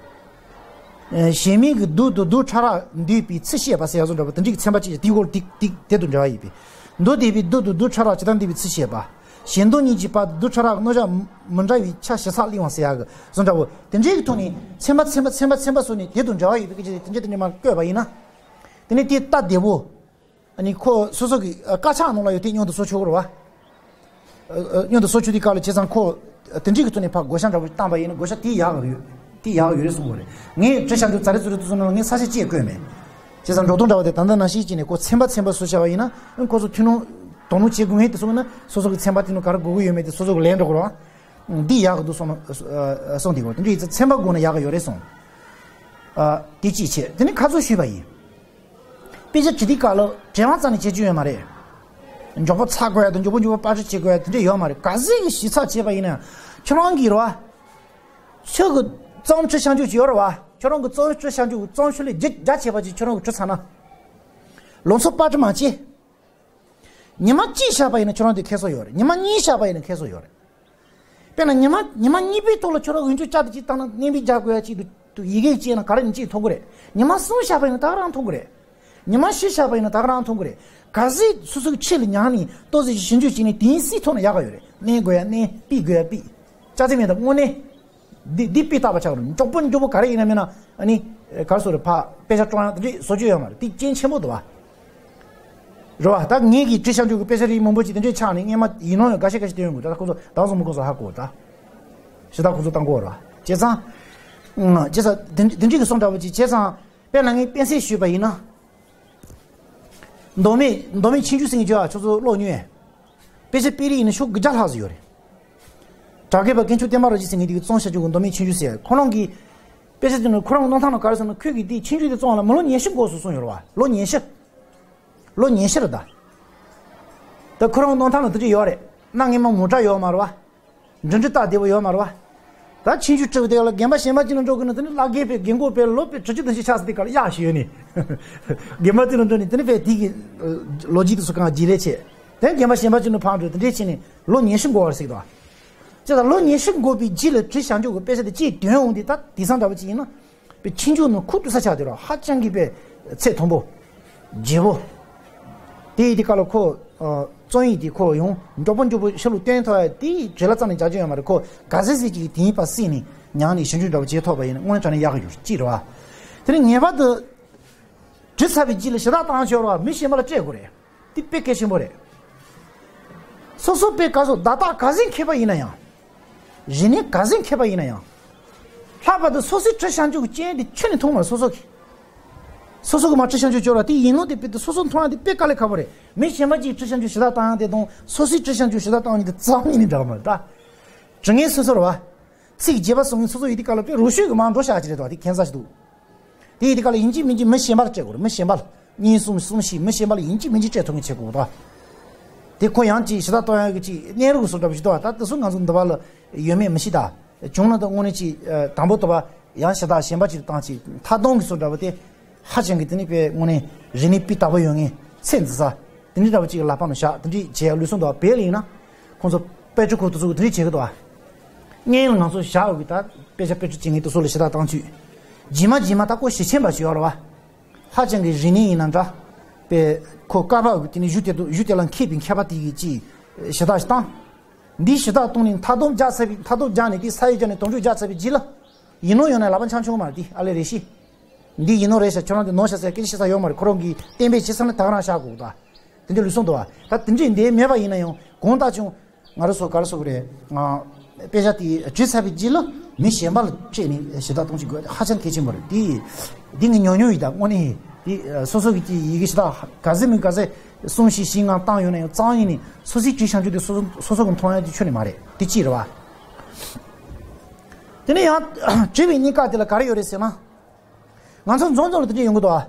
ཨ། གཞན་མིན་གྱི་རྡུལ་དང་རྡུལ་ཕྲ་རབ་འདོད་པའི་ཚུལ་བཤད་པ་ཟེར་ཡག་བཟོ་འདྲ་བོ་དེ་འདྲའི་ཚན་པ་གཅིག་ལ། དེའི་སྐོར་དེ་དེ་དེ་དང་འབྲེལ་བ་ཡོད་པའི། མདོ་སྡེ་པའི་རྡུལ་དང་རྡུལ་ཕྲ་རབ་ཇི་ལྟར་འདས་པའི་ཚུལ་བཤད་པ། གཞན་སྡུག་གཉིས་ཀྱི་བར་དུ་རྡུལ་ཕྲ་རབ་རྣམ་གཞག་མི་འདྲ་བའི་ཆ་ཞིབ་ཚགས་གླེང་བ་ཟེར་ཡག་གི་བཟོ་འདྲ་བོ་དེ་འདྲའི་གི་ཐོག་ནས་ཚན་པ་ཚན་པ་ཚན་པ་ཚན་པ་བཟོས་ནས་དེ་དང་འབྲེལ་བ་ཡོད་པའི་སྐད་ཆ་དེ་འདྲ་དེ་འདྲ་མར་བཀོད་པ་ཡིན་ན། དེ་ནས་དེ་སྟབས་བདེ་པོ། ཨ་ནི་ཁོ་སོ་སོ་གི་དཀར་ཆག་ནང་ལ་ཡོད་དེ་མཉམ་དུ་བཟོ་ཆོག་གི་རེད་བ། ཨ། ཨ། མཉམ་དུ་བཟོ་ཆོག་དུས་སྐབས་ལ་བྱས་ཙང་ཁོ་དེ་འདྲའི་གི་ཐོག་ནས་ཕར་བགོ་བཤའ་འདྲ་བོ་བཏང་པ་ཡིན་ན་བགོ་བཤའ་དེ་ཡག་གི་ཡོད། དེ་ཡག་གི་ཡོད་རེད་གསུང་གི་རེད། ངས་ཁྲི་བྱང་ཆུབ་ཛ་རེ་ཛུ་རེ་དུ་སོང་ནང་ལ་ངས་ས་བཅད་བཀོད་མེད། བྱས་ཙང་འགྲོ་སྟངས་འདྲ་བ་དེ་ད་ལྟ་ནང་བཞིན་བྱས་ནས་ཁོ་ཚན་པ་ཚན་པ་བཟོས་བྱས་པ་ཡིན་ན། ཨ། ཁོ་ཚོ་ཐུགས་སྣང་དོ་སྣང་བྱེད་དགོས་ངེས་དེ་སོང་ན། སོ་སོ་གི་ཚན་པ་དེ་ནང་ག་རེ་དགོས་ཀྱི་ཡོད་མེད་དེ་སོ་སོ་གི་ལན་འགྲོ་གི་རེད་བ། འདི་ཡག་གི་འདུག་གསུངས། ཨ། གསུངས་དེ་གོ་དེ་འདྲ་ཡིན་ཙང་ཚན་པ་དགོས་ན་ཡག་གི་ཡོད་རེད་གསུངས། ཨ། དེ་གཅིག་བྱས། དེ་ནས་ཁ་རྩོད་ཞུས་པ་ཡིན། དཔེ་ཆ་བྲིས་དུས་སྐབས་ལ་དྲི་བ་རྩ་ནས་བྱེད་རྒྱུ་ཡོད་མ་རེད། མགྱོགས་པོ་ཚར་དགོས་ཡ་དང་མགྱོགས་པོ་མགྱོགས་པོ་པར་སྐྲུན་བྱེད་དགོས་ཡ་དེ་འདྲ་ཡོད་མ་རེད། ག་ཚོད་ཀྱི་ཞིབ་ཚགས་བྱས་པ་ཡིན་ན་ཡང་ཁྱོད་རང་གིས་རེད་བ། ཁྱོད་ཀྱི་རྩོམ་ཁྲི་བྱང་ཆུབ་ཅིག་ཡོད་རེད་བ། ཁྱོད་རང་གི་རྩོམ་ཁྲི་བྱང་ཆུབ་རྩོམ་ཤོག་ལེབ་བརྒྱ་བརྒྱ་བྱས་པ་ཅིག་ཁྱོད་རང་གིས་བྲིས་ཚར་ན། ལོ་ཚོད་པར་སྐྲུན་མ་བྱེད། ཉི་མ་གཅིག་བཞག་པ་ཡིན་ན་ཁྱོད་རང་དེ་ཁེ་སོ་ཡོད་རེད། ཉི་མ་གཉིས་བཞག་པ་ཡིན་ན་ཁེ་སོ་ཡོད་རེད། དཔེར་ན་ཉི་མ་ཉི་མ་གཉིས་པའི་ཐོག་ལ་ཁྱོད་རང་འོས་འབྱོར་བསྐྱར་དུ་ཅིག་བཏང་ན། གནས་འབུལ་རྒྱག་དགོས་ཡ་ཅིག་འདུག་ཡི་གེ་བྱས་ན་ག་རེ་ཡིན་ཅིག་ཐོབ་ཀྱི་རེད། ཉི་མ་གསུམ་བཞག་པ་ཡིན་ན་ད་ག་རང་ཐོབ་ཀྱི་རེད། ཉི་མ་བཞི་བཞག་པ་ཡིན་ན་ད་ག་རང་ཐོབ་ཀྱི་རེད། གལ་སྲིད་སོ་སོ་གི་ཆེད་ལ་མྱངས་ནས་ཏོག་ཙམ་ཞིབ་འཇུག་བྱས་ནས་དེའི་སྲིད་ཐོག་ན་ཡག་ག་ཡོད་རེད། གནོན་དགོས་ཡ་གནོན། ཕུད་དགོས་ཡ་ཕུད། ཅག་ཙེ་མེད་ད་དངོས་གནས། འདི་འདི་དཔེ་བལྟ་བ་ཆགས་རུང་མགྱོགས་པོ་མགྱོགས་པོ་ག་རེ་ཡིན་ན་མིན་ན། ཨ་ནི་ག་རེ་ཟེར་རེད། ཕ་དཔེ་ཆ་སྐྲུན་ཡག་དེ་འདྲས་བཟོ་བཅོས་ཡོད་མ་རེད། དེ་རྐྱེན་ཆེན་པོ་འདུག་བ། རེད་བ། ད་ངེད་ཀྱི་ཁྲི་བྱང་ཆུབ་ཀྱི་དཔེ་ཆ་རིགས་མང་པོ་ཅིག་དེ་འདྲས་ཆགས་ནས་སྔས་མ་ཡིན་ནོ་ཡང་འགའ་ཤས་འགའ་ཤས་བསྟན་ཡོང་གི་འདུག་ད་ཁོང་ཚོ་ད་བཟོ་མི་ཁོང་ཚོ་ཧ་གོ་ད། ཞེ་ད་ཁོང་ཚོ་བཏང་གོ་རེད་བ། བྱས་ཙང་། བྱས་ཙང་དེ་དེ་འདྲས་ཀྱི་གསུང་འདྲ་བོ་ཅིག་བྱས་ཙང་། དཔེར་ན་ངས་དཔེ་མཚོན་ཞུས་པ་ཡིན་ན། མདོ་སྨད་མདོ་སྨད་ཆོས་འབྱུང་ཟེར་མཁན་ཅིག་ཡོད་ཨ། ཁྱོད་ཚོ་ཀློག་མྱོང་ངས། དཔེ་ཆ་དཔེ་རིས་ཡིན་ན་ཤོག་དགུ་བརྒྱ་ལྷག་ཙམ་ཡོད་རེད། གྲགས་པ་དཀོན་མཆོག་བསྟན་པ་རྡོ་རྗེ་ཟེར་མཁན་དེ་གིས་རྩོམ་བྱ་རྒྱུ་གི་མདོ་སྨད་ཆོས་འབྱུང་ཟེར། ཁོ་རང་གིས་དཔེ་ཆ་དེ་ནི་ཁོ་རང་གི་གནང་སྟངས་ལ་ག་རེ་ཟེར་ན། ཁོས་གི་དེ་ཆོས་འབྱུང་དེ་རྩོམ་ལ་མི་ལོ་ཉི་ཤུ་འགོར་སོང་གསུངས་ཡོད་རེད་བ། ལོ་ཉི་ཤུ། ལོ་ཉི་ཤུ་རེད་ད། ད་ཁོ་རང་གི་གནང་སྟངས་ལ་དེ་འདྲ་ཡོད་རེད། གནའ་སྔ་མོ་མོ་ཊ་ཡོད་མ་རེད་བ། འགྲིམ་འགྲུལ་སྟབས་བདེ་པོ་ཡོད་མ་རེད་བ། ད་ཆོས་འབྱུང་འབྲི་བའི་དེ་ལ་དགོན་པ་གཞན་པ་ཅིག་ལ་འགྲོ་དགོས་ན། དེ་ནི་བླ་རྒན་པའི་རྒན་གོག་པའི་ལོ་པའི་དྲུག་ཅུ་བདུན་ཅུ་ཆགས་ས་དེ་ག་ལ་གཡག་ཞིག་ཡོད་ནི། དགོན་པ་ཅིག་ལ་འགྲོ་ནི་དེ་ནི་དཔེ་དེ་གི་ལོ་རྒྱུས་དེ་ཚོ་གང་བརྗེ་རེས་བྱས། དེ་ནི་དགོན་པ་གཞན་པ་ཅིག་ལ་ཕར་འགྲོ། དེ་འདྲས་བྱས་ནས་ལོ་ཉི་ཤུ་འགོར་བ་རེད་ཟེར་གི་འདུག་བ། ཅེས་ད་ལོ་ཉི་ཤུ་འགོར་བའི་རྗེས་ལ་བྲིས་བཞག་རྒྱུ་གི་དཔེ་ཆ་དེ་ཅིག་ཐོན་འོང་དུས། ད་དེང་སང་འདྲ་པོ་ཅིག་ཡིན་ན། པའི་ཆོས་འབྱུང་ནི་ཁུག་ཏུ་ས་ཆགས་དེ་ར་ཧ་ཅང་གི་པའི་ཚད་མཐོན་པོ། ལྗིད་པོ། དེ་ཡི་དེ་ག་ལ་ཁོ། ཨ། རྩོམ་ཡིག་དེ་ཁོ་ཡང་མགྱོགས་པོ་མགྱོགས་པོ་ཤི་ལུགས་བཏོན་ཐུབ་ཡ་དེ་བྲེལ་བ་རྩ་ནས་རྒྱག་རྒྱུ་ཡོད་མ་རེད། ཁོ་ག་ཚོད་ཟིག་ཅིག་གིས་དེ་ཡིན་པ་སྲིད་ནས་མྱངས་ནས་ཞིབ་འཇུག་འདྲ་པོ་བྱེད་ཐུབ་པ་ཡིན་ན་དངོས་གནས་དྲང་གནས་ཡག་གི་ཡོད་ཅིག་རེད་བ། དེ་ནས་ངེས་པར་དུ་བྲིས་ཚར་བའི་རྗེས་ལ་ཞུ་དག་བཏང་ཆོག་ར་བ། མི་གཞན་པ་ལ་སྤྲད་དགོས་རེད། འདི་དཔེ་གལ་ཆེན་པོ་རེད། སོ་སོ་དཔེ་ག་ཚོད་བརྡ་རྟགས་ག་ཚོད་མཁས་པ་ཡིན་ན་ཡང་། རིག་གནས་ག་ཚོད་མཁས་པ་ཡིན་ན་ཡང་། ལྷག་པར་དུ་སོ་སོས་བྲིས་བཞག་རྒྱུ་གི་རྐྱེན་དེ་ཁྱོན་ནས་མཐོང་མ་རེད། སོ་སོ་གིས། སོ་སོ་གིས་མར་བྲིས་བཞག་རྒྱུ་སྐྱོར་བ་དེ་ཡིན་ནོ་དེ་དཔེ་དེ་སོ་སོ་མཐོང་ཡ་དེ་དཔེ་དཀའ་ལས་ཁག་པོ་རེད། མི་གཞན་པ་གཅིག་བྲིས་བཞག་རྒྱུ་ཞུ་དག་བཏང་ཡ་དེ་དང་སོ་སོས་བྲིས་བཞག་རྒྱུ་ཞུ་དག་བཏང་ཡ་དེ་རྩ་བ་ཉིད་ནས་འདྲ་བ་མ་རེད་ད། དྲི་ངན་སོ་སོ་རེད་བ། ཚིག་རྒྱས་པ་གསུང་མཁན་སོ་སོ་ཡིན་དུས་སྐབས་ལ་དཔེ་རུ་ཤོད་ཀྱི་མར་འགྲོ་བཞག་ཅིག་རེད་དོ། དེ་ཁྱད་མཚར་ཞིག་འདུག་དེ་ཡི་དེ་ག་ལ་ཡིན་གཅིག་མིན་གཅིག་མི་གཞན་པར་སྤྲད་དགོས་རེད། མི་གཞན་པ་ལ། གཉིས་གསུམ་གསུམ་བཞི་མི་གཞན་པ་ལ་ཡིན་གཅིག་མིན་གཅིག་སྤྲད་ཐུབ་མཁན་བྱེད་དགོས་ད། དེ་ཁོ་ཡང་གཅིག་ཞུ་དག་གཏོང་ཡག་གི་གཅིག་གནས་ལུགས་སུ་འདྲ་པོ་ཞིག་འདུག་བ། ད་དེ་ཚོ་ང་ཚོ་འདི་པ་ལ་ཡོད་མེད་མི་ཤེས་ད། བྱུང་ན་ད་དངོས་གནས་གཅིག་དང་པོ་འདི་པ་ཡང་ཞུ་དག་གཞན་པ་ཅིག་བཏང་ཅིག་མཐའ་སྡོམ་གི་སུ་འདྲ་པོ་དེ། ཧ་ཅང་གི་དེ་ནི་དཔེ་དངོས་གནས་རིག་གནས་སྤུས་དག་པོ་ཡོད་མཁན་ཚད་འཛིན་ས། དེ་འདྲའི་འདྲ་པོ་ཅིག་གི་ལག་པ་ནང་བཞག་དེ་འདྲའི་བྱས་ལུས་སོང་འདུག་བ། བལ་ལ་ཡིན་ན། ཁོང་ཚོ་དཔེ་སྤྲོ་ཁུལ་དེ་ཚོ་དེ་འདྲའི་བྱེད་གི་འདུག་བ། སྔོན་ལ་ང་ཚོ་བཞག་ཡོད་གི་ད་དཔེ་ཆ་དཔེ་སྤྲོ་བྱེད་མཁན་དེ་ཚོ་ལ་ཞུ་དག་བཏང་བྱུས། རྗེས་མ་རྗེས་མ་ད་ཁོ་ཞེ་ཆེན་པ་ཞིག་ཡོད་རེད་བ། ཧ་ཅང་གི་རིག་གནས་ཡིན་ན་འདྲ། དཔེ་ཁོ་བསྐལ་པ་གི་དེ་ནས་གཞུ་དེ་དུ་གཞུ་དེ་ལ་མཁས་པའི་མཁས་པ་དེ་གིས་ཅིག་ཞུ་དག་ཞིག་བཏང་། འདིའི་ཞུ་དག་བཏང་ནས་མཐའ་སྡོམ་རྒྱག་ཚར་བའི་མཐའ་སྡོམ་རྒྱག་ནས་དེ་ས་ཡིག་རྒྱག་ནས་དོན་འགྲུབ་རྒྱག་ཚར་བའི་རྗེས་ལ། ཡིན་ནོ་ཡོང་ན་ལག་པ་འཆང་ཆོག་མ་རེད་དེ་ཨ་ལས་རེ་ཞིག་འདི་ཡིན་ནོ་རེད་ཤག་ཁྱོད་རང་འདི་ནོར་ཤག་ཟེར་སྐད་ཆ་བཤད་ས་ཡོད་མ་རེད། ཁོ་རང་གིས་གཏན་འབེབས་བྱེད་ས་ནི་ད་ག་རང་བཞག་དགོས་ད། དེ་འདྲ་ལུས་སོང་འདུག་བ། ད་དེ་འདྲས་འདི་མེད་པ་ཡིན་ན་ཡང་གང་ལྟར་ཀྱང་། ང་རང་ཚོ་ག་རེ་ཟེར་དགོས་རེད། ང་དཔེ་ཆ་དེ་བྲིས་ཚར་བའི་རྗེས་ལ་མི་གཞན་པ་ལ་སྤྲད་ནས་ཞུ་དག་གཏོང་ཅིག་དགོས་ཧ་ཅང་གལ་ཆེན་པོ་རེད། དེ་འདི་ངས་ཉོ་ཉོ་ཡིན་ད་དངོས་གནས་དེ་སོ་སོ་གི་ཅིག་ཡི་གེ་ཞུ་དག་ག་ཚོད་མིན་ག་ཚོད་གསུམ་བཞི་བཞི་ལྔ་བཏང་ཡོད་ན་ཡང་རྩ་བ་ཉིད་ནས་སོ་སོའི་བྲིས་བཞག་རྒྱུ་དེ་སོ་སོ་སོ་སོ་གི་མཐོང་ཡ་དེ་ཁྱོན་ནས་མ་རེད། དེ་གཅིག་རེད་བ། དེ་ནས་ཡང་བྲིས་པའི་གཉིས་ཀ་དེ་ལ་ག་རེ་ཡོད་རེད་ཟེར་ན། ང་ཚོ་འཛོམས་འཛོམས་ལ་དེ་འདྲ་ཡོང་གི་འདུག་ཨ།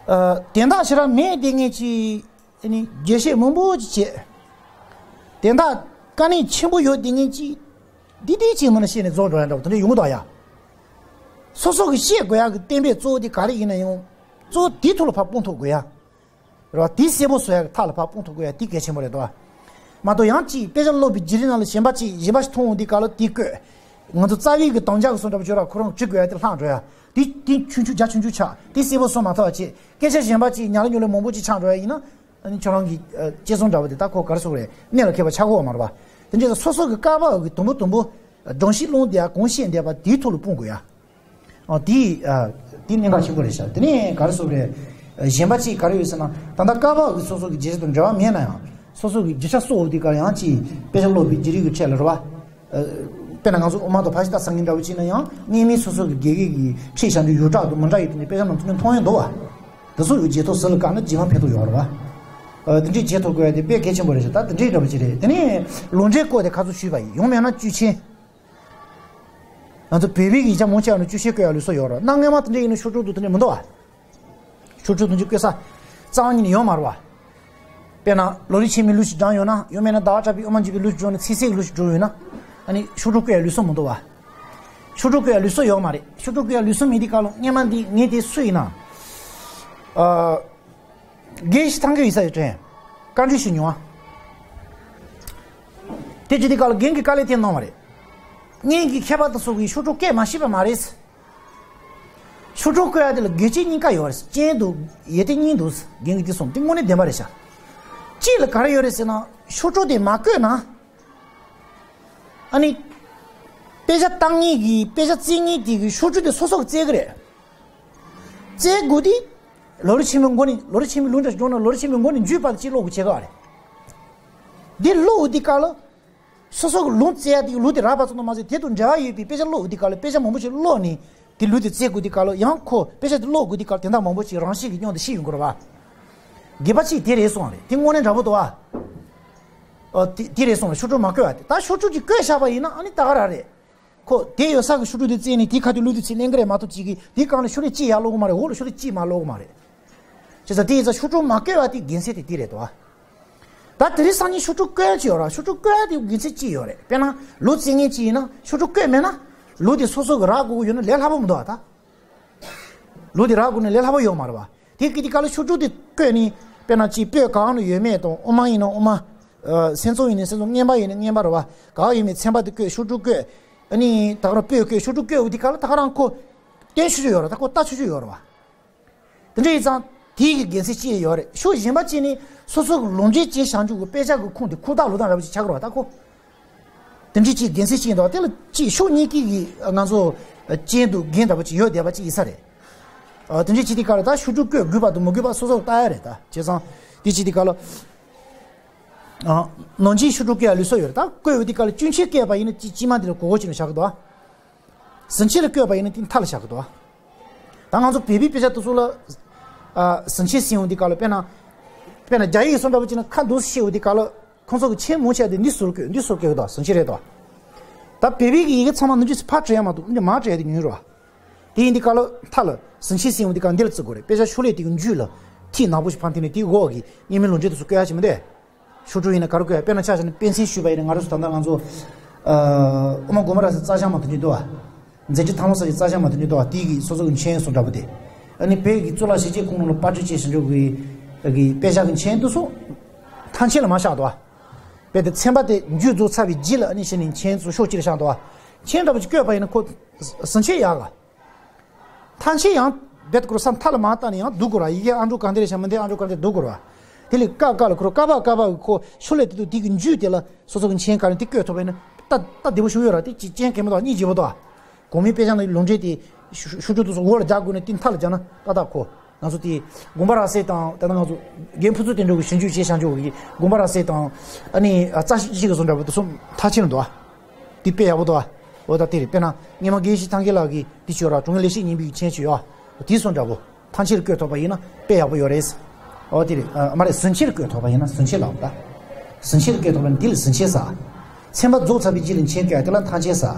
ཨ། དན་རྟགས་ཞེ་དྲག་མེད་དེ་ངས་ཅིག་ཨ་ནི་རྒྱས་བཤད་མང་པོ་ཅིག་བྱས། དན་རྟགས་དཀའ་གནད་ཆེན་པོ་ཡོད་དེ་ངས་ཅིག་འདི་འདྲས་ཅིག་མིན་ན་བཤད་ནས་རྫོགས་འགྲོ་ཡ་འདྲ་པོ་དེ་འདྲ་ཡོང་གི་འདུག་ཨ་ཡ། སོ་སོ་གི་བཤད་དགོས་ཡ་གི་གཏན་འབེབས་གཙོ་བོ་དེ་ག་རེ་ཡིན་ན་ཡང་། གཙོ་བོ་དེའི་ཐོག་ལ་ཕར་སྤུངས་ཐུབ་དགོས་ཡ། རེད་བ། དེ་གསལ་པོ་བཟོ་ཡག་གི་ཐག་ལ་ཕར་སྤུངས་ཐུབ་དགོས་ཡ་དེ་གལ་ཆེན་པོ་རེད་དོ། མ་གཏོགས་ཡང་ཅིག་དཔེ་ཆ་ཀློག་པའི་བརྒྱུད་རིམ་ནང་ལ་གཞན་པ་ཅིག་གཞན་པ་ཞིག་མཐོང་འོང་དུས་སྐབས་ལ་དེ་བཀོད། ང་ཚོ་རྩ་བའི་གི་དམ་བཅའ་གི་སོ་འདྲ་པོ་བྱོས་ར་ཁོ་རང་བྲི་དགོས་ཡ་དེ་ལྷག་འགྲོ་ཡ། དེ་དེ་ཆུང་ཆུང་རྒྱ་ཆུང་ཆུང་ཆགས་དེ་གསལ་པོ་བཟོ་མ་ཐུབ་པ་བྱས་སྐད་ཆ་གཞན་པ་ཅིག་ཉག་ལ་ཉུག་ལ་མང་པོ་ཅིག་ཆགས་འགྲོ་ཡ་ཡིན་ན། ཨ་ནི་ཁྱོད་རང་གི་ཨ་དཔྱད་རྩོམ་འདྲ་པོ་དེ་ད་ཁོ་ག་རེ་ཟེར་དགོས་རེད། གནད་ལ་འཁེལ་བ་ཆགས་ཀྱི་ཡོད་མ་རེད་པ། དེ་འདྲ་སོ་སོ་གི་བསྐལ་པ་གི་དུམ་བུ་དུམ་བུ། སྒྲོམ་གཞི་སློང་བསྡད་ཡ་གང་བཤད་བསྡད་པ་དེའི་ཐོག་ལ་སྤུངས་དགོས་ཡ། ཨ། དེ། ཨ། དེ་གནད་འགག་ཆེན་པོ་རེད་ཤག་དེ་ནས་ག་རེ་ཟེར་དགོས་རེད། ཨ། གཞན་པ་ཅིག་ག་རེ་ཡོད་ཟེར་ན། ད་ལྟ་བསྐལ་པ་གི་སོ་སོ་གི་རྒྱུད་རིག་དང་འབྲེལ་བ་མེད་ན་ཡང་། སོ་སོ་གི་རྒྱུ་ཆ་གསོ་འོང་དུས་སྐབས་ཡང་ཅིག་དཔེ་ཆ་ཀློག་པའི་བརྒྱུད་རིམ་གྱི་ཁྲོད་ལ་རེད་བ། ཨ། དཔེར་ན་ང་ཚོ་དབུ་མ་དང་ཕར་ཕྱིན་ད་ཟེར་མཁན་འདྲ་བོ་ཅིག་ན་ཡང་སྔོན་མའི་སོ་སོ་གི་དགེ་རྒན་གྱིས་ཁྲིད་བཞག་རྒྱུ་ཡོངས་གྲགས་དང་མི་འདྲ་ཡོད་དེ་ནས་དཔེ་ཆ་ནང་དུ་མཐོང་ཡོང་འདུག་བ། དེ་ཚོ་ཡང་རྗེས་ཐོབ་ཟུར་ལ་བཀག་ན་རྗེས་མ་ཕན་ཐོགས་ཡོད་རེད་བ། ཨ། དེ་འདྲའི་རྗེས་ཐོབ་དགོས་ཡ་དེ་དཔེ་གལ་ཆེན་པོ་རེད་ཤག་ད་དེ་འདྲའི་འདྲ་བོ་ཅིག་རེད། དེ་ནས་ལུང་འདྲེན་སྐོར་དེ་ཁ་ཚུར་ཞུས་པ་ཡིན། ཡང་མེད་ན་བཅུ་ཆེན། ང་ཚོ་བོད་པའི་ཡིག་ཆ་མང་ཆེ་བ་ནི་བཅུ་ཆེན་བཀོད་ཡ་ལུགས་སྲོལ་ཡོད་རེད། གནའ་སྔ་མ་དེ་འདྲ་ཡིན་ན་ཤོག་གྲུ་དང་དེ་འདྲ་མི་འདུག་བ། ཤོག་གྲུ་དང་ཅིག་བཀོད་ས་རྩ་བ་ཉིད་ནས་ཡོད་མ་རེད་བ། དཔེར་ན་ལམ་རིམ་ཆེན་མོའི་ལུགས་ཤིག་བགྲངས་ཡོད་ན། ཡང་མིན་ན་ཟླ་བ་གྲགས་པའི་དབུ་མ་འཇུག་པའི་ལུགས་ཤིག་བགྲངས་ནས་ཚིག་གསལ་གྱི་ལུགས་ཤིག་བགྲངས་ཡོད་ན། ཨ་ནི་ཤོག་གྲུ་བཀོད་ཡ་ལུགས་སྲོལ་མི་འདུག་བ། ཤོག་གྲུ་བཀོད་ཡ་ལུགས་སྲོལ་ཡོད་མ་རེད། ཤོག་གྲུ་བཀོད་ཡ་ལུགས་སྲོལ་མེད་དུས་སྐབས་ལ་སྔོན་མ་འདི་ངས་དེ་སུ་ཡིན་ན། ཨ། རྒན་ཞིག་ཐང་གི་ཡིན་ས་ཡོད་དྲན། བཀའ་འདྲི་ཞུ་མྱོང་བ། དེ་བྱེད་དུས་སྐབས་ལ་རྒན་གྱིས་དཀའ་ལས་དེ་གནང་བ་རེད། སྔོན་གྱི་མཁས་པ་དེ་ཚོ་གིས་ཤོག་གྲུ་བཀོད་མ་ཤེས་པ་མ་རེད། ཤོག་གྲུ་བཀོད་ཡ་དེ་ལ་དགོས་ཆེད་གཉིས་ཀ་ཡོད་རེད། རྐྱེན་འདུག་ཡོད་དེ་གཉིས་འདུག་རྒན་གྱིས་དེ་གསུངས། དེ་དངོས་གནས་བདེན་པ་རེད་ཤག་གཅིག་ལ་ག་རེ་ཡོད་རེད་ཟེར་ན། ཤོག་གྲུ་དེ་མ་བཀོད་ན། ཨ་ནི། དཔེ་ཆ་བཏང་མཁན་གྱིས་དཔེ་ཆ་བཙལ་མཁན་དེ་གིས་ཤོག་གྲུ་དེ་སོ་སོ་གིས་བཙལ་གི་རེད། བཙལ་དགོས་དུས། ལམ་རིམ་ཆེན་མོའི་མགོ་ནས། ལམ་རིམ་ཆེན་མོའི་ལུང་འདྲ་ཞིག་བྱུང་ན་ལམ་རིམ་ཆེན་མོའི་མགོ་ནས་མཇུག་བར་དུ་ཅིག་ཀློག་དགོས་བྱེད་ཀ་རེད། འདི་ཀློག་དུས་སྐབས་ལ། སོ་སོ་གི་ལུང་བཙལ་ཡ་དེ་གི་ལུང་དེ་རག་པ་ཙམ་དུ་མ་ཟད་དེ་དང་འབྲེལ་བ་ཡོད་པའི་དཔེ་ཆ་ཀློག་དུས་སྐབས་ལ་དཔེ་ཆ་མང་པོ་ཞིག་ཀློག་ནས། དེ་ལུས་དེ་རྩེ་དགོས་དུས་སྐབས་ལ་ཡང་ཁོ་དཔེ་ཆ་དེ་ཀློག་དགོས་དུས་སྐབས་ལ་དེ་འདྲ་མང་པོ་ཅིག་རང་བཞིན་གྱི་སྙོམས་དེ་ཤི་ཡོང་གི་རེད་བ། སྒེར་པ་གཅིག་དེ་རེད་སོང་རེད། དེ་དངོས་གནས་འདྲ་པོ་འདུག་བ། ཨོ་དེ་དེ་རེད་སོང་རེད། ཤོག་གྲུ་མ་བཀོད་པ་དེ། ད་ཤོག་གྲུ་ཅིག་བཀོད་བཞག་པ་ཡིན་ན་ཨ་ནི་ད་ག་རང་རེད། ཁོ་དེ་ཡོད་ས་གི་ཤོག་གྲུ་དེ་བཙལ་ནས་དེའི་ཁ་ཐུག་ལུས་དེ་ཚིག་ལེན་གི་རེད་མ་གཏོགས་ཅིག་གིས་དེའི་སྒང་ལ་ཤོག་ལྷེ་གཅིག་ཡར་ཀློག་གི་མ་རེད། འོག་ལ་ཤོག་ལྷེ་གཅིག་མར་ཀློག་གི་མ་རེད། བྱས་ཙང་དེ་ཡིན་ཙང་ཤོག་གྲུ་མ་བཀོད་པ་དེ་དགེ་མཚན་དེ་དེ་རེད་དོ། ད་དེ་རིང་སང་ཉིན་ཤོག་གྲུ་བཀོད་ཀྱི་ཡོད་ར། ཤོག་གྲུ་བཀོད་དེ་དགེ་མཚན་ཅི་ཡོད་རེད། དཔེར་ན་ལུས་རྩེ་མཁན་ཅིག་ཡིན་ན་ཤོག་གྲུ་བཀོད་མེད་ན་ལུས་དེ་སོ་སོ་གི་རག་དགོས་ཀྱི་ཡོད་ན་ལས་སླ་པོ་མི་འདུག་བ། ད་ལུས་དེ་རག་དགོས་ན་ལས་སླ་པོ་ཡོད་མ་རེད་བ། དེ་གི་དེ་ག་ལ་ཤོག་གྲུ་དེ་བཀོད་ནས་དཔེར་ན་ཅིག་སྤོས་གང་ན་ཡོད་མེད་དང་། ཨོ་མ་ཡིན་ན་ཨོ་མ། སེམས་ཙོག་ཡིན་ན་སེམས་ཙོག། རྔན་པ་ཡིན་ན་རྔན་པ་རེད་བ། ག་ཡིན་མིན་ཚན་པ་དེ་བཀོད། ཤོག་གྲུ་བཀོད། ཨ་ནི་ད་ག་རང་སྤོས་བཀོད། ཤོག་གྲུ་བཀོད་འོ་དེ་ག་ལ་ད་ག་རང་ཁོ་སྟོན་ཆོག་ཆོག་ཡོད་ར། ད་ཁོ་ལྟ་ཆོག་ཆོག་ཡོད་ར་བ། དེ་འདྲ་ཡིན་ཙང་དེའི་གི་དགེ་མཚན་ཅི་ཡོད་རེད། ཕྱོགས་གཞན་པ་ཅིག་ནས་སོ་སོ་གི་ལུས་འབྲེལ་བྱས་བཞག་འཇུག་གི་དཔེ་ཆ་གི་ཁུངས་དེ་ཁུག་རྟ་ལོ་ཐང་འདྲ་པོ་ཅིག་ཆགས་ཀྱི་རེད་བ། ད་ཁོ་དེ་འདྲའི་ཅིག་དགེ་མཚན་ཅིག་ཡིན་འདུག་དེ་ལ་ཅིག་ཕྱོགས་གཉིས་ཀྱི་གི་ང་ཚོ་རྐྱེན་དང་འགལ་འདྲ་པོ་ཅིག་ཡོད་བསྡད་པ་ཅིག་ཡིན་ས་རེད། ཨ། དེ་འདྲའི་ཅིག་དེ་ག་ལ་ད་ཤོག་གྲུ་བཀོད་དགོས་པ་དང་མི་དགོས་པ་སོ་སོར་ལྟ་ཡ་རེད། ད་བྱས་ཙང་དེ་ཅིག་དེ་ག་ལ། ཨ། ནང་ཆེན་ཤོག་གྲུ་བཀོད་ཡ་ལུགས་སྲོལ་ཡོད་རེད། ད་བཀོད་འོ་དེ་ག་ལ་གཅུང་ཆེན་བཀོད་པ་ཡིན་ན་ཅིག་དཀྱིལ་མ་དེ་ལ་གོ་གོ་བྱས་ནས་བཞག་གི་འདུག་ཨ། ཟིན་ཆེན་ལ་བཀོད་པ་ཡིན་ན་དེ་མཐའ་ལ་བཞག་གི་འདུག་ཨ། ད་ང་ཚོ་བོད་པའི་དཔེ་ཆ་དེ་ཚོ་ལ། ཨ། ཟིན་ཆེན་ཟེར་ཡོང་དུས་སྐབས་ལ་དཔེར་ན། དཔེར་ན་རྒྱ་ཡིག་སོགས་འདྲ་པོ་ཅིག་ན་ཁ་འདུག་སེ་བཤད་ཡོང་དུས་སྐབས་ལ་ཁོང་ཚོ་གི་མཆན་མང་ཆེ་བ་དེ་འདི་ཟུར་བཀོད། འདི་ཟུར་བཀོད་གི་འདུག་ཟིན་ཆེན་རེད་དོ། ད་བོད་པའི་གི་ཡི་གེ་ཚང་མ་ནུབ་རྒྱུ་ཕར་བྲིས་ཡ་མ་གཏོགས་འདི་མར་བྲིས་ཡ་དེ་ཉུང་རེད་བ། དེ་ཡིན་དུས་སྐབས་ལ་མཐའ་ལ་ཟིན་ཆེན་ཟེར་ཡོང་དུས་སྐབས་འདི་ལ་བརྩི་དགོས་རེད། དཔེ་ཆ་ཤོག་ལྷེ་དེ་གི་མཇུག་ལ་ཐིག་ནག་པོ་ཞིག་ཕར་འཐེན་ནས་དེའི་འོག་གི་རྙིང་མའི་ལུང་འདྲེན་དེ་ཚོ་བཀོད་ཡ་ཞིག་མི་འདུག་ཤོག་གྲུ་ཡིན་ན་ག་རེ་བཀོད་ཡ། དཔེར་ན་ཆ་བཞག་ན་པཎ་ཆེན་ཞུས་པ་ཡིན་ན། ང་རང་ཚོ་ད་ལྟ་ང་ཚོ། ཨ། དབུ་མ་དགོངས་པ་རབ་གསལ་རྩ་བཞག་མ་ཐུབ་ཀྱི་འདུག་བ། མཛད་འཕྲིན་ཐང་ལྷུང་གསལ་གྱི་རྩ་བཞག་མ་ཐུབ་ཀྱི་འདུག་བ། དེ་གི་སོ་སོ་གི་མཆན་སོགས་འདྲ་པོ་དེ། ཨ་ནི་བོད་ཀྱི་གཙུག་ལག་ཞིབ་དཔྱད་ཁང་ནང་ལ་པར་སྐྲུན་བྱས་བཞག་འཇོག་གི་གི་དཔེ་ཆ་གི་མཆན་དེ་ཚོ་མཐའ་མཆན་ལ་མར་བཞག་འདུག་བ། རྦད་དེ་ཚན་པ་དེ་མཇུག་རྫོགས་ཚར་བའི་རྗེས་ལ་ཨ་ནི་གཞི་ནས་མཆན་ཚོ་ཕྱོགས་གཅིག་ལ་བཞག་འདུག་བ། མཆན་འདྲ་པོ་ཅིག་བཀོད་པ་ཡིན་ན་ཁོ་ཟིན་ཆེན་ཡག་ག་མཐའ་མཆན་ཡང་རྦད་དེ་ཁོ་རང་ས་མཐའ་ལ་མར་བཏང་ནས་ཡང་བསྡུ་དགོས་ར། ཡི་གེ་ཨ་འབྲུ་གང་དེ་རེད་བཞག་མི་འདི་ཨ་འབྲུ་གང་དེ་བསྡུ་དགོས་ར། དེ་ལས་ཀ་ཀ་ལ་ཁོ་རང་ཀ་བ་ཀ་བ་གི་ཁོ་ཤོག་ལྷེ་དེ་དུ་དེ་གི་མཇུག་དེ་ལ་སོ་སོ་གི་མཆན་ག་རེ་དེ་བཀོད་ཐུབ་པ་ཡིན་ན་ད་ད་བདེ་པོ་ཞིག་ཡོད་ར། དེ་ཅིག་རྐྱེན་གལ་མི་འདུག་སྙིང་རྗེ་པོ་འདུག་གོང་མའི་དཔེ་ཆ་ནང་ལུང་འདྲེན་དེ་ཤོག་ཤོག་གྲུ་དེ་ཚོ་འོག་ལ་རྒྱག་དགོས་ན་དེ་མཐའ་ལ་རྒྱག་ན་ཏག་ཏག་གོ། ང་ཚོ་དེ་དགོངས་པ་རབ་གསལ་དང་ད་ལྟ་ང་ཚོ་རྒན་ཕུན་ཚོགས་དོན་གྲུབ་ཀྱིས་ཞིབ་འཇུག་བྱས་བཞག་འཇོག་གི་དགོངས་པ་རབ་གསལ་དང་། ཨ་ནི་རྩ་ཤེས་ཀྱི་བཟོ་འདྲ་པོ་དེ་ཚོ་མཐའ་མཆན་འདུག་ཨ། དེ་དཔེ་ཡག་པོ་འདུག་ཨ། འོ་ད་དེ་རེད། དཔེར་ན་སྔོན་མ་དགེ་བཤེས་ཐང་རྒྱལ་ལགས་ཀྱིས་དེ་བྱོས་ར། དྲང་ངེས་ལེགས་བཤད་སྙིང་པོའི་མཆན་བྱོས་ཨ། དེ་བཟོ་འདྲ་པོ་མཐའ་མཆན་ལ་བཀོད་ཐུབ་པ་ཡིན་ན་དཔེ་ཡག་པོ་ཡོད་རེད། འོ་དེ་རེད། ཨ། མ་རེད། ཟིན་ཆེན་ལ་བཀོད་ཐུབ་པ་ཡིན་ན། ཟིན་ཆེན་ལབ་ད། ཟིན་ཆེན་ལ་བཀོད་ཐུབ་པ་ཡིན་ན་དེ་ལ་ཟིན་ཆེན་ཟེར། ཚན་པ་རྫོགས་ཚར་བའི་རྗེས་ལ་མཆན་བཀོད་ཡ་དེ་ལ་མཐའ་མཆན་ཟེར།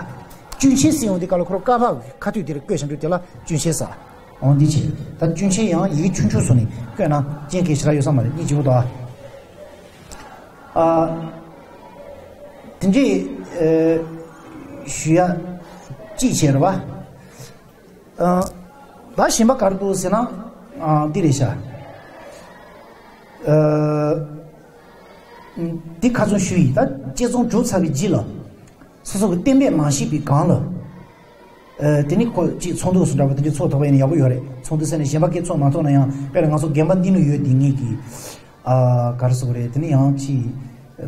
གཅུང་མཆན་ཟེར་ཡོང་དུས་སྐབས་ལ་ཁོ་རང་ཀ་བ་གི་ཁ་ཐུག་དེ་ལ་བཀོད་བཞག་འདུག་དེ་ལ་གཅུང་མཆན་ཟེར། འོ་འདི་བྱས། ད་གཅུང་མཆན་ཡང་ཡི་གེ་ཆུང་ཆུང་བཟོས་ནས་བཀོད་ན་རྐྱེན་གལ་ཞེ་དྲག་ཡོད་ས་མ་རེད། སྙིང་རྗེ་པོ་འདུག་ཨ། ཨ། དེ་འདྲས། ཨ། ཞུ་ཡ་གཅིག་བྱས་རེད་བ། ཨ། ད་གཞན་པ་ག་རེ་འདུག་ཟེར་ན། ཨ། འདི་རེད་ཤག་ཨ། འདི་ཁ་ཚོན་ཞུ་ཡིན། ད་དཔྱད་རྩོམ་གྲུབ་ཚར་བའི་རྗེས་ལ་སོ་སོ་གི་གཏན་འབེབས་མ་བྱས་པའི་སྒང་ལ། ཨ། དེ་ནི་ཁོ་ཅིག་ཚོགས་འདུ་སོགས་འདྲ་པོ་དེ་འདྲས་ཚོགས་ཐུབ་པ་ཡིན་ན་ཡག་པོ་ཡོད་རེད། ཚོགས་འདུ་ཟེར་ནས་གཞན་པ་སྐད་ཚོགས་མ་ཐུབ་ན་ཡང་། དཔེར་ན་ང་ཚོ་རྒན་པ་འདི་ནས་ཡོད་དེ་ངེད་ཀྱི། ཨ། ག་རེ་ཟེར་དགོས་རེད། དེ་ནི་ཡང་ཅིག་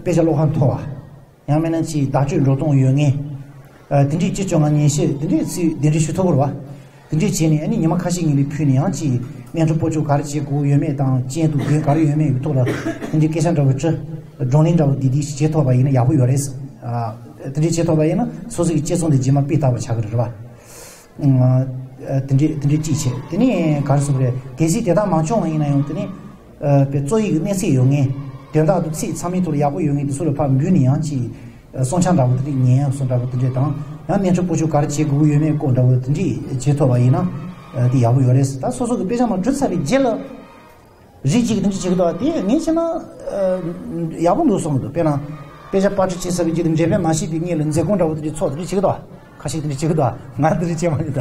དཔེ་ཆ་ཀློག་ཁ་མཐོ་བ། ཡང་མིན་ན་ཅིག་བརྡ་སྤྲོད་འགྲོ་སྟངས་ཡོད་མཁན། ཨ། དེ་འདྲའི་སྤྱི་སྤྱོད་ངང་ཉན་བཤད་དེ་འདྲའི་ཚིག་དེ་འདྲའི་ཞུ་ཐུབ་ཀྱི་རེད་བ། དེ་འདྲའི་བྱས་ནས་ཨ་ནི་ཉི་མ་ཁ་ཤས་ཉིན་ལ་ཕུལ་ནས་ཡང་ཅིག་སྨན་ཁང་སྤོ་སྐྱོད་ག་རེ་བྱེད་དགོས་ཡོད་མེད་དང་། རྐྱེན་དང་འགལ་ག་རེ་ཡོད་མེད་ཀྱི་ཐོག་ལ་དེ་འདྲའི་སྐད་ཆ་འདྲ་པོ་དྲི། བགྲོ་གླེང་འདྲ་པོ་འདི་འདི་བྱེད་ཐུབ་པ་ཡིན་ན་ཡག་པོ་ཡོད་རེད། ཨ། དེ་འདྲའི་བྱེད་ཐུབ་པ་ཡིན་ན་སོ་སོ་གི་དཔྱད་རྩོམ་དེ་རྗེས་མ་སྤུས་དག་པ་ཆགས་ཀྱི་རེད་བ། ཨ། དེ་འདྲའི་དེ་འདྲའི་གཅིག་བྱས། དེ་ནས་ག་རེ་ཟེར་དགོས་རེད། གལ་སྲིད་དེ་དག་མ་བྱུང་བ་ཡིན་ན་ཡང་དེ་ནས། ཨ། དཔེ་རྩོམ་ཡིག་གི་གནས་ཚད་ཡོད་མཁན། དོན་དག་དང་ཚིག་ཚང་མའི་ཐོག་ལ་ཡག་པོ་ཡོད་མཁན་དེ་ཚོ་ལ་ཕར་འབུལ་ནས་ཡང་ཅིག་གསུང་ཆ་འདྲ་པོ་དེ་འདྲ་ཉན་ཡག་བཟོ་འདྲ་པོ་དེ་འདྲ་དང་། ཡང་སྨན་ཁང་སྤོ་སྐྱོད་ག་རེ་བྱེད་དགོས་ཀྱི་ཡོད་མེད་སྐོར་འདྲ་པོ་དེ་འདྲ་བྱེད་ཐུབ་པ་ཡིན་ན། ཨ། དེ་ཡག་པོ་ཡོད་རེད། ད་སོ་སོ་གི་དཔེ་ཆ་མར་གྲུབ་ཚར་བའི་རྗེས་ལ། རིགས་གཅིག་གིས་དེ་འདྲ་བྱེད་ཀྱི་འདུག་བ། དེ་ངས་བྱས་ན། ཨ། ཡག་པོ་འདུག་བསམ་གྱི་འདུག་དཔེར་ན། དཔེ་ཆ་པར་སྐྲུན་བྱས་ཚར་བའི་རྗེས་ལ་འགྲེམས་སྤེལ་མ་བྱས་པའི་སྔོན་ལ་མཛད་སྒོ་འདྲ་པོ་དེ་འདྲ་ཚོགས་དེ་འདྲ་བྱེད་ཀྱི་འདུག་ཁ་ཤས་དེ་འདྲ་བྱེད་ཀྱི་འདུག་ང་དེ་འདྲ་བྱས་མ་མྱོང་། ད་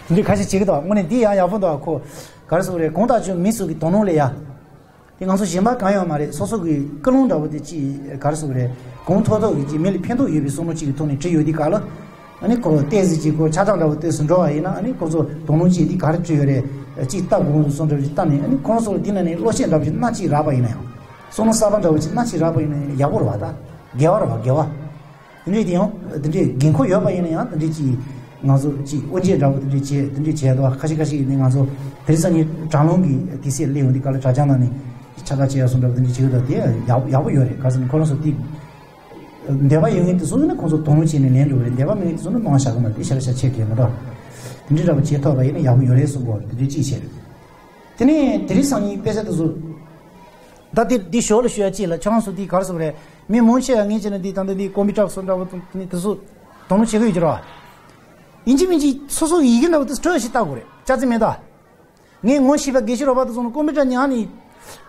དེ་འདྲ་ཁ་ཤས་བྱེད་ཀྱི་འདུག་དངོས་གནས་འདི་ཡང་ཡག་པོ་འདུག་ཁོ་ག་རེ་ཟེར་དགོས་རེད། གང་ལྟར་ཅིག་མི་སུ་གི་དོ་སྣང་སླེབས་ཡ། དེ་ང་ཚོ་གཞན་པ་གང་ཡང་མ་རེད། སོ་སོ་གི་ཀུན་སློང་འདྲ་པོ་དེ་ཅིག་ག་རེ་ཟེར་དགོས་རེད། གོང་མཐོར་ཐོག་གི་ཅིག་མི་ལ་ཕན་ཐོགས་ཡོད་པའི་བསམ་བློ་ཅིག་གི་ཐོག་ནས་བྲིས་ཡོད་དུས་སྐབས་ལ། ཨ་ནི་ཁོ་ཏོག་ཙམ་ཅིག་ཁོ་ཆགས་སྡང་འདྲ་པོ་ཏོག་ཙམ་འགྲོ་བ་ཡིན་ན། ཨ་ནི་ཁོ་ཚོ་དོ་སྣང་བྱས་དེ་ག་རེ་བྲིས་ཡོད་རེད། ཅིག་ལྟ་དགོས་འདུག་བསམ་འདྲ་པོ་ཅིག་ལྟ་ནས། ཨ་ནི་ཁོང་ཚོ་ལ་དེ་ནང་ནས་བློ་སྐྱེད་འདྲ་པོ་ཅིག་སྣ་གཅིག་རག་པ་ཡིན་ན་ཡང་། བསམ་བློ་གསར་པ་འདྲ་པོ་ཅིག་སྣ་གཅིག་རག་པ་ཡིན་ན་ཡག་པོ་རེད་བ། ད་དགེ་བ་རེད་བ། དགེ་བ། དེ་འདྲས་དེ་ཡང་དེ་འདྲས་འགན་ཁུར་ཡོད་པ་ཡིན་ན་ཡང་། དེ་འདྲས་ཅིག་ང་ཚོ་ཅིག་དབུ་འབྱེད་འདྲ་པོ་དེ་འདྲས་བྱས། དེ་འདྲས་བྱས་འདུག་ཁ་ཤས་ཁ་ཤས་ནི་ང་ཚོ་དེ་རིང་སང་ཉིན་དྲ་ལམ་གྱི་དུས་ཚོད་སླེབས་ཡོང་དུས་སྐབས་ལ་དྲ་རྒྱ་ནང་ནས་ཁྱབ་བསྒྲགས་བྱས་ཡག་སོང་འདྲ་པོ་དེ་འདྲས་བྱེད་ཀྱི་འདུག་དེ་ཡག་ཡག་པོ་ཡོད་རེད། ག་རེ་ཟེར་ན་ཁོ་རང་ཚོ་དེ། འདོད་པ་ཡོད་མཁན་དེ་ཚོ་ནི་ཁོང་ཚོ་དོ་སྣང་བྱས་ནས་ལེན་འགྲོ་གི་རེད། འདོད་པ་མེད་མཁན་དེ་ཚོ་ནི་གནང་བཞག་གི་མ་རེད། དེ་ཤ་ར་ཤ་ཆེ་གི་མ་གཏོགས། དེ་འདྲའི་འདྲ་པོ་བྱེད་ཐུབ་པ་ཡིན་ན་ཡག་པོ་ཡོད་རེད་གསུངས་པ་རེད། དེ་འདྲའི་གཅིག་བྱས་རེད། དེ་ནས་དེ་རིང་སང་ཉིན་དཔེ་ཆ་དེ་ཚོ། ད་དེ་འདི་ཞོར་ལ་ཞུ་ཡ་གཅིག་ལ། ཁྱེད་རང་ཚོ་འདི་ག་རེ་ཟེར་བ་རེད། མི་མང་ཆེ་བ་ངས་བྱས་ན་འདི་ད་ལྟ་འདི་ཀོམ་པུ་ཊར་སོགས་འདྲ་པོ་དེ་ཚོ་དོ་སྣང་བྱེད་ཀྱི་ཡོད་ཀྱི་རེད་བ། ཡིན་གཅིག་མིན་གཅིག་སོ་སོ་ཡི་གེ་འདྲ་པོ་དེ་སྤྲོད་ཞིག་ལྟ་དགོས་རེད། ཅག་ཙི་མེད་ད། ངས་ངོ་ཤེས་པ་དགེ་བཤེས་རོགས་པ་དེ་ཚོ་ནི་ཀོམ་པུ་ཊར་ཉར་ནས།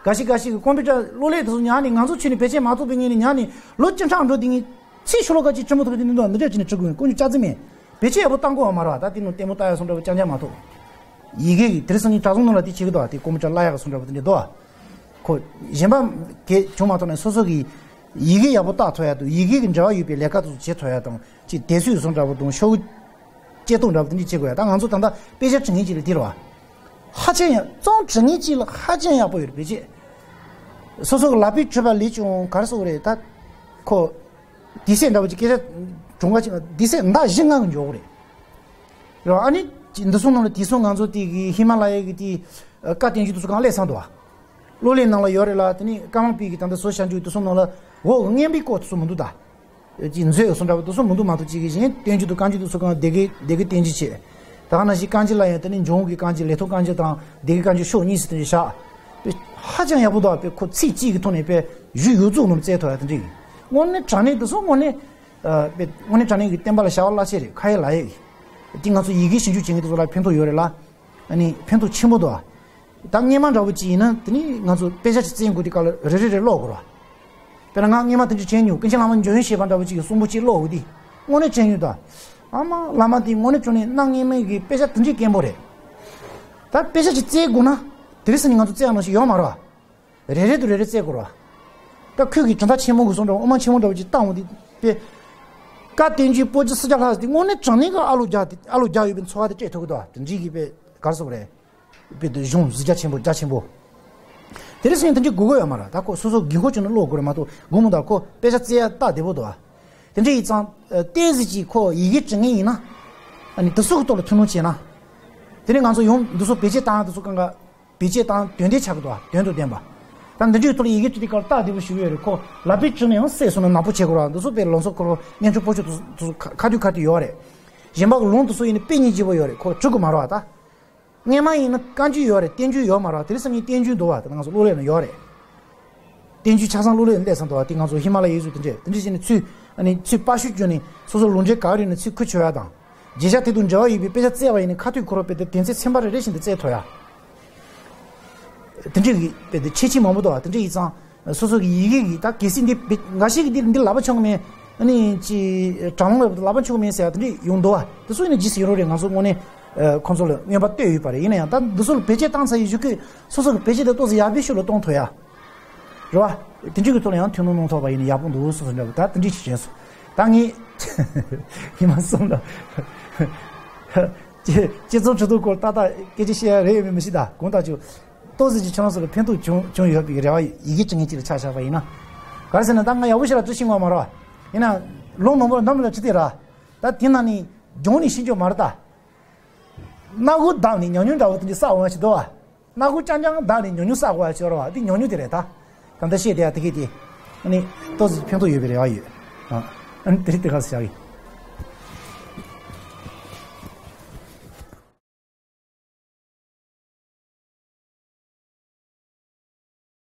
འགའ་ཞིག་འགའ་ཞིག་གིས་ཀོམ་པུ་ཊར་གློག་ཀླད་དེ་ཚོ་ཉར་ནས། ང་ཚོ་ཁྱོན་ནས་བེད་སྤྱད་མ་ཐུབ་པའི་ངོས་ནས་ཉར་ནས་ལོ་བཅུ་ཕྲག་འགྲོ་དུས་ངས་ཚིག་ཤོ་ལོ་ཀ་གཅིག་འབྲི་མ་ཐུབ་པའི་དེ་འདྲ་འདི་འདྲ་བྱས་ནས་འབྲི་དགོས། དཀོན་མཆོག་ཅག་ཙི་མེད། བེད་སྤྱད་ཡག་པོ་བཏང་དགོས་པ་མ་རེད་བ། ད་དེ་ནང་ལྟད་མོ་ལྟ་ཡག་སོགས་འདྲ་པོ་རྐྱང་རྐྱང་མ་གཏོགས། ཡི་གེ་གི་དེ་རིང་སང་ཉིན་གྲྭ་ཚང་ནང་ལ་དེ་བྱེད་ཀྱི་འདུག་བ། དེ་ཀོམ་པུ་ཊར་བརླག་ཡག་སོགས་འདྲ་པོ་དེ་འདྲ་འདུག་བ། ཁོ་གཞན་པ་གས་བྱུང་མ་ཐུབ་ན་སོ་སོ་གིས་ཡི་གེ་ཡག་པོ་བལྟ་ཐུབ་ཡག་དང་། ཡི་གེ་གི་འབྲེལ་བ་ཡོད་པའི་ལས་ཀ་དེ་ཚོ་བྱེད་ཐུབ་ཡག་དང་། ཅིག་དད་གུས་སོགས་འདྲ་པོ་དང་། ཤོག་བུ་སྐྱེལ་སྟངས་འདྲ་པོ་དེ་འདྲ་བྱེད་དགོས་ཡ། ད་ང་ཚོ་ད་ལྟ་དཔེ་ཆ་འབྲི་མཁན་ཅིག་ལ་དེ་རེད་བ། ཧ་ཅང་ཡག་རྩོམ་འབྲི་མཁན་ཅིག་ལ་ཧ་ཅང་ཡག་པོ་ཡོད་རེད། བེད་སྤྱད། སོ་སོ་གི་ལག་པས་བྲིས་པ་ལས་ཀྱང་ག་རེ་ཟེར་དགོས་རེད། ད་ཁོ་དུས་ཚོད་འདྲ་པོ་ཅིག་སྐད་ཆ་གྲུང་ཁ་ཅིག་ལ་དུས་ཚོད་ཟླ་བཞི་ལྔ་གི་འགྱོ་གི་རེད། རེད་བ། ཨ་ནི་འདི་ཚོ་ནང་ལ་དེང་སང་ང་ཚོ་དེ་གི་ཧི་མ་ལ་ཡའི་གི་དེ་བཀའ་བསྟན་བཅོས་དེ་ཚོ་གང་སླེབས་ཚར་འདུག་བ། གློག་ཀླད་ནང་ལ་ཡོད་རེད་ལ། དེ་ནས་ཀ་མ་པའི་གི་ད་ལྟ་བཟོ་བྱ་འཇུག་དེ་ཚོ་ནང་ལ་འོག་གི་རྔན་པའི་སྐོར་དེ་ཚོ་མི་འདུག་ད། ཅིག་མཛོད་སོགས་འདྲ་པོ་དེ་ཚོ་མི་འདུག་མ་གཏོགས། ཅིག་གི་གཞན་བསྟན་བཅོས་དང་བཀའ་འགྱུར་དེ་ཚོ་གང་སྡེ་དགེ་སྡེ་དགེ་བསྟན་བཅོས་བྱས། ད་ག་ནང་བཞིན་བཀའ་འགྱུར་ལ་ཡང་དེ་ནས་འཇུག་གི་བཀའ་འགྱུར། ལེགས་ཐོག་བཀའ་འགྱུར་དང་སྡེ་དགེ་བཀའ་འགྱུར་ཕྱོགས་གཉིས་སུ་དེ་འདྲ་བཞག། དཔེ་ཧ་ཅང་ཡག་པོ་འདུག་དཔེ་ཁོ་ཚིག་གཅིག་གི་ཐོག་ནས་དཔེ་ཡུལ་ཡོངས་རྫོགས་རྣམས་བཙལ་ཐུབ་ཡ་དེ་འདྲ་ཡིན། དངོས་གནས་དྲང་གནས་དེ་ཚོ་དངོས་གནས། ཨ། དཔེ་དངོས་གནས་དྲང་གནས་ཀྱི་བསྟན་པ་ལ་བྱ་བ་རླབས་ཆེན་རེད། ཁ་ཡ་ལག་ཡ་ཡིན། དེ་ང་ཚོ་ཡི་གེ་ཞིབ་འཇུག་བྱེད་མཁན་དེ་ཚོ་ལ་ཕན་ཐོགས་ཡོད་རེད་ལ། ཨ་ནི་ཕན་ཐོགས་ཆེན་པོ་འདུག་ད་སྔོན་མ་འདྲ་པོ་ཅིག་ཡིན་ན། དེ་ནི་ང་ཚོ་དཔེ་ཆ་ཅིག་བཙལ་དགོས་དུས་སྐབས་ལ་རེ་རེ་རེ་ཀློག་དགོས་རེད་བ། དཔེར་ན་ང་སྔོན་མ་དེ་འདྲ་བྱས་མྱོང་། ཀུན་མཁྱེན་བླ་མ་འཇམ་དབྱངས་བཞད་པ་འདྲ་པོ་ཅིག་གི་གསུང་འབུམ་གཅིག་ཀློག་དགོས་དུས། དངོས་གནས་བྱས་མྱོང་ད། ཨ་མ་བླ་མ་དེ་དངོས་གནས་དྲང་གནས་གནའ་སྔོན་མའི་གི་དཔེ་ཆ་དེ་འདྲའི་དཀོན་པོ་རེད། ད་དཔེ་ཆ་ཅིག་བཙལ་དགོས་ན། དེ་རིང་སང་ཉིན་ང་ཚོ་བཙལ་ཡག་ནང་བཞིན་ཡོད་མ་རེད་བ། རེ་རེ་དང་རེ་རེ་བཙལ་དགོས་རེད་བ། ད་ཁོས་གི་གྲུབ་མཐའ་ཆེན་མོ་གི་གསུང་འདྲ་པོ། དབུ་མ་ཆེན་མོ་འདྲ་པོ་ཅིག་བཏང་འོང་དུས། དཔེ་བཀའ་བསྟན་བཅོས་པོ་ཏི་སུམ་བརྒྱ་ལྷག་ཟེར་དུས། དངོས་གནས་དྲང་གནས་ཀྱི་ཨ་ལོ་རྒྱག་དེ། ཨ་ལོ་རྒྱག་ཡོད་པའི་ཚོར་བ་དེ་སྤྲད་ཐུབ་ཀྱི་འདུག་བ། དེ་འདྲའི་གི་དཔེ་ག་རེ་ཟེར་དགོས་རེད། དཔེ་དེ་གཞུང་གཟི་བརྗིད་ཆེན་པོ། རྒྱ་ཆེན་པོ། དེ་རིང་སང་ཉིན་དེ་འདྲའི་དགོས་མཁོ་ཡོད་མ་རེད། ད་ཁོ་སོ་སོ་དགོས་མཁོ་བྱུང་ན་ཀློག་དགོས་རེད་མ་གཏོགས། དགོས་མི་འདུག་ཁོ་དཔེ་ཆ་བཙལ་ཡག་སྟབས་བདེ་པོ་འདུག་བ། དེ་འདྲ་ཡིན་ཙང་། ཨ། ཏོག་ཙམ་ཅིག་ཁོ་ཡི་གེ་འབྲི་མཁན་ཡིན་ན། ཨ་ནི་དེ་ཚོ་གི་ཐོག་ལ་ཐུགས་སྣང་བྱས་ན། དེ་ནས་ང་ཚོ་ཡང་འདི་ཚོ་བེད་སྤྱོད་བཏང་ཡག་དེ་ཚོ་གང་ག་བེད་སྤྱོད་བཏང་དོན་ལྡན་ཆགས་ཀྱི་འདུག་བ། དོན་དང་ལྡན་པ། ད་འདི་འདྲའི་ཐོག་ལ་ཡི་གེ་འབྲི་དུས་སྐབས་སྟབས་བདེ་པོ་ཞེ་པོ་ཡོད་རེད། ཁོ་ལག་པས་བྲིས་ན་ཡང་གསལ་སོང་ན་ནག་པོ་བྱེད་དགོས་རེད་བ། འདི་ཚོ་དཔེ་ལམ་སང་ཁོ་རང་རྣམ་ཅོག་པོ་ཆུ་དེ་ཚོ་ཁ་ཐུག་ཁ་ཐུག་ཡོད་རེད། གཞན་པ་གི་ལུང་དེ་ཚོ་ཡིན་ན་དཔེ་སྙིང་རྗེ་པོ་ཡོད་རེད། ཁོ་འབྲི་དགོས་མ་རེད་བ་ད། སྔོན་མ་ཡིན་ན་བཀའ་འགྱུར་ཡོད་རེད། བསྟན་བཅོས་ཡོད་མ་རེད་བ། དེ་རིང་སང་ཉིན་བསྟན་བཅོས་འདུག་བ། དེ་ང་ཚོ་གློག་ཀླད་ན་ཡོད་རེད། བསྟན་བཅོས་ཆ་ཚང་གློག་ཀླད་ན་སླེབས་ཚར་འདུག་བ། དེ་ང་ཚོ་ཧི་མ་ལ་ཡའི་ཟུར་དེ་འདྲས་དེ་འདྲས་བྱས་ནས་ཚུར། ཨ་ནི་ཚུར་པར་བཤུས་བྱས་ནས་སོ་སོ་ལུང་འདྲེན་ག་རེ་ཡིན་ན་ཚུར་ཁུར་ཆོག་ཡ་དང་། བརྗོད་བྱ་དེ་དང་འབྲེལ་བ་ཡོད་པའི་དཔེ་ཆ་བཙལ་བ་ཡིན་ན་ཁ་ཐུག་ཁོ་རང་དཔེ་དེ་དོན་ཚན་ཚན་པ་རེ་རེ་བཞིན་དུ་བཙལ་ཐུབ་ཡ། དེ་འདྲས་ཀྱི་དཔེ་དེ་ཁྱད་ཆོས་མང་པོ་འདུག་བ། དེ་འདྲས་ཡིན་ཙང་། སོ་སོ་གི་ཡི་གེ་གི་ད་གལ་སྲིད་འདི་དཔེ་འགའ་ཞིག་གིས་འདི་འདི་ལག་པ་འཆང་གི་མེད། ཨ་ནི་ཅི་དྲ་ལམ་ལ་ལག་པ་འཆང་གི་མེད་ཟེར་ཡ་དེ་འདྲས་ཡོང་འདུག་བ། དེ་ཚོ་ཡིན་ན་རྗེས་སུ་ཡི་རང་རེད། ང་ཚོ་དངོས་གནས། ཨ། ཁོང་ཚོ་ལ་རྔན་པ་སྟེར་ཡོད་པ་རེད། ཡིན་ན་ཡང་ད་འདི་ཚོ་ལ་བེད་སྤྱོད་བཏང་ཚར་ཡི་གཞུག་གུ་སོ་སོ་གི་བེད་སྤྱོད་དེ་ཏོག་ཙམ་ཡག་པའི་ཤུགས་ལ་གཏོང་ཐུབ་ཡ། རེད་བ། དེ་འདྲས་ཀྱི་ཐོག་ལ་ཡང་ཐུགས་སྣང་གནང་ཐུབ་པ་ཡིན་ན་ཡག་པོ་འདུག་བསམ་སོང་འདྲ་བོ། ད་དེ་འདྲས་ཅིག་བྱས་སོང་། ད་ངས་ཉི་མ་གསུམ་ལ་དཔྱད་དཔྱད་རྩོམ་འབྲི་སྟངས་སྐོར་ཏག་ཏག་སྐད་ཆ་བཤད་ཡ་རེད་ཡོད་མེད་མི་ཤེས། ད་དགོངས་དག་ཅིག་ཏོག་ཙམ་ཅིག་ཁྱེད་རང་ཚོ་ལ་ཕན་ཐོགས་བྱུང་བྱུང་ཡོད་པའི་རེ་བ་ཡོད། ཡི་གེ་འབྲི་མཁན་ཅིག་ལ་ཆ་བཞག་པ་ཡིན་ན། ག་རེ་ཟེར་ན་ད་ང་ཡག་པོ་ཞིག་ལ་འབྲི་ཤེས་ཀྱི་མ་རེད་བ། ཡིན་ན་ལོ་མང་པོ་ལ་འདམ་ལ་འབྲི་དེ་ར། ད་དེ་ནང་ནས་སྦྱངས་ནས་ཤེས་རྒྱུ་མ་རེད་ད། སྣ་སྒོ་བརྡབས་ནས་ཉམས་མྱོང་འདྲ་བོ་དེ་འདྲ་བསགས་འོང་བ་ཞིག་འདུག་བ། སྣ་སྒོ་རྐྱང་རྐྱང་བརྡབས་ནས་ཉམས་མྱོང་བསགས་དགོས་ཡ་ཅིག་ཡོད་རེད་བ། འདི་ཉམས་མྱོང་དེ་རེད་ད། ད་ལྟ་བཤད་བསྡད་ཡ་དེ་གས་དེ། ཨ་ནི་ཏོག་ཙམ་ཕན་ཐོགས་ཡོད་པའི་རེ་བ་ཡོད། ཨ། ཨ་ནི་དེ་རིང་དེ་ག་ཟེར་ཡ་གི།